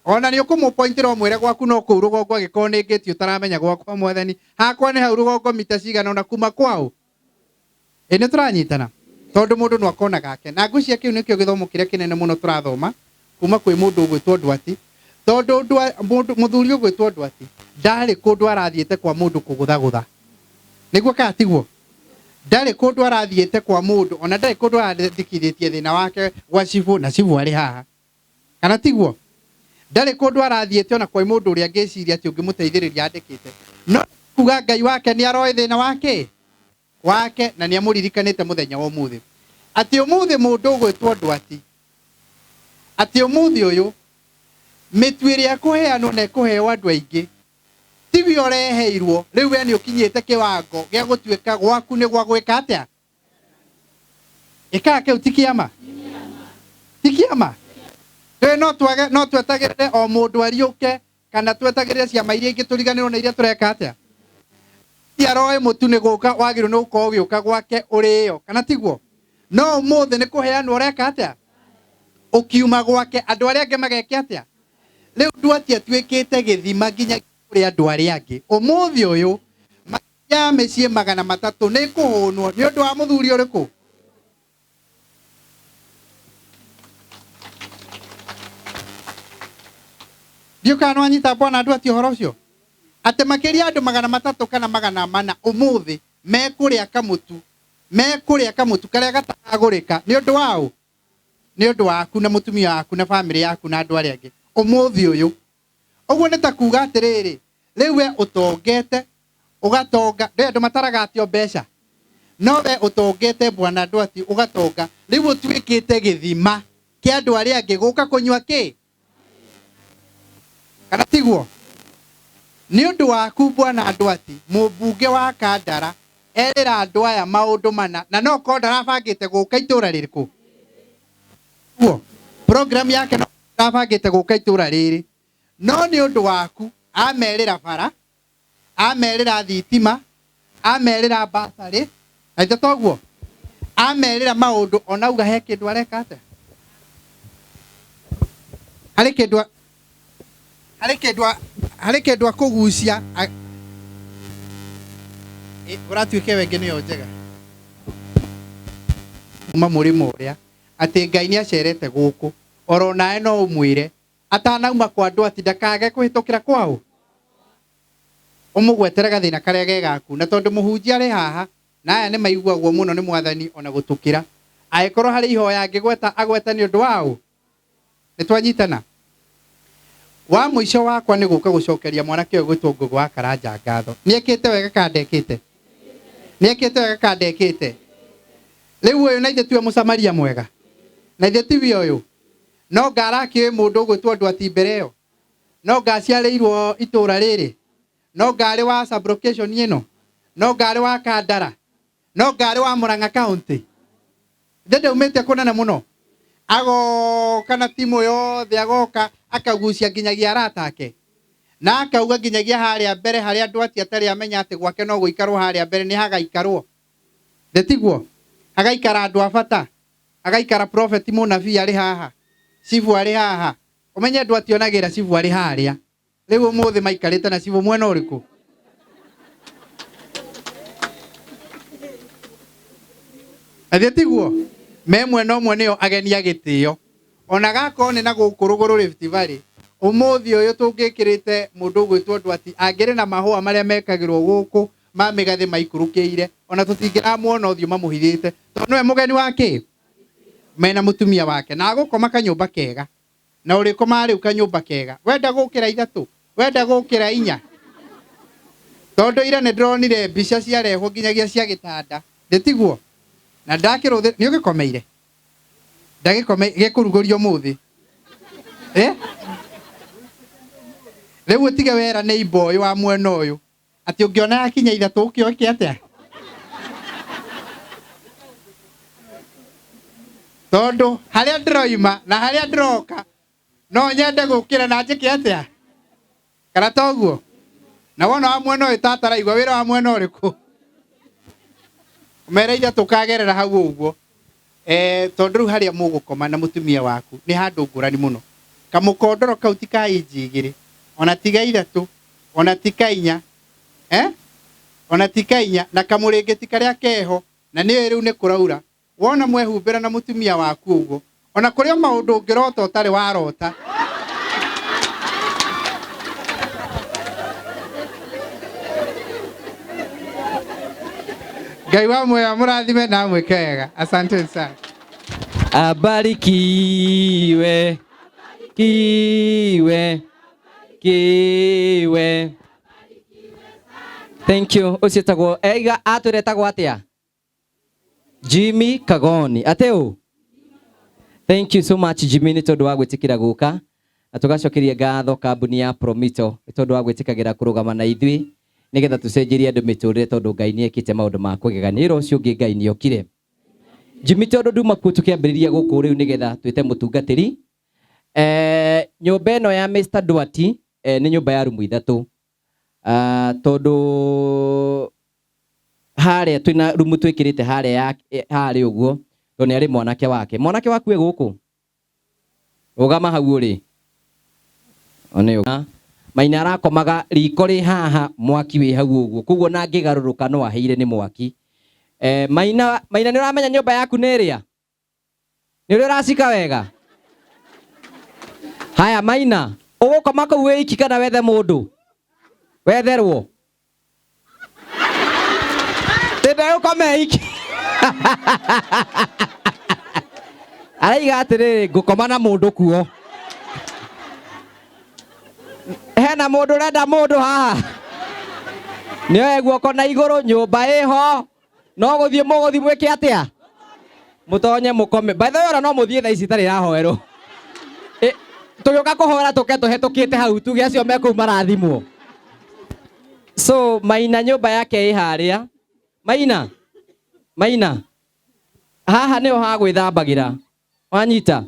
Ona nĩ ũkũmũpointĩra ũmwĩre gwaku no kũu rũgongo angĩkorwo nĩ ngĩti ũtaramenya gwakwa mwathani, hakwa nĩ hau rũgongo mita cigana ũna kuma kwaũ. Ĩ nĩ tũranyitana? Tondũ mũndũ no akona gake. Na ngwĩciria kĩu nĩkĩo gĩthomo kĩrĩa kĩnene mũno tũrathoma kuma kwĩ mũndũ ũgwĩtwo Ndwati. Tondũ mũthuri ũgwĩtwo Ndwati ndarĩ kũndũ arathiĩte kwa mũndũ kũgũthagũtha. Nĩguo kana tiguo? Ndarĩ kũndũ arathiĩte kwa mũndũ, ona ndarĩ kũndũ arandĩkithĩtie thĩna wake gwa cibũ, na cibũ arĩ haha. Kana tiguo? Ndarĩ kũndũ arathiĩte ona kwa mũndũ ũrĩa angĩciria atĩ ũngĩmũteithĩrĩria andĩkĩte. No kuga Ngai wake nĩ aroĩ thĩna wake wake na nĩ amũririkanĩte mũthenya wa ũmũthĩ. Atĩ ũmũthĩ mũndũ ũgwĩtwo Ndwati, atĩ ũmũthĩ ũyũ mĩtu ĩrĩa ĩkũheanwo na ĩkũheo andũ aingĩ tiwe ũreheirwo, rĩu we nĩ ũkinyĩte kĩwango gĩa gũtuĩka gwaku nĩ gwa gwĩka atĩa? Ĩkaga kĩu ti kĩama? Ti kĩama? Rĩu no twage, no twetagĩrĩre o mũndũ ariũke kana twetagĩrĩre ciama iria ingĩ tũriganĩrwo na iria tũreka atĩa? Ti aroĩ mũtu nĩ gũka wagĩrĩirwo nĩ gũkorwo ũgĩũka gwake ũrĩo, kana tiguo? No ũmũthĩ nĩ kũheanwo ũreka atĩa? Ũkiuma gwake andũ arĩa angĩ mageke atĩa? Rĩu Nduati atuĩkĩte gĩthima nginya kũrĩ andũ arĩa angĩ. Ũmũthĩ ũyũ makĩria ya mĩciĩ 300 nĩ kũhũnwo nĩ ũndũ wa mũthuri ũrĩkũ? Ndiũĩ kana nĩwanyita bwana Nduati ũhoro ũcio? Atĩ makĩria andũ 300 kana 400 ũmũthĩ mekũrĩa kamũtu, mekũrĩa kamũtu karĩa gataragũrĩka nĩ ũndũ wa ũ? Nĩ ũndũ waku na mũtumia waku na bamĩrĩ yaku na andũ arĩa angĩ ũmũthĩ ũyũ. Ũguo nĩ ta kuga atĩrĩrĩ, rĩu we ũtongete, ũgatonga, ndũĩ andũ mataraga atĩ o mbeca, no we ũtongete bwana Nduati ũgatonga, rĩu ũtuĩkĩte gĩthima kĩa andũ arĩa angĩ gũka kũnyua kĩ? Kana tiguo? Nĩ ũndũ waku bwana Nduati, mũmbunge wa Kandara erĩra andũ aya maũndũ mana, na no korwo ndarabangĩte gũka itũra rĩrĩkũ? Tiguo? Program yake no ndarabangĩte gũka itũra rĩrĩ, no nĩ ũndũ waku amerira bara, amerira thitima, amerira basarĩ, na ithe toguo amerira maũndũ, ona auga he kĩndũ areka atĩa? Harĩ kĩndũ harĩ kĩndũ harĩ kĩndũ akũgucia ũratuĩke wengĩ nĩyo njega kuma mũrĩmo ũrĩa atĩ Ngai nĩ acerete gũkũ oro nawe no ũmwĩre atanauma kwa andũ ati ndakage kũhĩtũkĩra kwao ũmũgwetere gathĩna karĩa ge gaku na tondũ mũhunjia arĩ haha na aya nĩ maiguagwo mũno nĩ mwathani ona gũtũkĩra angĩkorwo harĩ ihoya angĩgweta agweta nĩ ũndũ wao nĩ twanyitana wa mũico wakwa nĩ gũka gũcokeria mwanake ũyũ gwĩtwo Ngũgĩ wa Karanja ngatho nĩ ekĩte wega kana ndekĩte nĩ ekĩte wega kana ndekĩte rĩu ũyũ na ithe tiwe mũsamaria mwega na ithe tiwe ũyũ no ngarakĩũĩ mũndũ ũgwĩtwo Ndwati mbere ĩyo no ngaciarĩirwo itũra rĩrĩ no ngarĩ wa sublocation ĩno no ngarĩ wa Kandara no ngarĩ wa Murang'a County ithe ndaumĩte kũnene mũno agoka na timu yothe agoka akagucia nginyagia arata ake na akauga nginyagia harĩa mbere harĩa Ndwati atarĩ amenya atĩ gwake no gũikarwo harĩa mbere nĩ hagaikarwo ndĩtiguo hagaikara andũ a bata hagaikara prophet mũnabii arĩ haha cibu arĩ haha ũmenye Ndwati onagĩra cibu arĩ harĩa rĩu ũmũthĩ maikarĩte na cibu mwena ũrĩkũ Athiĩ tiguo me mwena ũmwe nĩo ageni a gĩtĩo ona gakorwo nĩ na gũkũ rũgũrũ Rift Valley ũmũthĩ ũyũ tũngĩkĩrĩte mũndũ ũgwĩtwo Ndwati angĩrĩ na mahũa marĩa mekagĩrwo gũkũ ma mĩgathĩ maikũrũkĩire ona tũtingĩramuona ũthiũ mamũhithĩte tondũ nĩwe mũgeni wa kĩ mena mũtumia wake na agũkoma kanyũmba kega na ũrĩkomaga rĩu kanyũmba kega wenda gũkĩra 3 wenda gũkĩra 4 tondũ ira nĩ ndĩronire mbica ciarehwo nginyagia cia gĩtanda ndĩtiguo na ndakĩrũthĩ nĩ ũgĩkomeire ndagĩkome gĩkũrugũrio ũmũthĩ rĩu ũtige wera nĩ imbo ũyũ wa mwena ũyũ atĩ ũngĩona yakinya 3 ũkĩoke atĩa tondũ harĩa ndĩroima na harĩa ndĩroka no nyende gũkĩra na njĩke atĩa kana toguo na wona wa mwena ũyũ tataraigua wĩra wa mwena ũrĩkũ mere 3 kagerera hau ũguo tondũ rĩu harĩa mũgũkoma na mũtumia waku nĩ handũ ngũrani mũno kamũkondoro kau ti ka inji 2 ona ti ga 3 ona ti ka 4 ona ti ka 4 na kamũrĩngĩti karĩa keho na nĩyo rĩu nĩ kũraura wona mwehumbĩra na mũtumia waku ũguo ona kũrĩ o maũndũ ũngĩrota ũtarĩ warota Ngai wa muoyo amũrathime na amwĩke wega asante sana Abarikiwe kiwe kiwe Thank you ũcio etagwo eiga atwĩra etagwo atĩa Jimmy Kagoni ateu Thank you so much Jimmy nĩ tondũ wa gwĩtĩkĩra gũka na tũgacokeria ngatho kambuni ya Promito nĩ tondũ wa gwĩtĩkagĩra kũrũgama na ithuĩ nĩgetha tũcenjerie andũ mĩtũrĩre tondũ Ngai nĩ ekĩte maũndũ ma kũgegania ĩra ũcio ũngĩ Ngai nĩ okire Jimmy tondũ nduma kuo tũkĩambĩrĩria gũkũ rĩu nĩgetha twĩte mũtungatĩri nyũmba ĩno ya Mr Ndwati nĩ nyũmba ya rumu 3 tondũ harĩa twĩna rumu twĩkĩrĩte harĩa harĩa ũguo tondũ nĩ arĩ mwanake wake mwanake waku e gũkũ Rũgama hau ũrĩ. One ũguo. Maina arakomaga riko rĩ haha mwaki wĩ hau ũguo. Koguo na angĩgarũrũka no ahĩire nĩ mwaki. Eh, Maina, Maina nĩ ũramenya nyũmba yaku nĩ ĩrĩa? Nĩ ũrĩa ũracika wega? Haya Maina, ũgũkoma kũu wĩ iki kana wethe mũndũ? Wetherwo? Ndĩndegũkoma iki. Araiga atĩrĩrĩ, ngũkoma na mũndũ kuo. Hena mũndũ ũrenda mũndũ haha? Nĩoe guoko na igũrũ, nyũmba ĩho. No gũthiĩ mũgũthiĩ mwĩke atĩa? Mũtonye mũkome. By the way, ona no mũthiĩ thaa ici itarĩ irahoerwo. Tũgĩũka kũhoera tũke tũhetũkĩte hau tuge acio me kũu marathimwo. So Maina nyũmba yake ĩ harĩa. Maina, Maina, haha nĩho ha gwĩthambagĩra. Wanyita?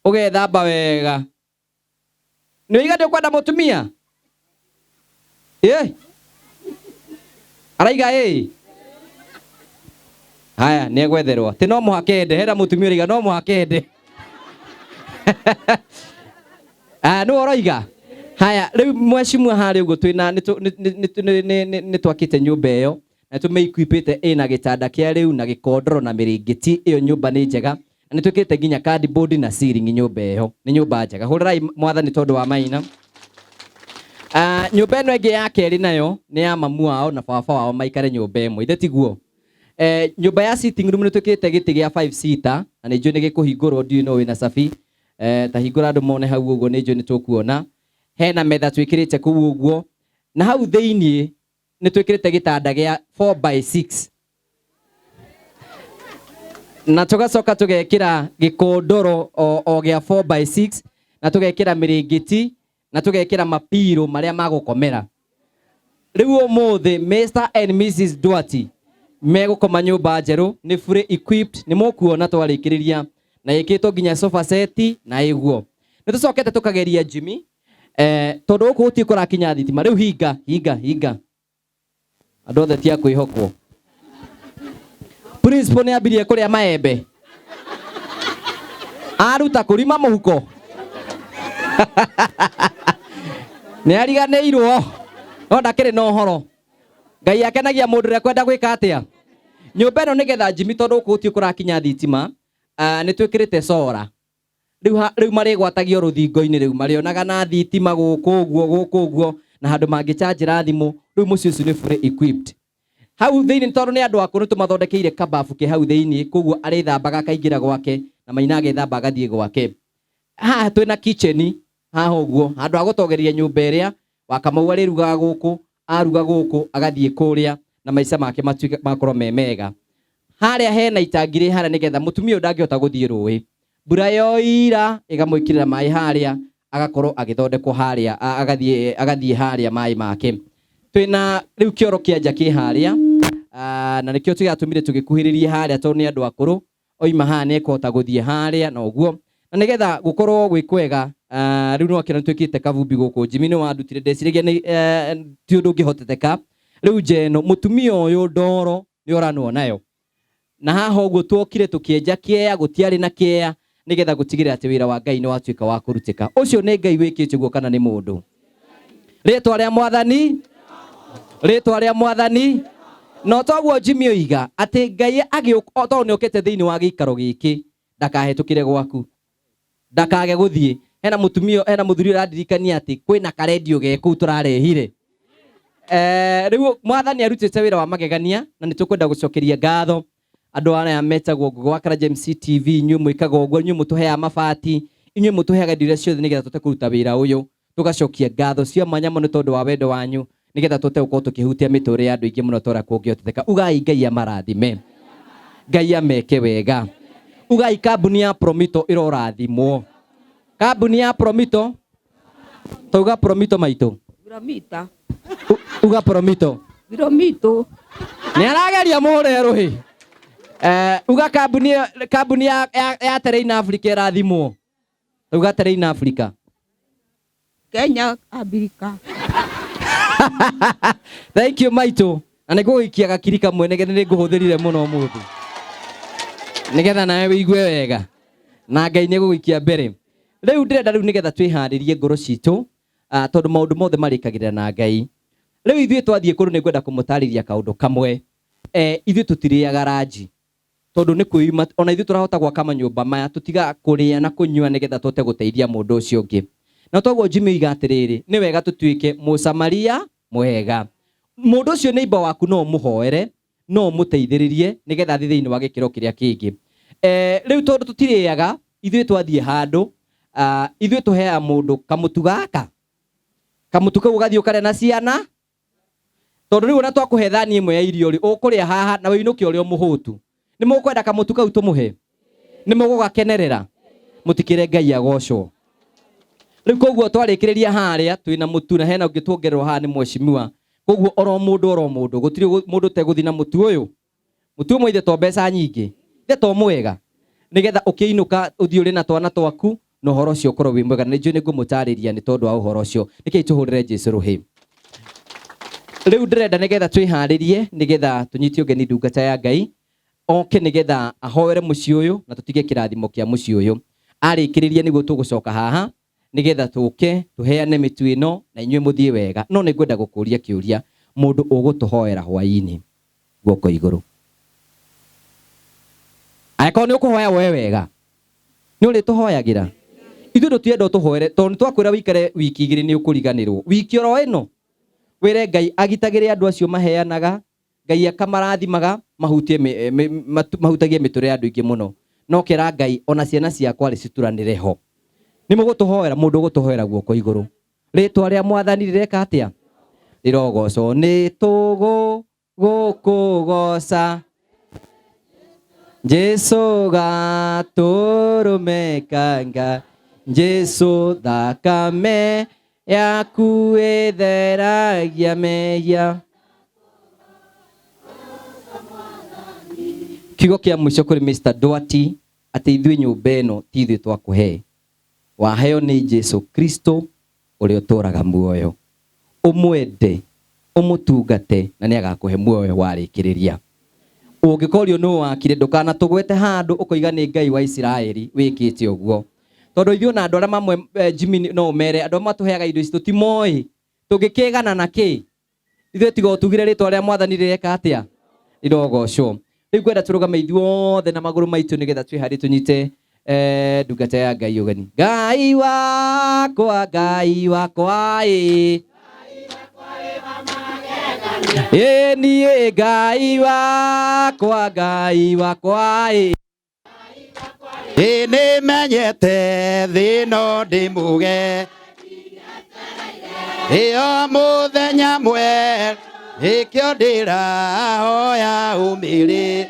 Ũgethamba wega. Nĩ ũiga nĩ ũkwenda mũtumia? Ĩ? Araiga ĩ? Haya, nĩ egwetherwo. Ti no mũhaka ende, hena mũtumia ũraiga no mũhaka ende. Ah, nĩwe ũroiga? Haya, rĩu mheshimiwa harĩa ũguo twĩna nĩ twakĩte nyũmba ĩyo na tũmĩequipĩte ĩna gĩtanda kĩa rĩu na gĩkondoro na mĩrĩngĩti. Ĩyo nyũmba nĩ njega. Na nĩ twĩkĩrĩte nginya cardboard na ceiling nyũmba ĩyo. Nĩ nyũmba njega. Hũrĩrai mwathani tondũ wa Maina. Nyũmba ĩno ĩngĩ ya kerĩ nayo nĩ ya mamu wao na baba wao maikare nyũmba ĩmwe. Ithe tiguo? Nyũmba ya sitting room nĩ twĩkĩrĩte gĩtĩ gĩa 5 seater na nĩ njũĩ nĩ gĩkũhingũrwo, ndiũĩ no wĩna cabi. Ta hingũra andũ mone hau ũguo, nĩ njũĩ nĩ tũkuona. Hena metha twĩkĩrĩte kũu ũguo. Na hau thĩiniĩ nĩ twĩkĩrĩte gĩtanda gĩa 4 by 6. Na tũgacoka tũgekĩra gĩkondoro o gĩa 4 by 6 na tũgekĩra mĩrĩngĩti na tũgekĩra mapirũ marĩa ma gũkomera. Rĩu ũmũthĩ Mr and Mrs Duarte megũkoma nyũmba njerũ, nĩ fully equipped, nĩ mũkuona twarĩkĩrĩria na ĩkĩtwo nginya sofa set na ĩguo. Nĩ tũcokete tũkageria Jimmy, tondũ gũkũ gũtirĩ kũrakinya thitima. Rĩu hinga, hinga, hinga. Andũ othe ti a kwĩhokwo. Principal nĩ ambirie kũrĩa maembe. Aruta kũrima mũhuko. Nĩ ariganĩirwo. No ndakĩrĩ na ũhoro. Ngai akenagia mũndũ ũrĩa kwenda gwĩka atĩa. Nyũmba ĩno nĩgetha Jimmy, tondũ gũkũ gũtirĩ kũrakinya thitima, nĩ twĩkĩrĩte solar. Rĩu rĩu marĩgwatagio rũthingo-inĩ, rĩu marĩonaga na thitima gũkũ ũguo, gũkũ ũguo, na handũ mangĩchanjĩra thimũ. Rĩu mũciĩ ũcio nĩ fully equipped. Hau thĩinĩ tondũ nĩ andũ akũrũ tũmathondekeire kababu ke hau thĩinĩ, koguo arĩthambaga akaingĩra gwake na Maina agethamba agathiĩ gwake. Haha twĩna kitchen haha ũguo, handũ ha gũtogeria nyũmba ĩrĩa Wakamau arĩrugaga gũkũ, aruga gũkũ agathiĩ kũrĩa na maica make matuĩke makorwo me mega. Harĩa hena itangi rĩ harĩa nĩgetha mũtumia ũyũ ndangĩhota gũthiĩ rũĩ. Mbura yoira ĩgamwĩkĩrĩra maĩ harĩa, agakorwo agĩthondekwo harĩa, agathiĩ harĩa maĩ make. Twĩna rĩu kĩoro kĩa nja kĩ harĩa, na nĩkĩo tũratũmire tũgĩkuhĩrĩrie harĩa tondũ nĩ andũ akũrũ. Oima haha nĩ ekũhota gũthiĩ harĩa na ũguo. Na nĩgetha gũkorwo gwĩ kwega, rĩu nĩ wakĩona nĩ twĩkĩte kabumbi gũkũ. Jimmy nĩ wandutire, ndeciragia nĩ ti ũndũ ũngĩhoteteka. Rĩu nja ĩno, mũtumia ũyũ ndoro nĩ oranwo nayo. Na haha ũguo tuokire tũkĩenja kĩea, gũtiarĩ na kĩea, nĩgetha gũtigĩrĩra atĩ wĩra wa Ngai nĩ watuĩka wa kũrutĩka. Ũcio nĩ Ngai wĩkĩte ũguo kana nĩ mũndũ? Rĩtwa rĩa Mwathani, rĩtwa rĩa Mwathani. No toguo Jimmy oiga atĩ Ngai agĩũka, tondũ nĩ okĩte thĩinĩ wa gĩikaro gĩkĩ, ndakahĩtũkĩre gwaku, ndakage gũthiĩ. Hena mũtumia, hena mũthuri ũrandirikania atĩ kwĩna karendio ge kũu tũrarehire. Rĩu Mwathani arutĩte wĩra wa magegania na nĩ tũkwenda gũcokeria ngatho andũ arĩa metagwo Ngũgĩ wa Karanja MC TV. Inyuĩ mwĩkaga ũguo, inyuĩ mũtũheaga mabati, inyuĩ mũtũheaga indo iria ciothe nĩgetha tũhote kũruta wĩra ũyũ. Tũgacokia ngatho cia mwanya mũno tondũ wa wendo wanyu nĩgetha tũhote gũkorwo tũkĩhutia mĩtũrĩre ya andũ aingĩ mũno ta ũrĩa kũngĩhoteteka. Ugai Ngai amarathime, Ngai ameke wega. Ugai kambuni ya Promito ĩrorathimwo. Kambuni ya Promito, tauga Promito maitũ. Promito. Uga Promito. Promito. Nĩ arageria mũhũre rũhĩ. Uga kambuni ya Terrain Africa ĩrathimwo. Uga Terrain Africa. Kenya, Africa. Thank you maitũ. Na nĩ ngũgũikia gakiri kamwe nĩgetha nĩ ngũhũthĩrire mũno ũmũthĩ. Nĩgetha nawe wĩigue wega. Na Ngai nĩ egũgũikia mbere. Rĩu ndĩrenda rĩu nĩgetha twĩharĩrie ngoro citũ, tondũ maũndũ mothe marĩkagĩrĩra na Ngai. Rĩu ithuĩ twathiĩ kũndũ nĩ ngwenda kũmũtarĩria kaũndũ kamwe. Ithuĩ tũtirĩaga ranji tondũ nĩ kwĩima, ona ithuĩ tũrahota gwaka manyũmba maya, tũtigaga kũrĩa na kũnyua nĩgetha tũhote gũteithia mũndũ ũcio ũngĩ. Na toguo Jimmy oiga atĩrĩrĩ, nĩ wega tũtuĩke mũsamaria mwega. Mũndũ ũcio neighbor waku no ũmũhoere, no ũmũteithĩrĩrie nĩgetha athiĩ thĩinĩ wa gĩkĩro kĩrĩa kĩngĩ. Rĩu tondũ tũtirĩaga, ithuĩ twathiĩ handũ, ithuĩ tũheaga mũndũ kamũtu gaka. Kamũtu kau ũgathiĩ ũkarĩa na ciana, tondũ rĩu ona twakũhe thani ĩmwe ya irio rĩ, ũkũrĩa haha na wĩinũke ũrĩ o mũhũtu. Nĩ mũkwenda kamũtu kau tũmũhe? Nĩ mũgũgakenerera? Mũtikĩre Ngai agocwo. Rĩu koguo twarĩkĩrĩria harĩa twĩna mũtu na hena ũngĩ tuongererwo haha nĩ mheshimiwa. Koguo oro mũndũ oro mũndũ, gũtirĩ mũndũ ũtegũthiĩ na mũtu ũyũ. Mũtu ũmwe ithe to mbeca nyingĩ, ithe to mwega, nĩgetha ũkĩinũka ũthiĩ ũrĩ na twana twaku na ũhoro ũcio ũkorwo wĩ mwega. Na nĩ njũĩ nĩ ngũmũtarĩria nĩ tondũ wa ũhoro ũcio. Nĩkĩĩ tũhũrĩre Jesũ rũhĩ. Rĩu ndĩrenda nĩgetha twĩharĩrie nĩgetha tũnyite ũgeni ndungata ya Ngai oke nĩgetha ahoere mũciĩ ũyũ na tũtige kĩrathimo kĩa mũciĩ ũyũ. Arĩkĩrĩria nĩguo tũgũcoka haha nĩgetha tũke tũheane mĩtu ĩno na inyuĩ mũthiĩ wega. No nĩ ngwenda gũkũria kĩũria, mũndũ ũgũtũhoera hwaĩ-inĩ guoko igũrũ. Angĩkorwo nĩ ũkũhoya woe wega, nĩ ũrĩtũhoyagĩra. Ithuĩ tũtirenda ũtũhoere tondũ nĩ twakwĩra wĩikare wiki igĩrĩ nĩ ũkũriganĩrwo. Wiki oro ĩno wĩre Ngai agitagĩre andũ acio maheanaga, Ngai akamarathimaga, mahutie mahutagie mĩtũrĩre ya andũ aingĩ mũno. No kĩra Ngai ona ciana ciakwa rĩ cituranĩre ho. Nĩ mũgũtũhoera, mũndũ ũgũtũhoera guoko igũrũ. Rĩtwa rĩa Mwathani rĩreka atĩa? Rĩrogocwo. Nĩ tũgũkũgoca Jesu gatũrũme ka Ngai, Jesu thakame yaku ĩtheragia mehia. Kiugo kĩa mũico kũrĩ Mr. Duarte atĩ ithuĩ nyũmba ĩno ti ithuĩ twakũhe, waheo nĩ Jesu Kristo ũrĩa ũtũũraga muoyo. Ũmwende, ũmũtungate na nĩ agakũhe muoyo warĩkĩrĩria. Ũngĩkorio nũ wakire, ndũkanatũgwete handũ ũkoiga nĩ Ngai wa Isiraeli wĩkĩte ũguo. Tondũ ithuĩ ona andũ arĩa mamwe, Jimmy no ũmere, andũ arĩa matũheaga indo ici tũtimoĩ, tũngĩkĩgana na kĩ? Ithuĩ tiga ũtugire rĩtwa rĩa Mwathani rĩreka atĩa? Rĩrogocwo. Rĩu ngwenda tũrũgame ithuothe na magũrũ maitũ nĩgetha twĩharĩrie tũnyite ndungata ya Ngai ũgeni. Ngai wakwa, Ngai wakwa, ĩ. Ĩ niĩ Ngai wakwa, Ngai wakwa, ĩ. Ĩ nĩmenyete thĩ no ndĩmũge. Ĩyo mũthenya mwerũ, nĩkĩo ndĩrahoya ũmĩrĩ,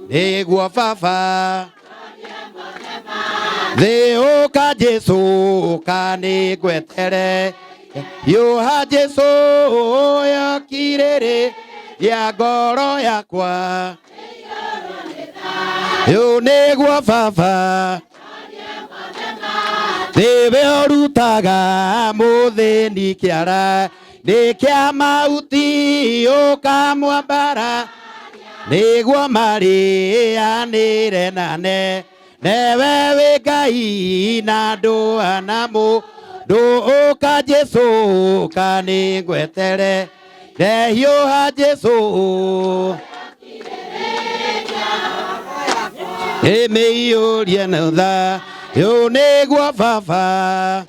nĩguo baba. Thĩ ũka Jesũ, ũka nĩngwetere. Hiũha Jesũ, yokirĩrĩ ya ngoro yakwa. Ĩũ nĩguo baba. Thĩwe ũrutaga mũthĩni kĩara, nĩ kĩa mahuti ũkamwambara, nĩguo marĩanĩre nane. Newe wĩ Ngai na ndũhana mũndũ, ũka Jesũ, ũka nĩngwetere. Ndehiũha Jesũ, ĩmĩiyũrie na tha, ĩũ nĩguo baba.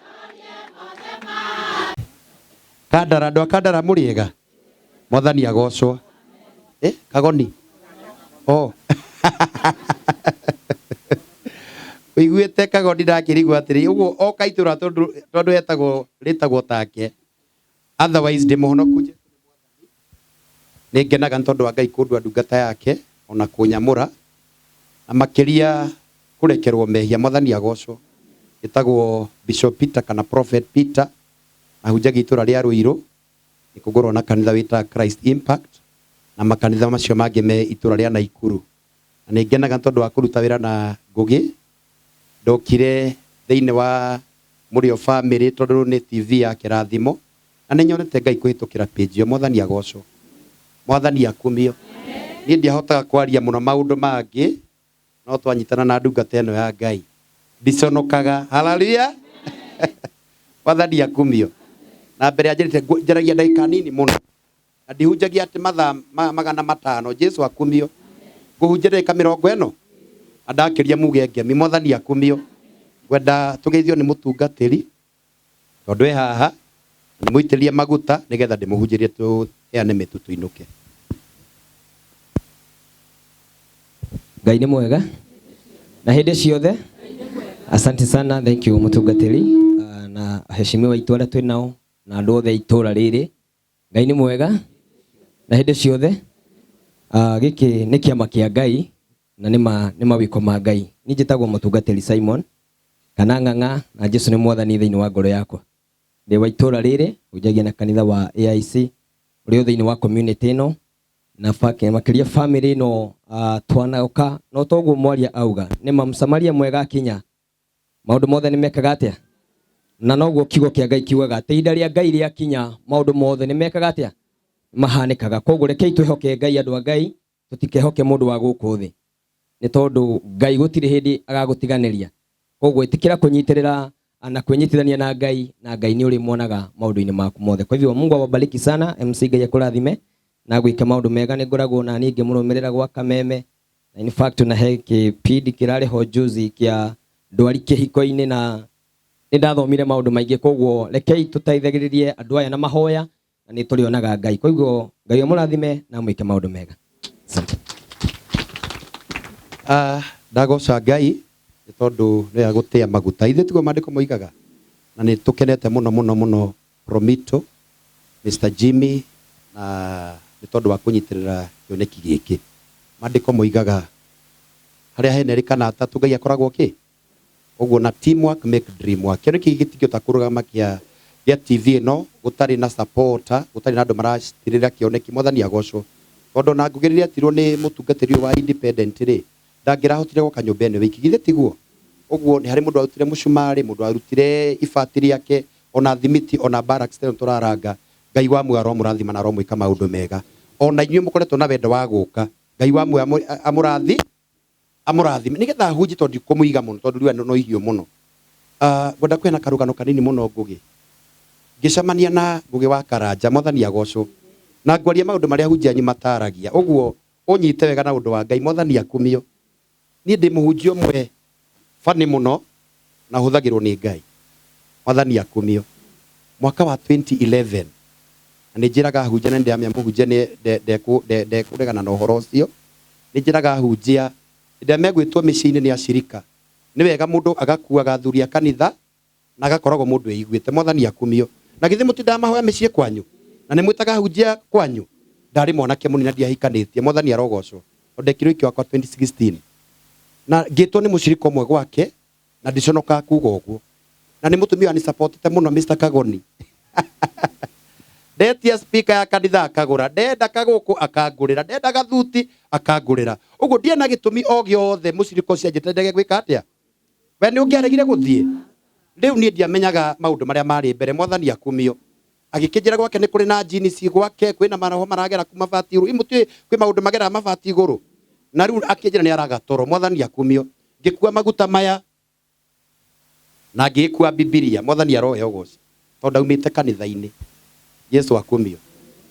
Kandara, andũ a Kandara mũrĩega? Mwathani agocwo. Kagoni? Oh. Ũiguĩte Kagoni ndakĩrigwo atĩrĩ, ũguo o kaitũra tondũ etagwo rĩtagwo take. Otherwise ndĩ mũhonoku Jesũ nĩ Mwathani. Nĩ ngenaga nĩ tondũ wa Ngai kũndua ndungata yake ona kũnyamũra na makĩria kũrekerwo mehia. Mwathani agocwo. Njĩtagwo Bishop Peter kana Prophet Peter, na hunjagia itũra rĩa Ruiru. Nĩ kũngorwo na kanitha wĩtaga Christ Impact na makanitha macio mangĩ me itũra rĩa Naikuru. Na nĩ ngenaga nĩ tondũ wa kũruta wĩra na Ngũgĩ. Ndokire thĩinĩ wa Mũrĩo family tondũ nĩ TV ya kĩrathimo na nĩ nyonete Ngai kũhĩtũkĩra page ĩyo. Mwathani agocwo. Mwathani akumio. Niĩ ndiahotaga kwaria mũno maũndũ mangĩ no twanyitana na ndungata ĩno ya Ngai. Ndiconokaga. Haleluya. Wathani akumio. Na mbere anjĩrĩte njaragia ndagĩka nini mũno. Na ndihunjagia atĩ mathaa 500. Jesu akumio. Ngũhunjia ndagĩka 40. Na ndakĩria muge ngemi. Mwathani akumio. Ngwenda tũgeithio nĩ mũtungatĩri tondũ e haha nĩ mũitĩrĩrie maguta nĩgetha ndĩmũhunjĩrie tũheane mĩtu tũinũke. Ngai nĩ mwega na hĩndĩ ciothe. Asante sana, thank you mũtungatĩri na aheshimiwa aitũ arĩa twĩ nao na andũ othe a itũũra rĩrĩ. Ngai nĩ mwega na hĩndĩ ciothe. Gĩkĩ nĩ kĩama kĩa Ngai na nĩ mawĩko ma Ngai. Niĩ njĩtagwo mũtungatĩri Simon kana Ng'ang'a na Jesu nĩ mwathani thĩinĩ wa ngoro yakwa. Ndĩ wa itũũra rĩrĩ, hunjagia na kanitha wa AIC ũrĩa thĩinĩ wa community ĩno na makĩria family ĩno twanaoka no toguo mwaria auga nĩ ma Msamaria mwega akinya maũndũ mothe nĩ mekaga atĩa, na noguo kiugo kĩa Ngai kiugaga atĩ ihinda rĩa Ngai rĩakinya maũndũ mothe nĩ mekaga atĩa, mahanĩkaga. Koguo rekei twĩhoke Ngai, andũ a Ngai, tũtikehoke mũndũ wa gũkũ thĩ, nĩ tondũ Ngai gũtirĩ hĩndĩ agagũtiganĩria. Koguo ĩtĩkĩra kũnyitĩrĩra na kwĩnyitithania na Ngai, na Ngai nĩ ũrĩmuonaga maũndũ-inĩ maku mothe. Kwa hivyo Mungu awabariki sana, MC Ngai akũrathime na gwĩka maũndũ mega. Nĩ ngoragwo na niĩ ngĩmũrũmĩrĩra gwa Kameme, na in fact na he kĩbindi kĩrarĩ ho juzi kĩa ndwari kĩhiko-inĩ, na nĩ ndathomire maũndũ maingĩ. Koguo rekei tũteithagĩrĩrie andũ aya na mahoya, na nĩ tũrĩonaga Ngai. Koguo Ngai amũrathime na amwĩke maũndũ mega. Asante. Ndagoca Ngai nĩ tondũ nĩ agũtĩa maguta. Ithuĩ tiguo maandĩko moigaga, na nĩ tũkenete mũno mũno mũno Promito, Mr Jimmy, na nĩ tondũ wa kũnyitĩrĩra kĩoneki gĩkĩ. Maandĩko moigaga harĩa hena erĩ kana atatũ Ngai akoragwo kĩ? Ũguo na teamwork make dream work. Kĩoneki gĩkĩ gĩtingĩhota kũrũgama kĩa TV ĩno gũtarĩ na supporter, gũtarĩ na andũ maratirĩra kĩoneki. Mwathani agocwo. Tondũ ona Ngũgĩ rĩrĩa etirwo nĩ mũtungatĩri wa Independent rĩ, ndangĩrahotire gũka nyũmba ĩno wiki, githĩ tiguo? Ũguo nĩ harĩ mũndũ warutire mũcumarĩ, mũndũ warutire ibati rĩake, ona thimiti, ona barracks teno tũraranga. Ngai wa muoyo aromũrathima na aromwĩka maũndũ mega. Ona inyuĩ mũkoretwo na wendo wa gũka, Ngai wa muoyo amũrathime nĩgetha ahunjie, tondũ ndikũmũiga mũno, tondũ riũa no ihiũ mũno. Ngwenda kũheana karũgano kanini mũno Ngũgĩ. Ngĩcemania na Ngũgĩ wa Karanja, Mwathani agocwo, na ngwaria maũndũ marĩa ahunjia anyu mataragia. Ũguo ũnyite wega na ũndũ wa Ngai, Mwathani akumio. Niĩ ndĩ mũhunjia ũmwe bani mũno na ũhũthagĩrwo nĩ Ngai. Mwathani akumio. Mwaka wa 2011, na nĩ njĩraga ahunjia, na nĩ ndĩramenya mũhunjia nĩ ndekũregana na ũhoro ũcio. Nĩ njĩraga ahunjia hĩndĩ ĩrĩa megwĩtwo mĩciĩ-inĩ nĩ acirika, nĩ wega mũndũ agakuaga athuri a kanitha na agakoragwo mũndũ eiguĩte. Mwathani akumio. Na githĩ mũtindaga mahoya mĩciĩ kwanyu? Na nĩ mwĩtaga ahunjia kwanyu? Ndarĩ mwanake mũnini na ndiahikanĩtie. Mwathani arogocwo. Tondũ ndekirwo wiki wakwa 2016. Na ngĩtwo nĩ mũcirika ũmwe gwake, na ndiconokaga kuga ũguo. Na nĩ mũtumia wanisupportete mũno Mr Kagoni. Ndetia speaker ya kanitha akagũra, ndenda kagũkũ akangũrĩra, ndenda gathuti akangũrĩra. Ũguo ndiena gĩtũmi o gĩothe mũcirika ũcio anjĩtire ndege gwĩka atĩa? We nĩ ũngĩaregire gũthiĩ? Rĩu niĩ ndiamenyaga maũndũ marĩa marĩ mbere. Mwathani akumio. Agĩkĩnjĩra gwake nĩ kũrĩ na jeans gwake, kwĩna maroho maragera kuma mabati igũrũ. Imũtiũĩ kwĩ maũndũ mageraga mabati igũrũ. Na rĩu akĩnjĩra nĩ araga toro. Mwathani akumio. Ngĩkua maguta maya na ngĩkua Bibilia. Mwathani arohe ũgoci tondũ ndaumĩte kanitha-inĩ. Jesu akumio.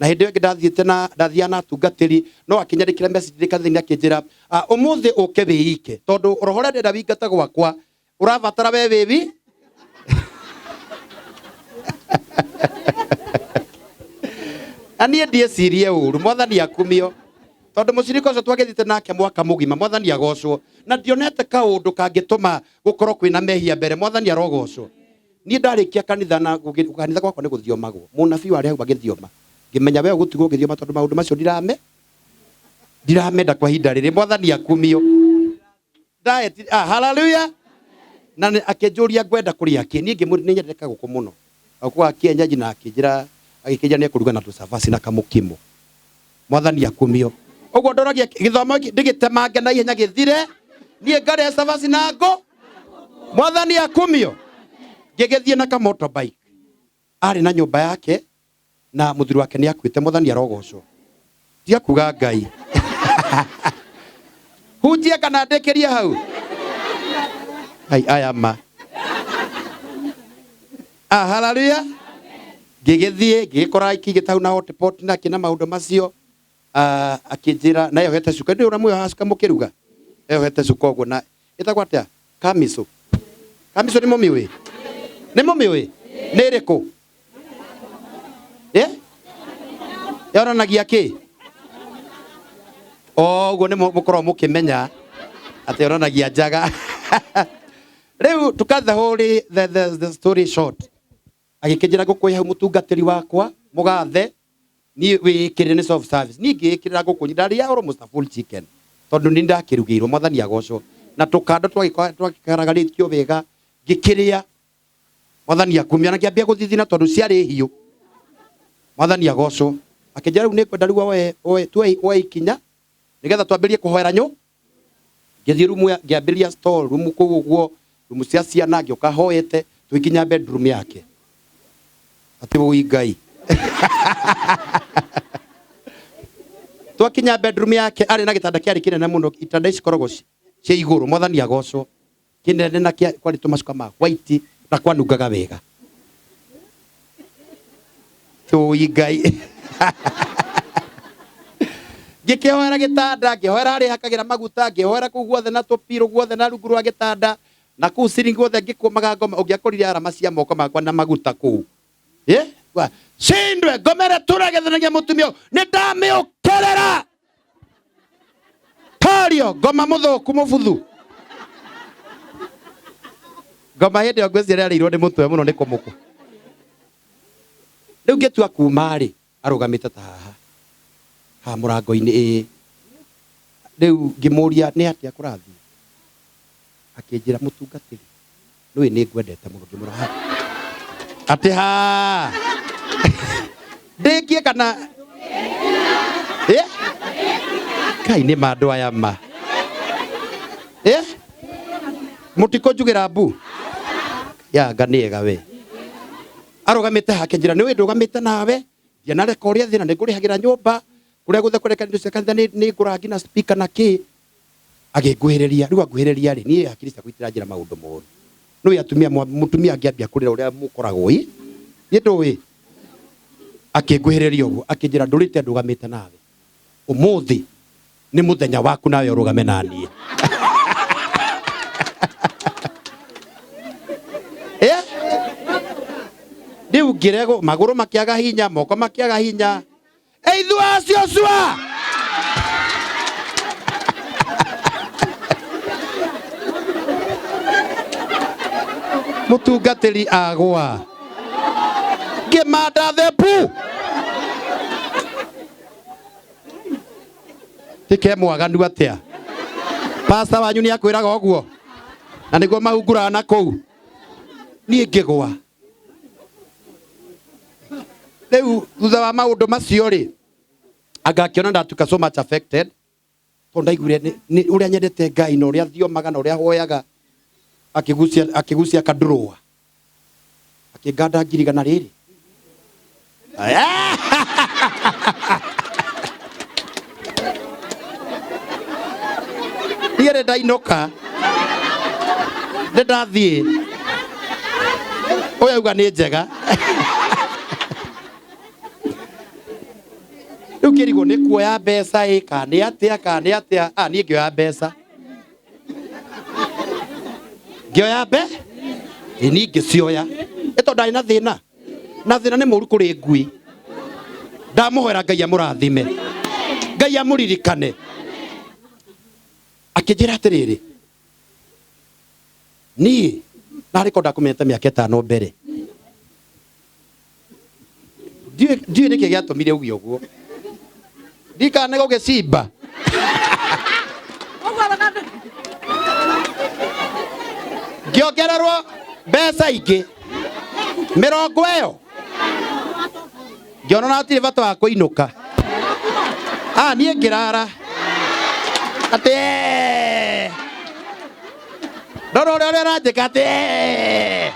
Na hĩndĩ ĩyo ĩngĩ ndathiĩte na ndathiaga na atungatĩri, no akĩnyandĩkĩra message ndĩ kanitha-inĩ akĩnjĩra, ũmũthĩ ũke wĩike tondũ roho ũrĩa ndĩrenda wĩingate gwakwa ũrabatara we wĩwi. Na niĩ ndiĩcirie ũru. Mwathani akumio. Tondũ mũcirika ũcio twagĩthiĩte nake mwaka mũgima, Mwathani agocwo. Na ndionete kaũndũ kangĩtũma gũkorwo kwĩna mehia mbere. Mwathani arogocwo. Niĩ ndarĩkia kanitha na kanitha gwakwa nĩ gũthiomagwo. Mũnabii warĩ hau agĩthioma. Ngĩmenya we ũgũtigwo ũgĩthioma tondũ maũndũ macio ndiramenda kwa ihinda rĩrĩ. Mwathani akumio. Diet, hallelujah. Na akĩnjũria ngwenda kũrĩa kĩ. Niĩ ngĩmwĩra nĩ nyendete kagũkũ mũno. Kagũkũ ga kienyeji, na agĩkĩnjĩra nĩ ekũruga na tũcabaci na kamũkimo. Mwathani akumio. Ũguo ndoragia gĩthomo gĩkĩ ndĩgĩtemange na ihenya gĩthire. Niĩ ngarĩa cabaci na ngũ. Mwathani akumio. Ngĩgĩthiĩ na kamotorbike. Arĩ na nyũmba yake na mũthuri wake nĩ akuĩte. Mwathani arogocwo. Tiga kuga Ngai. Hunjia kana ndĩkĩrie hau. Ai aya ma. Ah, haleluya. Ngĩgĩthiĩ ngĩgĩkora ikigĩta hau na hotpot na kĩna maũndũ macio. Ah, akĩnjĩra na yohete cuka ndĩ ũrĩa muoyaga cuka mũkĩruga yohete cuka ũguo na ĩtagwo atĩa kamico kamico nĩ mũmĩũĩ nĩ mũmĩũĩ nĩ ĩrĩkũ ĩ yonanagia kĩ o ũguo nĩ mũkoragwo mũkĩmenya atĩ yonanagia njaga rĩu to cut the whole the story short agĩkĩnjĩra ngũkũ ĩ hau mũtungatĩri wakwa mũgathe niĩ wĩĩkĩrĩre nĩ self service niĩ ngĩĩkĩrĩra ngũkũ ndarĩa almost a full chicken tondũ nĩ ndakĩrugĩirwo mwathani agocwo na tũkando twagĩkaragarĩtio wega ngĩkĩrĩa mwathani akumia na ngĩambia gũthithina tondũ ciarĩ hiũ mwathani agocwo akĩnjĩra rĩu nĩngwenda rĩu woe woe tuoe woe ikinya nĩgetha twambĩrĩrie kũhoera nyũ ngĩthiĩ rumu ngĩambĩrĩria store rumu kũu ũguo rumu cia ciana ngĩũka hoete tũgĩkinya bedroom yake atĩ ũi ngai twakinya bedroom yake arĩ na gĩtanda kĩarĩ kĩnene mũno itanda ici cikoragwo cia igũrũ mwathani agocwo kĩnene na kĩa kwarĩ tũmacuka ma white na kwanungaga wega tũi ngai ngĩkĩhoera gĩtanda ngĩhoera harĩa hakagĩra maguta ngĩhoera kũu guothe na tũpirũ guothe na rungu rwa gĩtanda na kũu ciringi guothe ngĩkũmaga ngoma ũngĩakorire arama cia moko makwa na maguta kũu ĩ cindwe ngomere tũragethanagia mũtumia ũyũ nĩ ndamĩũkerera torio ngoma mũthũku mũbuthu ngoma hĩndĩ ĩyo ngwĩciria yarĩirwo nĩ mũtwe mũno nĩ kũmũkũ rĩu ngĩtua kuma rĩ arũgamĩte ta haha haha mũrango-inĩ ĩĩ rĩu ngĩmũria nĩ atĩa kũrathiĩ akĩnjĩra mũtungatĩri nĩũĩ nĩ ngwendete mũno ngĩmwĩra ha atĩ ha ndĩkie kana ĩ kai nĩ ma andũ aya ma ĩ mũtikũnjugĩra mbu yanga nĩ ega we arũgamĩte hake njĩra nĩũĩ ndũgamĩte nawe ndianareka ũrĩa thĩna nĩ ngũrĩhagĩra nyũmba kũrĩa guothe kũreka indo cia kanitha nĩ ngũraga nginya speaker na kĩ agĩnguhĩrĩria rĩu anguhĩrĩria rĩ niĩ hakiri ciakwa itiranjĩra maũndũ moru nĩũĩ atumia mũtumia angĩambia kũrĩra ũrĩa mũkoragwo ĩ niĩ ndũĩ akĩnguhĩrĩria ũguo akĩnjĩra ndũrĩte ndũgamĩte nawe ũmũthĩ nĩ mũthenya waku nawe ũrũgame na niĩ Eh? Rĩu ngĩregwo magũrũ makĩaga hinya moko makĩaga hinya eithu acio cua mũtungatĩri agwa ngĩmanda thebu tike mwaganu atĩa pasta wanyu nĩ akwĩraga ũguo na nĩguo mahunguraga na kũu niĩ ngĩgwa rĩu thutha wa maũndũ macio rĩ anga akĩona ndatuĩka so much affected tondũ ndaiguire nĩ ũrĩa nyendete Ngai na ũrĩa thiomaga na ũrĩa hoyaga akĩgucia akĩgucia kandurũa akĩnganda ngiri igana rĩrĩ niĩ nĩ ndainũka nĩ ndathiĩ ũyũ auga nĩ njega rĩu kĩrigwo nĩ kuoya mbeca ĩ kana nĩ atĩa kana nĩ atĩa ah niĩ ngĩoya mbeca ngĩoya mbe ĩ niĩ ngĩcioya ĩ tondũ ndarĩ na thĩna na thĩna nĩ mũru kũrĩ ngui ndamũhoera Ngai amũrathime Ngai amũririkane akĩnjĩra atĩrĩrĩ niĩ narĩ ko ndakũmenyete mĩaka ĩtano mbere ndiũĩ nĩkĩ gĩatũmire uge ũguo ndikana nĩ gũgĩcimba ngĩongererwo mbeca ingĩ mĩrongo ĩyo ngĩona na hatirĩ bata wa kũinũka ah niĩ ngĩrara atĩ "Eh." ndona ũrĩa ũrĩa aranjĩka atĩ "Eh."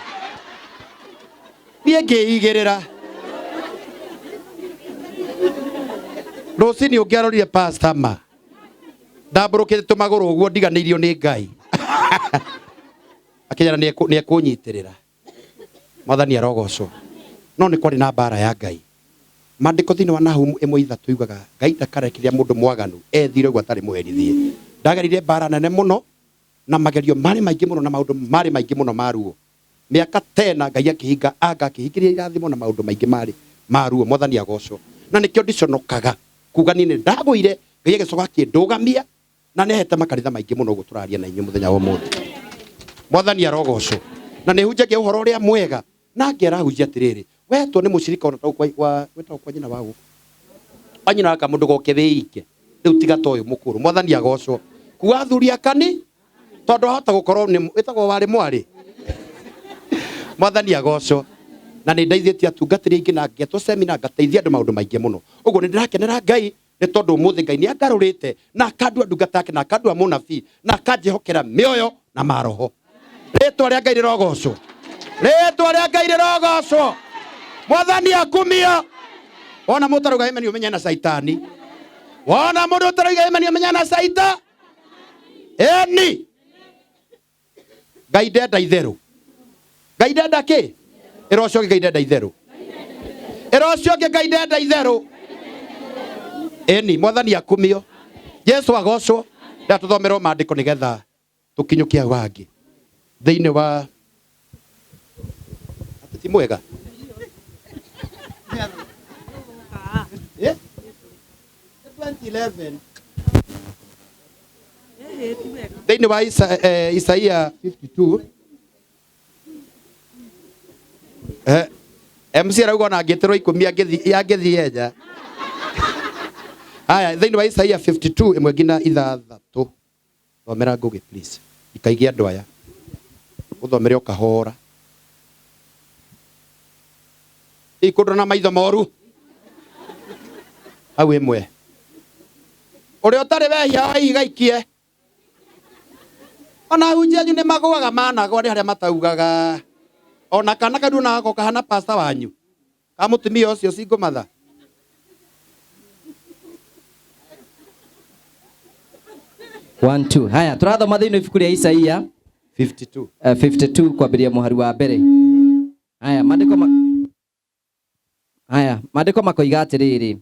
niĩ ngĩigĩrĩra rũcinĩ ũngĩarorire pastor ma ndambũrũkĩte tũmagũrũ ũguo ndiganĩirio nĩ Ngai Akĩnjĩra nĩ ekũnyitĩrĩra. Mwathani arogocwo. No nĩ kwarĩ na mbara ya Ngai. Maandĩko thĩinĩ wa Nahumu 1:3 yugaga Ngai ndakarekereria mũndũ mwaganu ethire ũguo atarĩ mũherithie. Ndagerire mbara nene mũno na magerio marĩ maingĩ mũno na maũndũ marĩ maingĩ mũno ma ruo. Mĩaka tena Ngai akĩhinga anga akĩhingĩria irathimo na maũndũ maingĩ marĩ ma ruo. Mwathani agocwo. Na nĩkĩo ndiconokaga kuga niĩ nĩ ndagũire Ngai agĩcoka akĩndũgamia na nĩ ahete makanitha maingĩ mũno ũguo tũraria na inyuĩ mũthenya wa ũmũthĩ. Mwathani arogocwo. Na nĩ hunjagia ũhoro ũrĩa mwega na ngera hunjia atĩrĩrĩ, wetwo nĩ mũcirika ona ta kwa wetagwo kwa nyina wa gũkũ kwa nyina wa kamũ ndũgoke wĩike rĩu tiga ta ũyũ mũkũrũ. Mwathani agocwo. Kuga athuri akani tondũ ahota gũkorwo nĩ wĩtagwo warĩ mwarĩ. Mwathani agocwo. Na nĩ ndeithĩtie atungatĩri aingĩ na ngetwo semina ngateithia andũ maũndũ maingĩ mũno. Ũguo nĩ ndĩrakenera Ngai nĩ tondũ ũmũthĩ Ngai nĩ angarũrĩte na akandua ndungata yake na akandua mũnabii na akanjĩhokera mĩoyo na maroho. Rĩtwa rĩa Ngai rĩrogocwo. Rĩtwa rĩa Ngai rĩrogocwo. Mwathani akumio. Wona mũndũ ũtarauga amen ũmenye na caitani. Wona mũndũ ũtarauga amen ũmenye na caita. Eni. Ngai ndenda itherũ. Ngai ndenda kĩ? Ĩra ũcio ũngĩ Ngai ndenda itherũ. Ĩra ũcio ũngĩ Ngai ndenda itherũ. Eni, Mwathani akumio. Jesu agocwo. Rĩa tũthomerwo maandĩko nĩgetha tũkinyũkie hau hangĩ. Thĩinĩ wa atĩ ti mwega. 2011 thĩinĩ wa Isaia 52 MC arauga ona angĩtĩrwo ikũmi angĩthiĩ nja. Haya, thĩinĩ wa Isaia 52 ĩmwe nginya ithathatũ. Thomera Ngũgĩ please. Ndikaige andũ aya. Ũthomere o kahora. Ikũndũ na maitho moru. Hau ĩmwe. Ũrĩa ũtarĩ wehia wa ihiga ikie. Ona ahunjia anyu nĩ magũaga managwa nĩ harĩa mataugaga. Ona kana kau nako kahana pasta wanyu. Ka mũtumia ũcio single mother. One, two. Haya, tũrathoma thĩinĩ wa ibuku rĩa Isaia 52. 52 kwambĩrĩria mũhari wa mbere. Haya, maandĩko ma Haya, maandĩko makoiga atĩrĩrĩ,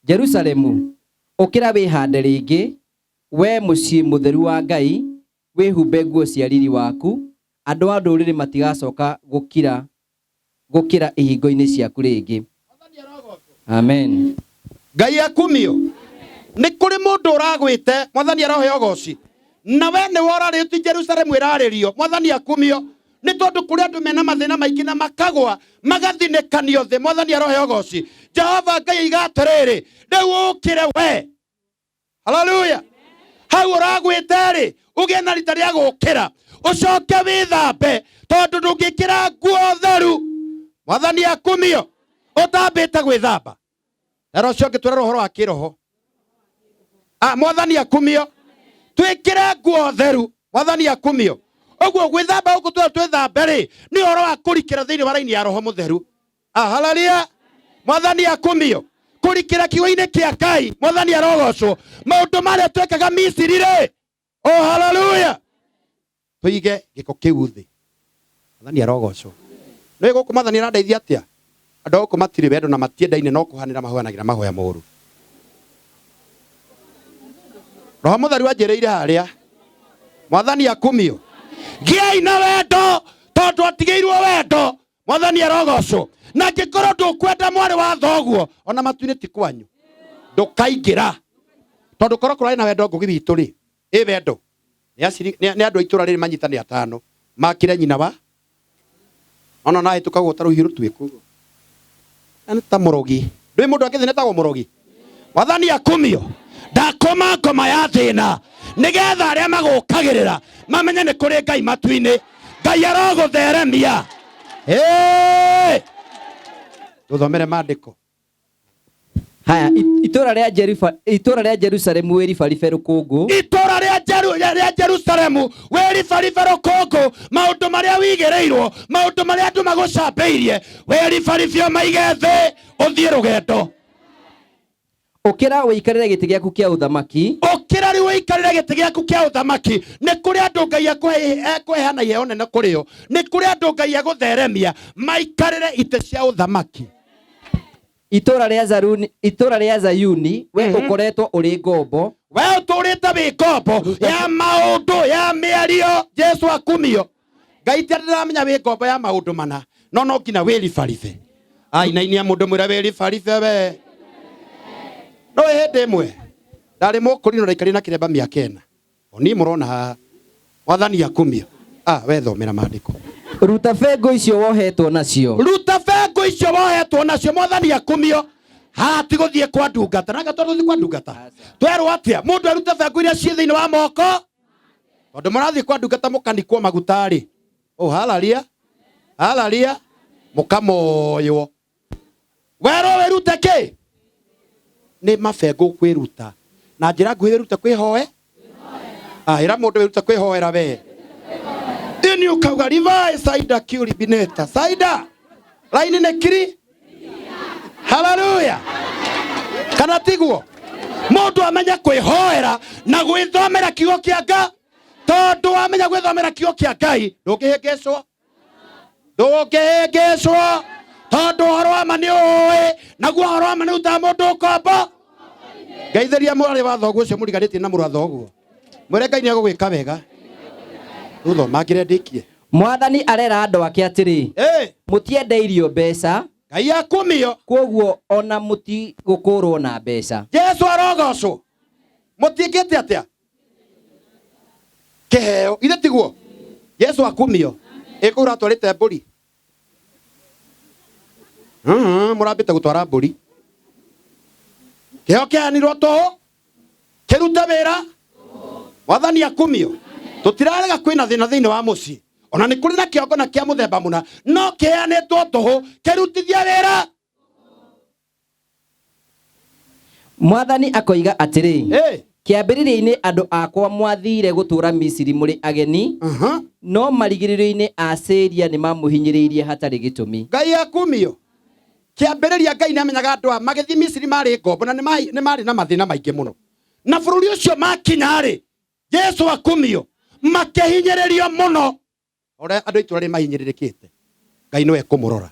Jerusalemu, ũkĩra wĩhande rĩngĩ, we mũciĩ mũtheru wa Ngai, wĩhumbe nguo cia riri waku, andũ a ndũrĩrĩ matigacoka gũkira gũkĩra ihingo-inĩ ciaku rĩngĩ. Amen. Ngai akumio. Nĩ kũrĩ mũndũ ũragwĩte, Mwathani arohe ũgoci. Na we nĩwe ũrarĩtie Jerusalemu ĩrarĩrio, Mwathani akumio. Nĩ tondũ kũrĩ andũ mena mathĩna maingĩ na makagwa, magathinĩkanio thĩ, Mwathani arohe ũgoci. Jehova Ngai aiga atĩrĩrĩ, rĩu ũkĩre we. Haleluya. Hau ũragwĩte rĩ, ũgĩe na rita rĩa gũkĩra, ũcoke wĩthambe, tondũ ndũngĩkĩra nguo theru. Mwathani akumio, ũtambĩte gwĩthamba. Na ũcio ũngĩ twĩra ũhoro wa kĩroho. Mwathani akumio, twĩkĩre nguo theru. Mwathani akumio. Ũguo gwĩthamba gũkũ twĩra twĩthambe rĩ, nĩ ũhoro wa kũrikĩra thĩinĩ wa raini ya Roho Mũtheru. Haleluya. Mwathani akumio. Kũrikĩra kiugo-inĩ kĩa Ngai. Mwathani arogocwo. Maũndũ marĩa twekaga Misiri rĩ, oh haleluya, tũige gĩko kĩu thĩ. Mwathani arogocwo. Nĩ gũkũ Mwathani arandeithia atĩa? Andũ a gũkũ matirĩ wendo na matiendaine, no kũhanĩra mahoyanagĩra mahoya moru. Roho Mũtheru anjĩrĩire harĩa. Mwathani akumio. Gĩai na wendo tondũ atigĩirwo wendo. Mwathani arogocwo. Na angĩkorwo ndũkwenda mwarĩ wa thoguo, ona matu-inĩ ti kwanyu, ndũkaingĩra. Tondũ korwo kũrarĩ na wendo Ngũgĩ witũ rĩ, ĩ wendo nĩ andũ a itũra rĩrĩ manyitane atano makĩre nyina wa ona na hĩtũka ũguo ta rũhiũ rũtuĩku. Na nĩ ta mũrogi. Ndũĩ mũndũ angĩthĩna etagwo mũrogi. Mwathani akumio. Ndakoma ngoma ya thĩna nĩgetha arĩa magũkagĩrĩra mamenye nĩ kũrĩ Ngai matu-inĩ. Ngai arogũtheremia. Tũthomere maandĩko. Haya, itũra rĩa Jerufa, itũra rĩa Jerusalemu wĩribaribe rũkũngũ. Itũra rĩa rĩa Jerusalemu wĩribaribe rũkũngũ. Maũndũ marĩa wigĩrĩirwo, maũndũ marĩa andũ magũcambĩirie, wĩribaribe ũmaige thĩ, ũthiĩ rũgendo. Ũkĩra ũikarĩre gĩtĩ gĩaku kĩa ũthamaki. Ũkĩra rĩu Wĩikarĩre gĩtĩ gĩaku kĩa ũthamaki. Nĩ kũrĩ andũ Ngai ekũheana iheo nene kũrĩ o. Nĩ kũrĩ andũ Ngai egũtheremia maikarĩre itĩ cia ũthamaki. Itũra rĩa Zaruni, itũra rĩa Zayuni, we ũkoretwo ũrĩ ngombo. We ũtũrĩte wĩ ngombo ya maũndũ ya mĩario. Jesu akumio. Ngai ti atĩ ndĩramenya wĩ ngombo ya maũndũ mana, no no nginya wĩribaribe. Ainainia mũndũ mwĩre wĩribaribe we. No hĩndĩ ĩmwe ndarĩ mũkũrinũ ndaikarire na kĩremba mĩaka 4. Oni mũrona haha. Mwathani akumio. We thomera maandĩko. Ruta bengo icio wohetwo nacio. Ruta bengo icio wohetwo nacio. Mwathani akumio. Haha ti gũthiĩ kwa ndungata. Na tondũ gũthiĩ kwa ndungata. Twerwo atĩa? Mũndũ arute bengo iria ciĩ thĩinĩ wa moko. Tondũ mũrathiĩ kwa ndungata mũkanikwo maguta rĩ. Oh, haleluya. Haleluya. Mũkamoywo. Werwo wĩrute kĩ? Nĩ mabengo kwĩruta. Na njĩra nguhĩ wĩrute kwĩhoe. Ĩra mũndũ wĩrute kwĩhoera we. Ini ukauga Levi Saida Kiuri Bineta. Saida. Laini nĩ kiri. Haleluya. Kana tiguo? Mũndũ amenye kwĩhoera na gwĩthomera kiugo kĩa Ngai. Tondũ wamenya gwĩthomera kiugo kĩa Ngai, ndũngĩhĩngĩcwo. Ndũngĩhĩngĩcwo. Tondũ ũhoro wa ma nĩ ũĩ, naguo ũhoro wa ma nĩ ũrutaga mũndũ ũkombo. Ngeithĩria mwarĩ wa thoguo ũcio mũriganĩtie na mũrũ wa thoguo. Mwĩre Ngai nĩ egũgwĩka wega. Rĩu ndĩkie. Mwathani arera andũ ake atĩrĩ, mũtiendeirio mbeca. Ngai akumio. Kwoguo ona mũtigũkũrwo na mbeca. Jesu arogocwo. Mũtiĩkĩte atĩa? Kĩheo. Ithe tiguo? Jesu akumio. Ĩkũu ũratwarĩte mbũri. Mũrambĩte gũtwara mbũri. Kĩheo kĩheanirwo tũhũ, kĩrute wĩra. Mwathani akumio. Tũtirarega kwĩna thĩna thĩinĩ wa mũciĩ. Ona nĩ kũrĩ na kĩongo na kĩa mũthemba mũna, no kĩheanĩtwo tũhũ, kĩrutithie wĩra. Mwathani akoiga atĩrĩ, kĩambĩrĩria-inĩ andũ akwa mwathire gũtũũra Misiri mũrĩ ageni, no marigĩrĩrio-inĩ Asiria nĩmamũhinyĩrĩirie hatarĩ gĩtũmi. Ngai akumio. Kĩambĩrĩria Ngai nĩamenyaga andũ aya magĩthiĩ Misiri marĩ ngombo na nĩ marĩ na mathĩna maingĩ mũno. Na bũrũri ũcio makinya-rĩ, Jesu akumio, makĩhinyĩrĩrio mũno. Ũrĩa andũ aitũ arĩa mahinyĩrĩrĩkĩte, Ngai no ekũmũrora.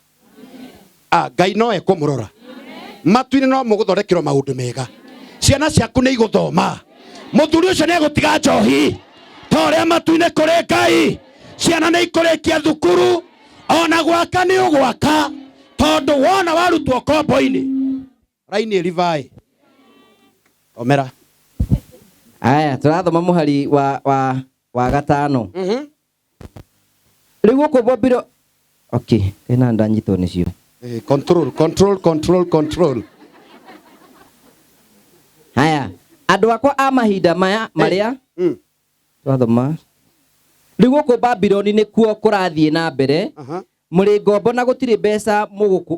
Ngai no ekũmũrora. Matu-inĩ no mũgũthondekerwo maũndũ mega. Ciana ciaku nĩ igũthoma. Mũthuri ũcio nĩ egũtiga njohi. Ta ũrĩa matu-inĩ kũrĩ Ngai, ciana nĩ ikũrĩkia thukuru, ona gwaka nĩ ũgwaka, tondũ wona warutwo kombo-inĩ. Raini ĩrivaĩ. Omera. Aya, tũrathoma mũhari wa gatano. Rĩu gũkũ Babilo. Okay, kena ndanyitwo nĩcio. Control, control, control, control. Haya, andũ akwa a mahinda maya marĩa twathoma. Rĩu gũkũ Babiloni nĩkuo kũrathiĩ na mbere. Mũrĩ ngombo na gũtirĩ mbeca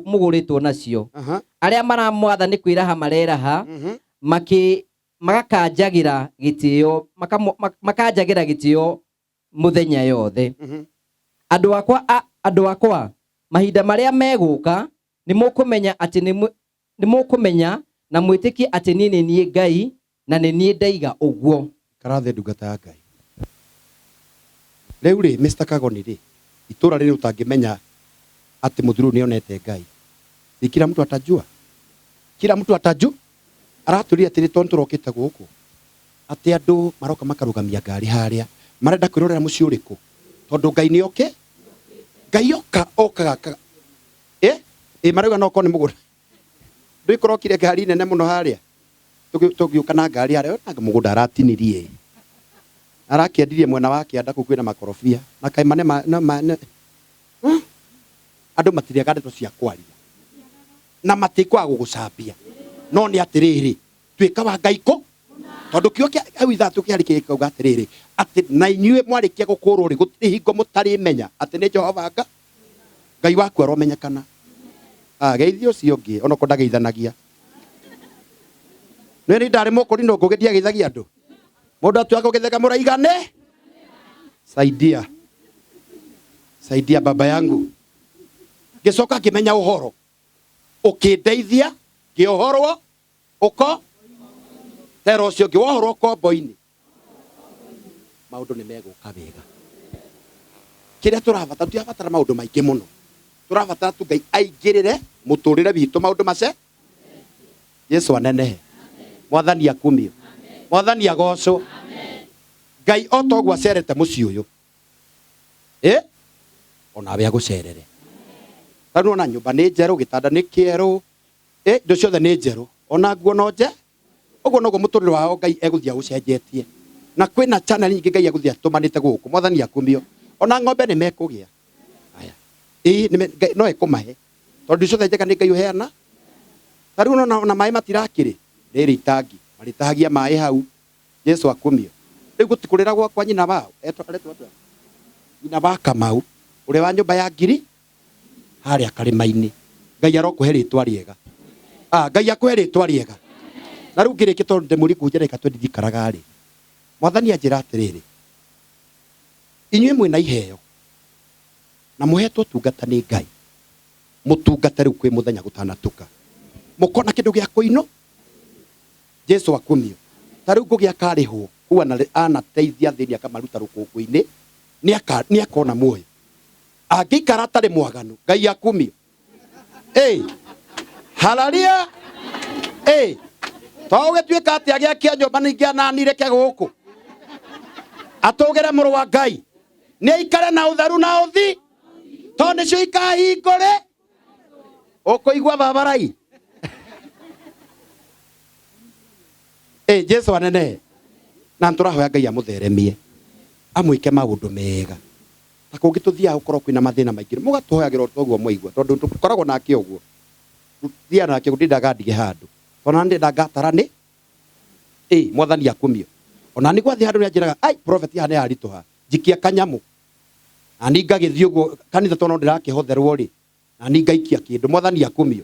mũgũrĩtwo nacio. Arĩa maramwatha nĩ kwĩraha mareraha, magakanjagĩra gĩtĩo, makanjagĩra gĩtĩo mũthenya yothe. Andũ akwa, mahinda marĩa megũka, nĩmũkũmenya atĩ nĩmũkũmenya na mwĩtĩkie atĩ niĩ nĩ niĩ Ngai na nĩ niĩ ndaiga ũguo. Karathe ndungata ya Ngai. Rĩu rĩ, Mr. Kagoni rĩ, itũra rĩrĩ ũtangĩmenya atĩ mũthuri ũyũ nĩonete Ngai. Si kila mtu atajua. Kila mtu atajua. Aratũria atĩrĩ tondũ tũrokĩte gũkũ. Atĩ andũ maroka makarũgamia ngari harĩa. Marenda kwĩrorera mũciĩ ũrĩkũ. Tondũ Ngai nĩ oke. Ngai oka, okaga ka. Marauga no okorwo nĩ mũgũnda. Ndũĩ kũrokire ngari nene mũno harĩa. Tũgĩũka na ngari harĩa, ona mũgũnda aratinirie. Arakĩendirie mwena wa kĩanda kũu kwĩna makorobia. Na kaĩ mane ma, na ma, ne. Andũ matirega ndeto cia kwaria. Na matikwaga gũgũcambia. No nĩ atĩrĩrĩ, tuĩka wa Ngai kũ? Tondũ kiugo kĩa hau ithatũ kĩarĩ kĩgĩkauga atĩrĩrĩ, atĩ na inyuĩ mwarĩkia gũkũrwo rĩ, gũtirĩ hingo mũtarĩmenya atĩ nĩ Jehova Ngai waku aromenyekana. Geithia ũcio ũngĩ, onokorwo ndageithanagia. Nĩ nĩ ndarĩ mũkũrinũ ngũgĩ ndiageithagia andũ. Mũndũ atuaga gũgĩtheka mũraigane. Saidia. Saidia baba yangu. Ngĩcoka ngĩmenya ũhoro. Ũkĩndeithia, ngĩohorwo, ũko tera ũcio ũngĩ, wohorwo ũkombo-inĩ. Maũndũ nĩ megũka wega. Kĩrĩa tũrabatara, tũtirabatara maũndũ maingĩ mũno. Tũrabatara tu Ngai aingĩrĩre mũtũrĩre witũ maũndũ mace. Yesu anenehe. Mwathani akumio. Mwathani agocwo. Ngai o ta ũguo acerete mũciĩ ũyũ. Onawe agũcerere. Ta rĩu ona nyũmba nĩ njerũ, gĩtanda nĩ kĩerũ, indo ciothe nĩ njerũ, ona nguo no nje. Ũguo noguo mũtũrĩre wao Ngai egũthiĩ agũcenjetie. Na kwĩna channel nyingĩ Ngai egũthiĩ atũmanĩte gũkũ. Mwathani akumio. Ona ng'ombe nĩ mekũgĩa. Aya. Ngai no ekũmahe. Tondũ ciothe njega nĩ Ngai ũheana. Ta rĩu ona maĩ matirakĩrĩ, rĩrĩ itangi, marĩtahagia maĩ hau. Jesu akumio. Rĩu gũtikũrĩra gwakwa nyina wao, aretwo atĩa? Nyina wa Kamau, ũrĩa wa nyũmba ya ngiri harĩa karĩma-inĩ. Ngai arokũhe rĩtwa rĩega. Ngai akũhe rĩtwa rĩega. Na rĩu ngĩrĩkia tondũ ndĩ mũriku njĩra ĩka twendi ndikaraga rĩ. Mwathani anjĩra atĩrĩrĩ, inyuĩ mwĩna iheo na mũhetwo ũtungata nĩ Ngai, mũtungate rĩu kwĩ mũthenya gũtanatuka, mũkona kĩndũ gĩa kũinũ. Jesu akumio. Ta rĩu Ngũgĩ akarĩhwo kũu anateithia athĩni akamaruta rũkũngũ-inĩ, nĩ akona muoyo. Angĩikara atarĩ mwaganu, Ngai akumio. Haleluya. To ũgĩtuĩka atĩ agĩakia nyũmba ningĩ ananireke gũkũ. Atũgĩre mũrũ wa Ngai. Nĩ aikare na ũtheru na ũthi. To nĩcio ikahingũre. Ũkũigua babarai. Jesu anene. Na nĩtũrahoya Ngai amũtheremie. Amwĩke maũndũ mega. Ta kũngĩ tũthiaga gũkorwo kwĩna mathĩna maingĩ. Mũgatũhoyagĩra o toguo mwaigua, tondũ tũkoragwo nake ũguo. Tũthiaga nake ũguo, ndindaga ndige handũ. Tondũ ona ndĩnda ngatara nĩ, Mwathani akumio. Ona nĩ gwathiĩ handũ nĩanjĩraga, ai, prophet haha nĩharitũha. Njikia kanyamũ. Na niĩ ngagĩthiĩ ũguo kanitha tondũ no ndĩrakĩhotherwo rĩ, na niĩ ngaikia kĩndũ. Mwathani akumio.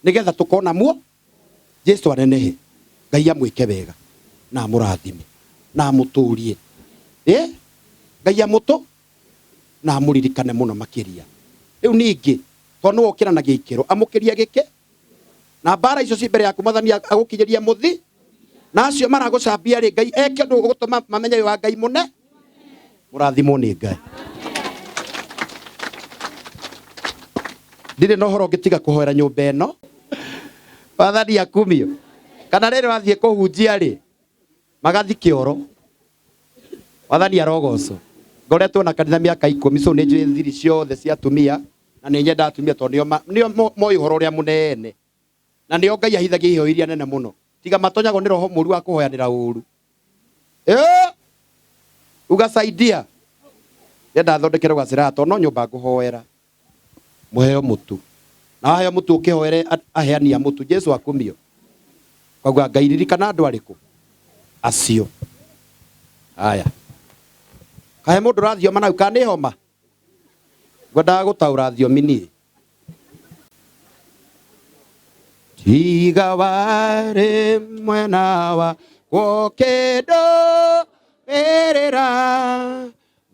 Nĩgetha tũkona muo. Jesu anenehe. Ngai amwĩke wega. Na amũrathime. Na amũtũrie. Ngai amũtũ na amũririkane mũno makĩria. Rĩu ningĩ, tondũ nĩwe ũkĩranagia ikĩro, amũkĩrie gĩkĩ, na mbara icio ci mbere yaku Mwathani agũkinyĩrie mũthi, na acio maragũcambia rĩ, Ngai eke ũndũ ũgũtũma mamenye wĩ wa Ngai mũne. Mũrathimwo nĩ Ngai. Ndirĩ na ũhoro ũngĩtiga kũhoera nyũmba ĩno. Mwathani akumio. Kana rĩrĩ wathiĩ kũhunjia rĩ, magathi kĩoro. Mwathani arogocwo. Ngoretwo na kanitha mĩaka 10, so nĩ njũĩ thiri ciothe cia atumia, na nĩ nyendaga atumia tondũ nĩo moĩ ũhoro ũrĩa mũnene. Na nĩo Ngai ahithagia iheo iria nene mũno. Tiga matonyagwo nĩ roho mũru wa kũhoyanĩra ũru. Ugasaidia. Ndĩrenda thondekerwo gacĩra tondũ no nyũmba ngũhoera. Mũheo mũtu. Na waheo mũtu ũkĩhoere aheani a mũtu. Jesu akumio. Kwauga Ngai ririkana andũ arĩkũ? Acio. Haya. Kahe mũndũ ũrathioma nau kana nĩ homa? Ngwendaga gũtaũra thiomi niĩ. Tiga warĩ mwena wa gũkĩndũ ĩrĩra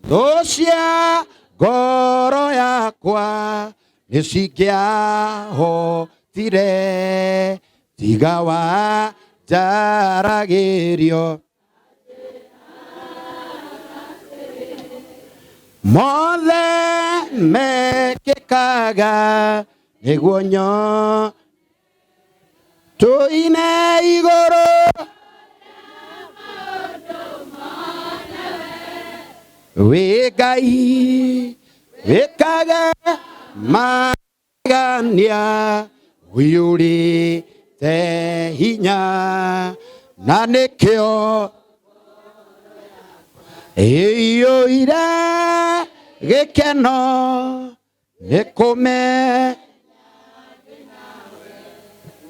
thũ cia ngoro yakwa nĩcingĩahotire tiga wa njaragĩrio mothe mekĩkaga nĩguo nyo tũine igũrũ wĩ Ngai wĩkage magania ũiyũrĩte hinya na nĩkĩo ĩiyũire gĩkeno nĩkũme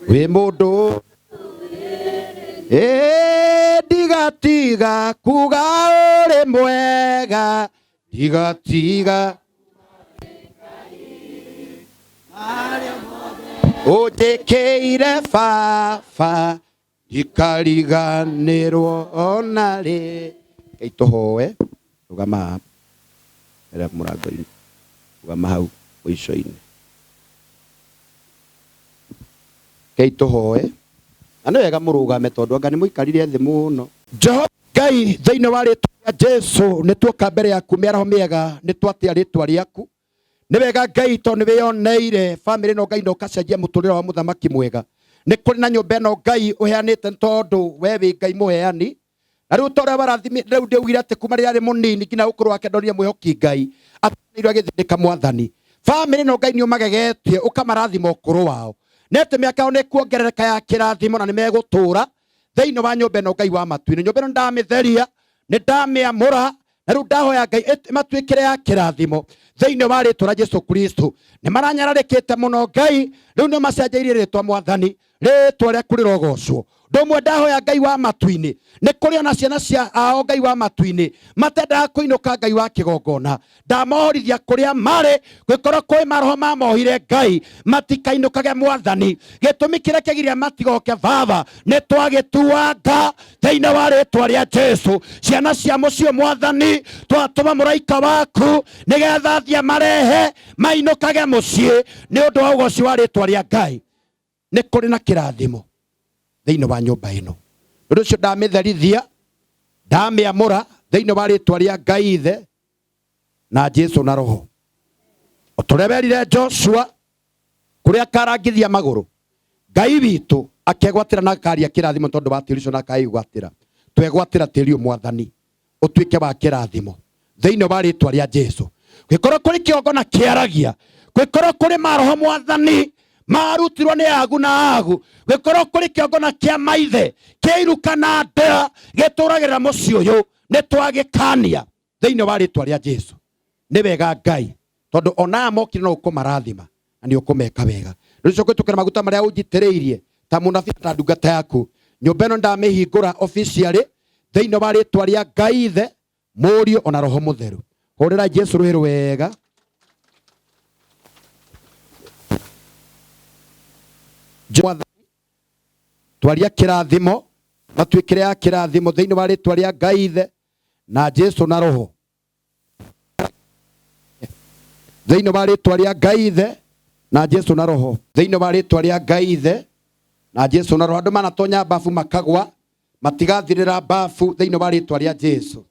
wĩ mũndũ ndigatiga kuga ũrĩ mwega ndigatiga ũnjĩkĩire baba ndikariganĩrwo ona rĩ. Ngai tũhoe, rũgama haha mbere mũrango-inĩ, rũgama hau mũico-inĩ. Ngai tũhoe, na nĩ wega mũrũgame tondũ anga nĩ mũikarire thĩ mũno. Jehova Ngai thĩinĩ wa rĩtwa rĩa Jesu nĩ tuoka mbere yaku mĩaraho mĩega nĩ twatĩa rĩtwa rĩaku nĩ wega Ngai tondũ nĩ wĩyoneire bamĩrĩ ĩno Ngai na ũkacenjia mũtũrĩre wa mũthamaki mwega nĩ kũrĩ na nyũmba ĩno Ngai ũheanĩte nĩ tondũ we wĩ Ngai mũheani na rĩu ta ũrĩa warathimi rĩu ndĩugire atĩ kuma rĩrĩa arĩ mũnini nginya ũkũrũ wake ndonire mwĩhoki Ngai atanĩirwo agĩthĩnĩka mwathani bamĩrĩ ĩno Ngai nĩ ũmagegetie ũkamarathima ũkũrũ wao nĩ atĩ mĩaka yao nĩ kuongerereka ya kĩrathimo na nĩ megũtũũra thĩinĩ wa nyũmba ĩno Ngai wa matu-inĩ nyũmba ĩno ndamĩtheria nĩ ndamĩamũra na rĩu ndahoya Ngai ĩmatuĩkĩre ya kĩrathimo thĩinĩ wa rĩtwa rĩa Jesu Kristo nĩ maranyararĩkĩte mũno Ngai rĩu nĩ ũmacenjeirie rĩtwa mwathani rĩtwa rĩaku rĩrogocwo ũndũ ũmwe ndahoya Ngai wa matu-inĩ nĩ kũrĩ ona ciana cia ao Ngai wa matu-inĩ matendaga kũinũka Ngai wa kĩgongona ndamohorithia kũrĩa marĩ gwĩkorwo kwĩ maroho mamohire Ngai matikainũkage mwathani gĩtũmi kĩrĩa kĩgiria matigoke baba nĩ twagĩtuanga thĩinĩ wa rĩtwa rĩa Jesu ciana cia mũciĩ mwathani twatũma mũraika waku nĩgetha athiĩ marehe mainũkage mũciĩ nĩ ũndũ wa ũgoci wa rĩtwa rĩa Ngai nĩ kũrĩ na kĩrathimo thĩinĩ wa nyũmba ĩno ũndũ ũcio ndamĩtherithia ndamĩamũra thĩinĩ wa rĩtwa rĩa Ngai ithe na Jesu na roho o ta ũrĩa werire Joshua kũrĩa akarangithia magũrũ Ngai witũ akegwatĩra na akaria kĩrathimo tondũ wa tĩri ũcio na akaigwatĩra twegwatĩra tĩri ũyũ mwathani ũtuĩke wa kĩrathimo thĩinĩ wa rĩtwa rĩa Jesu gĩkorwo kũrĩ kĩongona kĩaragia gĩkorwo kũrĩ maroho mwathani marutirwo nĩ agu na agu gĩkorwo kũrĩ kĩongona kĩa maithe kĩiruka na ndĩra gĩtũragĩrĩra mũciĩ ũyũ nĩ twagĩkania thĩinĩ wa rĩtwa rĩa Jesu nĩ wega Ngai tondũ ona aya mokire no ũkũmarathima na nĩ ũkũmeka wega rĩu ũcio kũhĩtũkĩra maguta marĩa ũnjitĩrĩirie ta mũnabii ta ndungata yaku nyũmba ĩno ndamĩhingũra officially thĩinĩ wa rĩtwa rĩa Ngai ithe mũriũ ona roho mũtheru hũrĩra Jesu rũhĩ rwega Mwathani, twaria kĩrathimo matuĩkĩre ya kĩrathimo thĩinĩ wa rĩtwa rĩa Ngai ithe na Jesu na roho thĩinĩ wa rĩtwa rĩa Ngai ithe na Jesu na roho thĩinĩ wa rĩtwa rĩa Ngai ithe na Jesu na roho andũ manatonya bafu makagwa matigathirĩra bafu thĩinĩ wa rĩtwa rĩa Jesu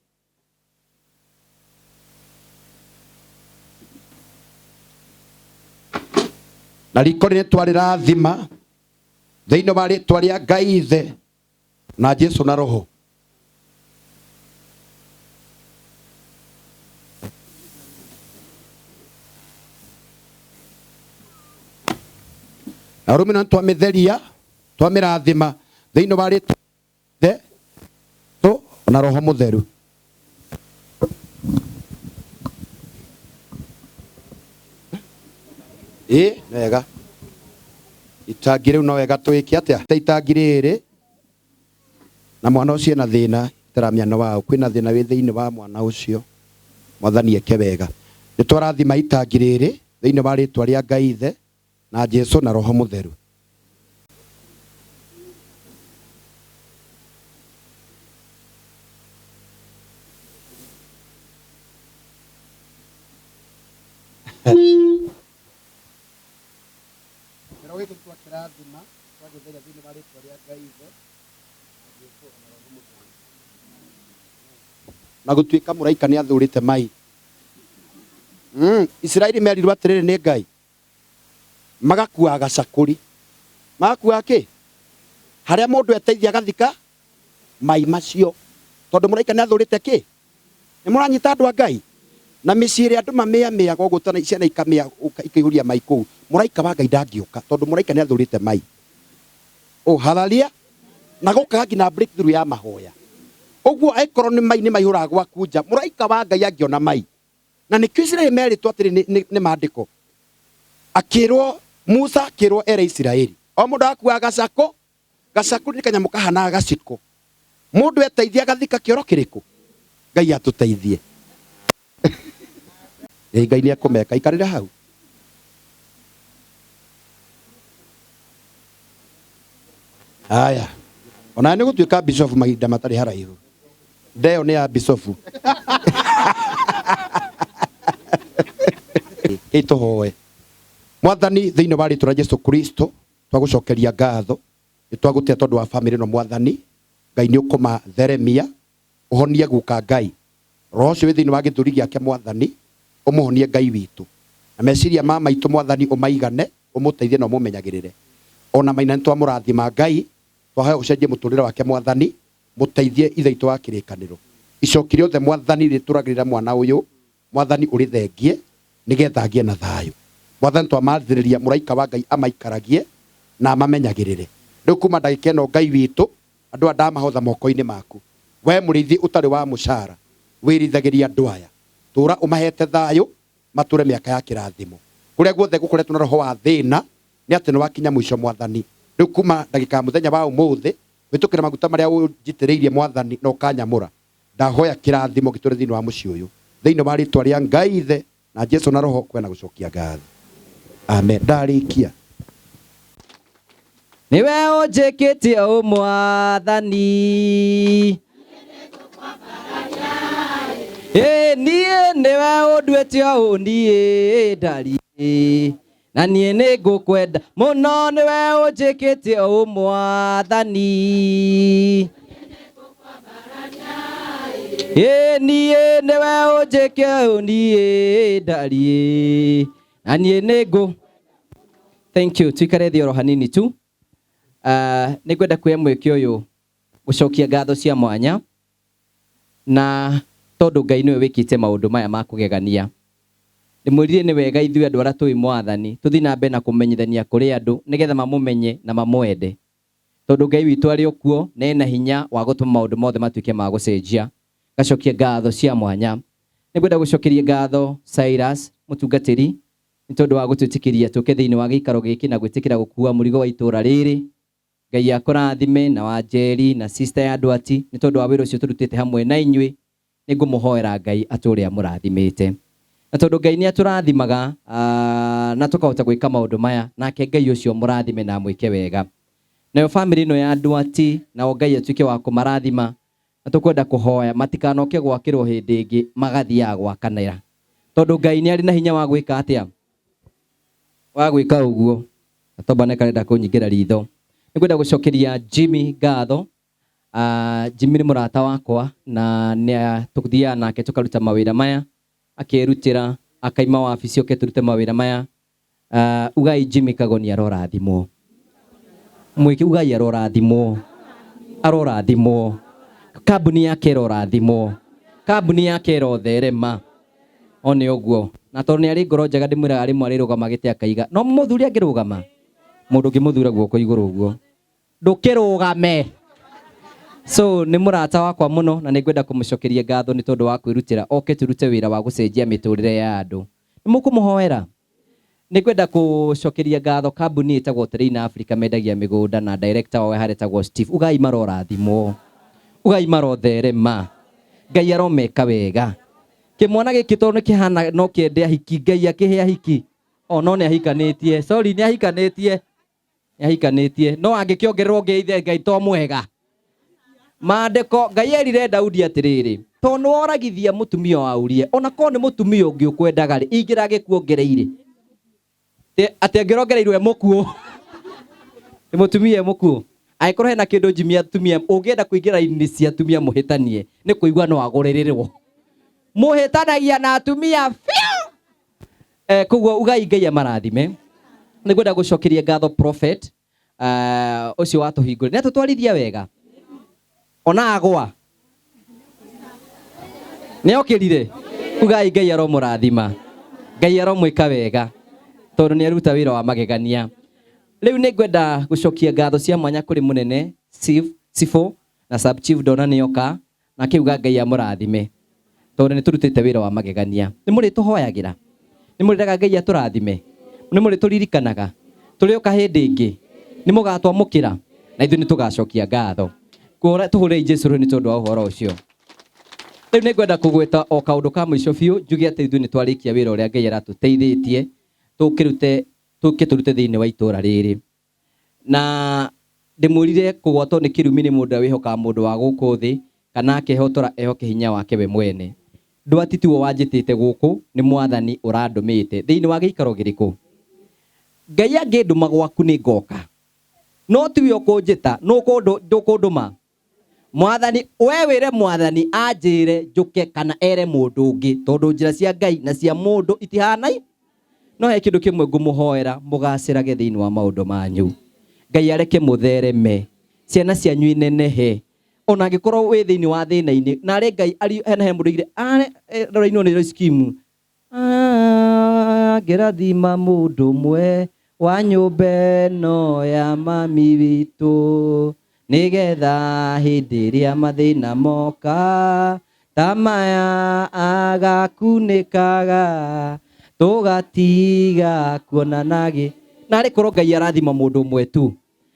na riko rĩrĩ twarĩrathima thĩinĩ wa rĩtwa rĩa Ngai ithe na Jesu na roho na rũmĩ no twamĩtheria twamĩrathima thĩinĩ wa rĩtwa ithe tũ na roho mũtheru ĩ nĩ wega itangi rĩu no wega twĩke atĩa ta itangi rĩrĩ na mwana ũcio ena thĩna itaramenya nĩ waũ kwĩna thĩna wĩ thĩinĩ wa mwana ũcio mwathani eke wega nĩ twarathima itangi rĩrĩ thĩinĩ wa rĩtwa rĩa Ngai ithe na Jesu na roho mũtheru Kĩro gĩkĩ twakĩrathima twagĩtheria thĩinĩ wa rĩtwa rĩa Ngai ithe na Jesu na roho mũtheru na gũtuĩka mũraika nĩ athũrĩte mai Isiraeli merirwo atĩrĩrĩ nĩ Ngai magakuaga gacakũri magakuaga kĩ harĩa mũndũ eteithia agathika mai macio tondũ mũraika nĩ athũrĩte kĩ nĩ mũranyita andũ a Ngai na mĩciĩ ĩrĩa andũ mamĩamĩaga ũguo tana ciana ikamĩa ikaihũria mai kũu mũraika wa Ngai ndangĩũka tondũ mũraika nĩ athũrĩte mai oh haleluya na gũkaga nginya breakthrough ya mahoya ũguo angĩkorwo nĩ mai nĩ maihũraga gwaku nja mũraika wa Ngai angĩona mai na nĩkĩo Isiraeli merĩtwo atĩrĩ nĩ maandĩko akĩrwo Musa akĩrwo ere Isiraeli o mũndũ agakuaga gacakũ gacakũ nĩ kanyamũ kahanaga gaciko mũndũ eteithia agathika kĩoro kĩrĩkũ Ngai atũteithie ĩ Ngai nĩ ekũmeka ikarĩra hau aya ona nĩ gũtuĩka bishop mahinda matarĩ haraihu ndeo nĩ ya bishop ĩ tũhoe mwathani thĩinĩ wa rĩtwa rĩa Jesu Kristo twagũcokeria ngatho nĩ twagũtĩa tondũ wa bamĩrĩ ĩno mwathani Ngai nĩ ũkũmatheremia ũhonie guka Ngai Roho ũcio wĩ thĩinĩ wa gĩthũri gĩake Mwathani, ũmũhonie Ngai witũ. Na meciria ma maitũ Mwathani ũmaigane, ũmũteithie na ũmũmenyagĩrĩre. Ona Maina nĩ twamũrathima Ngai, twahoya ũcenjie mũtũrĩre wake Mwathani, mũteithie Ithe witũ wa kĩrĩkanĩro. Icoki rĩothe Mwathani rĩtũragĩrĩra mwana ũyũ, Mwathani ũrĩthengie, nĩgetha agĩe na thayũ. Mwathani twamathĩrĩria mũraika wa Ngai amaikaragie na amamenyagĩrĩre. Rĩu kuma ndagĩka ĩno Ngai witũ, andũ aya ndamahotha moko-inĩ maku. We mũrĩithi ũtarĩ wa mũcara, wĩrĩithagĩria andũ aya. Tũra ũmahete thayũ, matũre mĩaka ya kĩrathimo. Kũrĩa guothe gũkoretwo na roho wa thĩna, nĩ atĩ nĩ wakinya mũico Mwathani. Rĩu kuma ndagĩka ya mũthenya wa ũmũthĩ, kũhĩtũkĩra maguta marĩa ũnjitĩrĩirie Mwathani na ũkanyamũra, ndahoya kĩrathimo gĩtũre thĩinĩ wa mũciĩ ũyũ. Thĩinĩ wa rĩtwa rĩa Ngai Ithe na Jesu na Roho kwena gũcokia ngatho. Amen. Ndarĩkia. Nĩwe ũnjĩkĩtie ũ Mwathani. Ĩ niĩ nĩwe ũnduĩte ũ niĩ ndariĩ na niĩ nĩ ngũkwenda mũno nĩwe ũnjĩkĩte ũ Mwathani. Ĩ niĩ nĩwe ũnjĩke ũ niĩ ndariĩ na niĩ nĩ ngũ. Thank you. Tuikare thĩ oro hanini tu. Nĩ ngwenda kuoya mweke ũyũ gũcokia ngatho cia mwanya na tondũ Ngai nĩwe wĩkĩte maũndũ maya ma kũgegania. Ndĩmwĩrire nĩ wega ithuĩ andũ arĩa tũĩ Mwathani tũthiĩ na mbere na kũmenyithania kũrĩ andũ nĩgetha mamũmenye na mamwende. Tondũ Ngai witũ arĩ o kuo na ena hinya wa gũtũma maũndũ mothe matuĩke ma gũcenjia. Ngacokia ngatho cia mwanya. Nĩ ngwenda gũcokeria ngatho Cyrus mũtungatĩri nĩ tondũ wa gũtwĩtĩkĩria tũke thĩinĩ wa gĩikaro gĩkĩ na gwĩtĩkĩra gũkua mũrigo wa itũra rĩrĩ. Ngai akũrathime na Wanjeri na sister ya Ndwati nĩ tondũ wa wĩra ũcio tũrutĩte hamwe na inyuĩ. Nĩ ngũmũhoera Ngai atũre amũrathimĩte. Na tondũ Ngai nĩ atũrathimaga na tũkahota gwĩka maũndũ maya, nake Ngai ũcio mũrathime na amwĩke wega. Nayo famĩlĩ ĩno ya Ndwati nao Ngai atuĩke wa kũmarathima, na tũkwenda kũhoya matikanoke gwakĩrwo hĩndĩ ĩngĩ magathiaga gwakanĩra. Tondũ Ngai nĩ arĩ na hinya wa gwĩka atĩa? Wa gwĩka ũguo. Na tomba nĩ karenda kũnyingĩra ritho. Nĩ ngwenda gũcokeria Jimmy ngatho. Jimmy nĩ mũrata wakwa na nĩ tũthiaga nake tũkaruta mawĩra maya, akerutĩra akaima wabici oke tũrute mawĩra maya. Ugai Jimmy Kagoni arorathimwo. Mwĩke ugai arorathimwo. Arorathimwo. Kambuni yake ĩrorathimwo. Kambuni yake ĩrotherema. O nĩ ũguo. Na tondũ nĩ arĩ ngoro njega ndĩmwĩraga rĩmwe arĩrũgama gĩtĩ akaiga. No mũthuri angĩrũgama? Mũndũ ũngĩmũthura guoko igũrũ ũguo. Ndũkĩrũgame. So nĩ mũrata wakwa mũno na nĩ ngwenda kũmũcokeria ngatho nĩ tondũ wa kwĩrutĩra oke tũrute wĩra wa gũcenjia mĩtũrĩre ya andũ. Nĩ mũkũmũhoera? Nĩ ngwenda kũcokeria ngatho kambuni ĩtagwo Terrain Africa mendagia mĩgũnda na director wao harĩa etagwo Steve. Ugai marorathimwo. Ugai marotherema. Ngai aromeka wega. Kĩmwana gĩkĩ tondũ nĩ kĩhana no kĩende ahiki, Ngai akĩhe ahiki. Oh, no nĩ ahikanĩtie. Sorry, nĩ ahikanĩtie. Nĩ ahikanĩtie. No angĩkĩongererwo ũngĩ ithe Ngai to mwega. Maandĩko Ngai erire Daudi atĩrĩrĩ, tondũ nĩ woragithia mũtumia wa Uria, ona korwo nĩ mũtumia ũngĩ ũkwendaga rĩ, ingĩragĩkuongereire. Atĩ angĩrongereirwo e mũkuũ. Nĩ mũtumia e mũkuũ. Angĩkorwo hena kĩndũ Jimmy atumia, ũngĩenda kũingĩra raini cia atumia mũhĩtanie, nĩ kũigua no agũrĩrĩrwo. Mũhĩtanagia na atumia biũ. Koguo ugai Ngai amarathime. Nĩ ngwenda gũcokeria ngatho prophet ũcio watũhingũrĩra. Nĩ atũtwarithia wega. Ona agwa. Nĩ okĩrire. Ugai Ngai aromũrathima. Ngai aromwĩka wega. Tondũ nĩ aruta wĩra wa magegania. Rĩu nĩ ngwenda gũcokia ngatho cia mwanya kũrĩ mũnene Chief Sifo na Sub Chief ndona nĩ oka. Na akĩuga Ngai amũrathime. Tondũ nĩ tũrutĩte wĩra wa magegania. Nĩ mũrĩtũhoyagĩra. Nĩ mũrĩraga Ngai atũrathime. Nĩ mũrĩtũririkanaga. Tũrĩũka hĩndĩ ĩngĩ. Nĩ mũgatwamũkĩra. Na ithuĩ nĩ tũgacokia ngatho. Tũhũrei Jesu rũhĩ nĩ tondũ wa ũhoro ũcio. Rĩu nĩ ngwenda kũgweta o kaũndũ ka mũico biũ, njuge atĩ ithuĩ nĩ twarĩkia wĩra ũrĩa Ngai aratũteithĩtie tũkĩrute tũke tũrute thĩinĩ wa itũra rĩrĩ. Na ndĩmwĩrire kũgwatwo nĩ kĩrumi nĩ mũndũ ũrĩa wĩhokaga mũndũ wa gũkũ thĩ kana akehotora ehoke hinya wake we mwene. Ndwati tiwe wanjĩtĩte gũkũ, nĩ Mwathani ũrandũmĩte. Thĩinĩ wa gĩikaro gĩrĩkũ? Ngai angĩndũma gwaku nĩ ngoka. No tiwe ũkũnjĩta, nũ ũkũndũma? Mwathani we wĩre mwathani anjĩre njũke kana ere mũndũ ũngĩ, tondũ njĩra cia Ngai na cia mũndũ itihanai. No he kĩndũ kĩmwe ngũmũhoera, mũgacĩrage thĩinĩ wa maũndũ manyu. Ngai areke mũthereme, ciana cianyu inenehe, ona angĩkorwo wĩ thĩinĩ wa thĩna-inĩ, narĩ Ngai hena he mũndũ oigire, rorainwo nĩ scheme. Ngĩrathima mũndũ ũmwe wa nyũmba ĩno ya mami witũ, nĩgetha hĩndĩ ĩrĩa mathĩna moka ta maya agakunĩkaga, tũgatiga kuonana gĩ. Narĩ korwo Ngai arathima mũndũ ũmwe tu,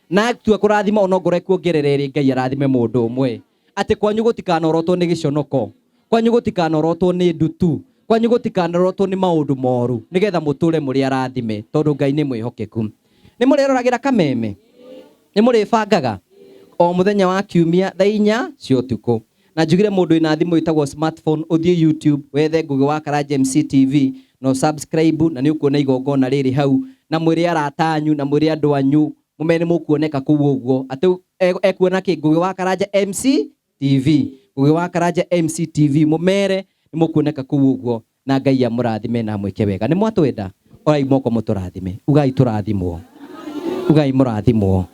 na tua kũrathima ona ongorwo ekuongerera ĩrĩ, Ngai arathime mũndũ ũmwe, atĩ kwanyu gũtikanorotwo nĩ gĩconoko, kwanyu gũtikanorotwo nĩ ndutu, kwanyu gũtikanorotwo nĩ maũndũ moru, nĩgetha mũtũre mũrĩ arathime, tondũ Ngai nĩ mwĩhokeku. Nĩ mũrĩroragĩra kameme? Nĩ mũrĩbangaga o mũthenya wa kiumia thaa 4 cia ũtukũ. Na njugire mũndũ wĩna thimũ ĩtagwo smartphone, ũthiĩ YouTube wethe Ngũgĩ wa Karanja MC TV na subscribe, na nĩ ũkuona igongona rĩrĩ hau, na mwĩre arata anyu na mwĩre andũ anyu mũmene nĩ mũkuoneka kũu ũguo atĩ ekuona kĩ Ngũgĩ wa Karanja MC TV, Ngũgĩ wa Karanja MC TV, mũmere nĩ mũkuoneka kũu ũguo, na Ngai amũrathime na amwĩke wega. Nĩ mwatwenda? Orai moko mũtũrathime, ugai tũrathimwo, ugai mũrathimwo,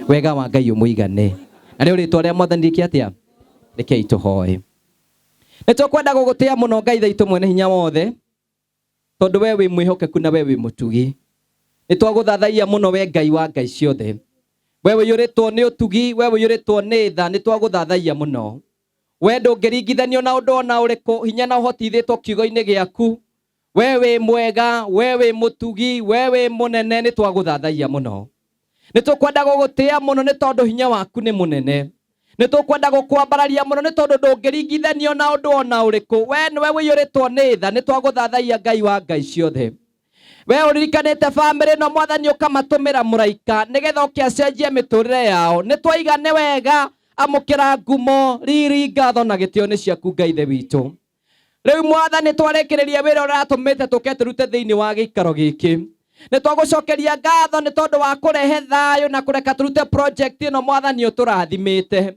wega wa Ngai ũmũigane. Na rĩo rĩtwa rĩa Mwathani rĩke atĩa? Rekei tũhoe. Nĩ tũkwenda gũgũtĩa mũno Ngai thaitũ mwene hinya wothe, tondũ we wĩ mwĩhokeku na we wĩ mũtugi. Nĩ twagũthathaiya mũno we Ngai wa Ngai ciothe, we ũiyũrĩtwo nĩ ũtugi, we ũiyũrĩtwo nĩ tha, nĩ twagũthathaiya mũno. We ndũngĩringithanio na ũndũ ona ũrĩkũ, hinya na ũhoti ithĩtwo kiugo-inĩ gĩaku. We wĩ mwega, we wĩ mũtugi, we wĩ mũnene, nĩ twagũthathaiya mũno. Nĩ tũkwenda gũgũtĩa mũno nĩ tondũ hinya waku nĩ mũnene. Nĩ tũkwenda gũkwambararia mũno nĩ tondũ ndũngĩringithanio na ũndũ ona ũrĩkũ. We nĩwe ũiyũrĩtwo nĩ tha, nĩ twagũthathaiya Ngai wa Ngai ciothe. We ũririkanĩte bamĩrĩ ĩno Mwathani ũkamatũmĩra mũraika nĩgetha ũke acenjie mĩtũrĩre yao. Nĩ twaiga nĩ wega, amũkĩra ngumo, riri, ngatho na gĩtĩo nĩ ciaku Ngai Ithe witũ. Rĩu Mwathani twarĩkĩrĩria wĩra ũrĩa ũratũmĩte tũke tũrute thĩinĩ wa gĩikaro gĩkĩ. Nĩ twagũcokeria ngatho nĩ tondũ wa kũrehe thayũ na kũreka tũrute project ĩno Mwathani ũtũrathimĩte.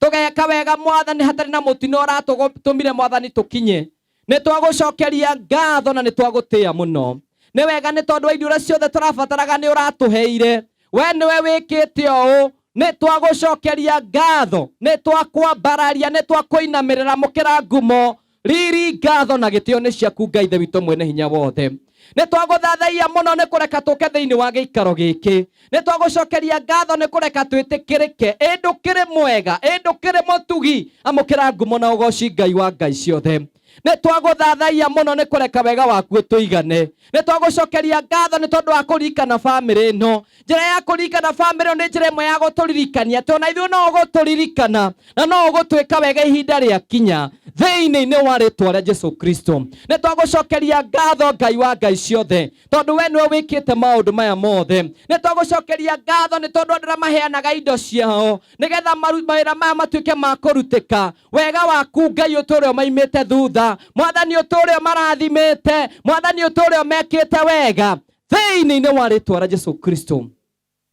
Tũgeka wega Mwathani hatarĩ na mũtino ũratũmire Mwathani tũkinye. Nĩ twagũcokeria ngatho na nĩ twagũtĩa mũno. Nĩ wega nĩ tondũ wa indo iria ciothe tũrabataraga nĩ ũratũheire. We nĩwe wĩkĩte ũũ. Nĩ twagũcokeria ngatho, nĩ twakwambararia, nĩ twakũinamĩrĩra, mũkĩra ngumo, riri, ngatho na gĩtĩo nĩ ciaku Ngai Ithe witũ mwene hinya wothe. Nĩ twagũthathaiya mũno nĩ kũreka tũke thĩinĩ wa gĩikaro gĩkĩ. Nĩ twagũcokeria ngatho nĩ kũreka twĩtĩkĩrĩke. Ĩ ndũkĩrĩ mwega, ĩ ndũkĩrĩ mũtugi, amũkĩra ngumo na ũgoci Ngai wa Ngai ciothe. Nĩ twagũthathaiya mũno nĩ kũreka wega waku ũtũigane. Nĩ twagũcokeria ngatho nĩ tondũ wa kũririkana bamĩrĩ ĩno. Njĩra ya kũririkana bamĩrĩ ĩno nĩ njĩra ĩmwe ya gũtũririkania atĩ ona ithuĩ no ũgũtũririkana na no ũgũtwĩka wega ihinda rĩa kinya thĩinĩ-inĩ wa rĩtwa rĩa Jesu Kristo. Nĩ twagũcokeria ngatho Ngai wa Ngai ciothe, tondũ we nĩwe wĩkĩte maũndũ maya mothe. Nĩ twagũcokeria ngatho nĩ tondũ andũ arĩa maheanaga indo ciao nĩgetha mawĩra maya matuĩke ma kũrutĩka. Wega waku Ngai ũtũũre ũmaimĩte thutha, Mwathani ũtũũre ũmarathimĩte, Mwathani ũtũũre ũmekĩte wega thĩinĩ-inĩ wa rĩtwa rĩa Jesu Kristo.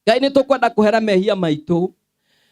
Ngai nĩ tũkwenda kũhera mehia maitũ.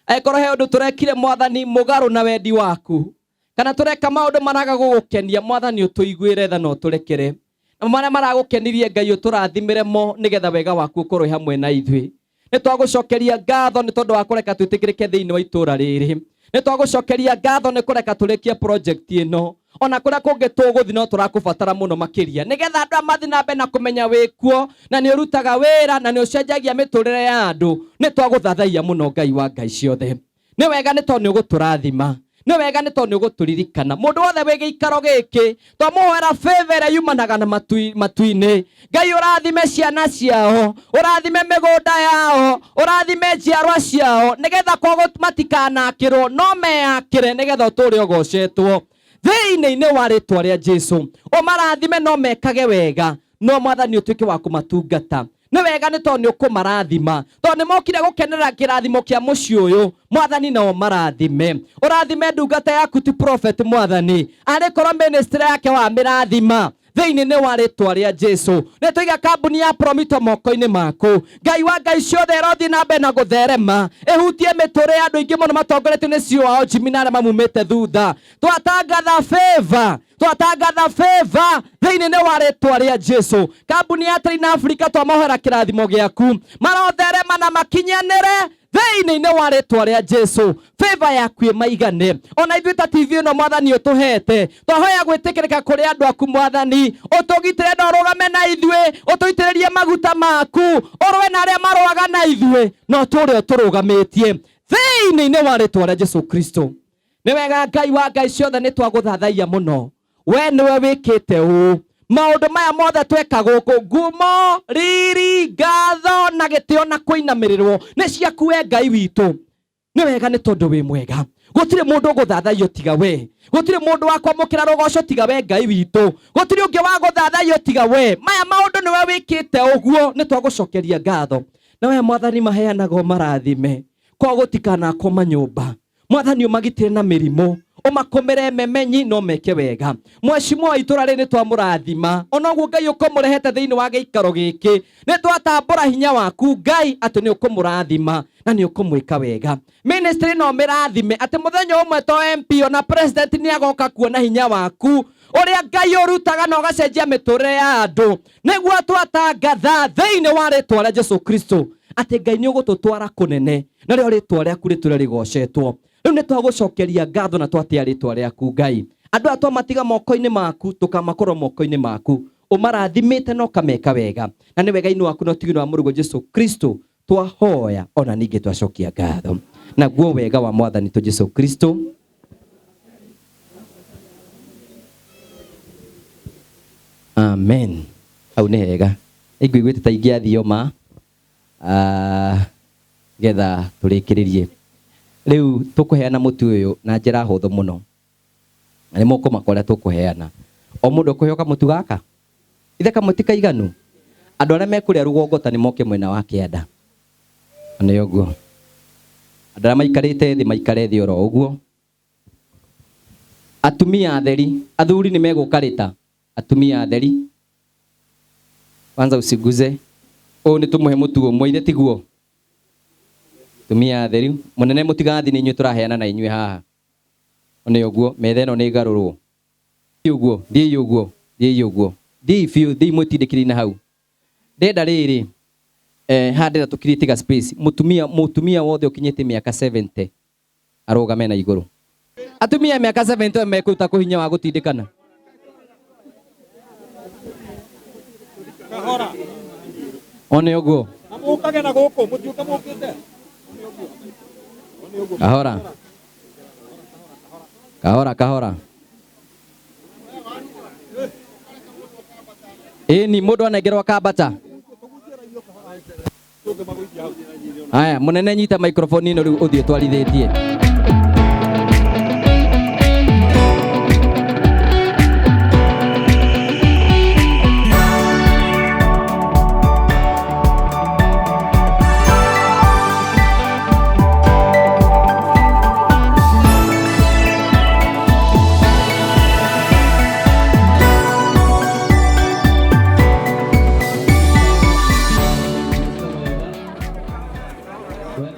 Angĩkorwo he ũndũ tũrekire Mwathani mũgarũ na wendi waku, kana tũreka maũndũ maraga gũgũkenia, Mwathani ũtũiguĩre tha na ũtũrekere. Na marĩa maragũkenirie Ngai ũtũrathimĩre mo nĩgetha wega waku ũkorwo wĩ hamwe na ithuĩ. Nĩ twagũcokeria ngatho nĩ tondũ wa kũreka twĩtĩkĩrĩke thĩinĩ wa itũũra rĩrĩ. Nĩ twagũcokeria ngatho nĩ kũreka tũrĩkie project ĩno. Ona kũrĩa kũngĩ tũgũthiĩ no tũrakũbatara mũno makĩria, nĩgetha andũ aya mathiĩ na mbere na kũmenya wĩkuo na nĩ ũrutaga wĩra na nĩ ũcenjagia mĩtũrĩre ya andũ. Nĩ twagũthathaiya mũno Ngai wa Ngai ciothe. Nĩ wega nĩ tondũ nĩ ũgũtũrathima, nĩ wega nĩ tondũ nĩ ũgũtũririkana. Mũndũ wothe wĩ gĩikaro gĩkĩ twamũhoera favor ĩrĩa yumanaga na matu-inĩ. Ngai ũrathime ciana ciao, ũrathime mĩgũnda yao, ũrathime njiarwa ciao, nĩgetha koguo matikanakĩrwo no meyakĩre, nĩgetha ũtũũre ũgocetwo thĩinĩ-inĩ wa rĩtwa rĩa Jesu. Ũmarathime no mekage wega, no Mwathani ũtuĩke wa kũmatungata. Nĩ wega nĩ tondũ nĩ ũkũmarathima, tondũ nĩ mokire gũkenera kĩrathimo kĩa mũciĩ ũyũ. Mwathani no ũmarathime, ũrathime ndungata yaku ti prophet Mwathani, arĩ korwo ministry yake wamĩrathima. Thĩinĩ wa rĩtwa rĩa Jesu nĩ tũiga kambuni ya Promito moko-inĩ maku. Ngai wa ngai ciothe ĩrothiĩ na mbere na gũtherema, ĩhutie mĩtũrĩre ya andũ aingĩ mũno matongoretio nĩ CEO wao Jimmy na arĩa mamumĩte thutha. Twatangatha favor, twatangatha favor thĩinĩ wa rĩtwa rĩa Jesu. Kambuni ya Train Africa twamahoera kĩrathimo gĩaku, marotherema na makinyanĩre thĩinĩ wa rĩtwa rĩa Jesu. Favor yaku ĩmaigane. Ona ithuĩ ta TV ĩno mwathani ũtũhete, twahoya gwĩtĩkĩrĩka kũrĩ andũ aku mwathani, ũtũgitĩre na ũrũgame na ithuĩ, ũtũitĩrĩrie maguta maku, ũrũe na arĩa marũaga na ithuĩ, na ũtũũre ũtũrũgamĩtie thĩinĩ wa rĩtwa rĩa Jesu Kristo. Nĩ wega Ngai wa ngai ciothe, nĩ twagũthathaiya mũno, we nĩwe wĩkĩte ũũ. Maũndũ maya mothe tweka gũkũ, ngumo, riri, ngatho na gĩtĩo na kũinamĩrĩrwo nĩ ciaku we Ngai witũ. Nĩ wega nĩ tondũ wĩ mwega. Gũtirĩ mũndũ ũgũthathaiyo tiga we, gũtirĩ mũndũ wa kwamũkĩra rũgoco tiga we Ngai witũ, gũtirĩ ũngĩ wa gũthathaiyo tiga we. Maya maũndũ nĩwe wĩkĩte ũguo, nĩ twagũcokeria ngatho. Na we mwathani maheanagwo marathime, kwa gũtikanakwo manyũmba. Mwathani ũmagitĩre na mĩrimũ, ũmakũmĩre memenyi no meke wega. Mheshimiwa wa itũra rĩrĩ nĩ twamũrathima, ona ũguo Ngai ũkũmũrehete thĩinĩ wa gĩikaro gĩkĩ, nĩ twatambũra hinya waku Ngai atĩ nĩ ũkũmũrathima na nĩ ũkũmwĩka wega. Ministry no mĩrathime atĩ mũthenya ũmwe to MP ona president nĩ agoka kuona hinya waku ũrĩa Ngai ũrutaga na ũgacenjia mĩtũrĩre ya andũ. Nĩguo twatangatha thĩinĩ wa rĩtwa rĩa Jesu Kristo atĩ Ngai nĩ ũgũtũtwara kũnene, narĩo rĩtwa rĩaku rĩtũre rĩgocetwo. Rĩu nĩ twagũcokeria ngatho na twatĩa rĩtwa rĩaku Ngai. Andũ aya twamatiga moko-inĩ maku, tũkamakorwo moko-inĩ maku, ũmarathimĩte na ũkameka wega, na nĩ wega-inĩ waku na ũtugĩ wa Mũrũguo Jesu Kristo twahoya ona ningĩ twacokia ngatho. Naguo wega wa Mwathani tu Jesu Kristo, amen. Hau nĩ hega, nĩngũiguĩte ta ingĩathio ma getha tũrĩkĩrĩrie. Rĩu tũkũheana mũtu ũyũ na njĩra hũthũ mũno, na nĩ mũkũmaka ũrĩa tũkũheana. O mũndũ ũkũheo kamũtu gaka, ithe kamwe ti kaiganu. Andũ arĩa mekũrĩa rũgongo ta nĩ moke mwena wa kĩanda, nĩ ũguo. Andũ arĩa maikarĩte thĩ maikare thĩ oro ũguo. Atumia atheri, athuri nĩ megũka rĩta. Atumia atheri, kwanza usiguze ũũ, nĩ tũmũhe mũtu ũmwe, ithe tiguo? Atumia atheri, mũnene mũtigathi, nĩ inyuĩ tũraheana na inyuĩ haha. Nĩ ũguo, metha ĩno nĩ ĩgarũrwo. Thiĩ ũguo, thiĩi ũguo, thiĩi ũguo, thiĩi biũ, thiĩi mwĩtindĩkĩrĩrie na hau. Ndenda rĩrĩ, haha ndĩrenda tũ create space. Mũtumia wothe ũkinyĩte mĩaka 70 arũgame na igũrũ. Atumia mĩaka 70 mekũruta kũ hinya wa gũtindĩkana? One ũguo. Mũkage na gũkũ, mũtiũke mũkĩte. Kahora. Kahora kahora. Ĩni mũndũ anengerwo akambata. Haya, mũnene nyita microphone ĩno rĩu ũthiĩ twarithĩtie.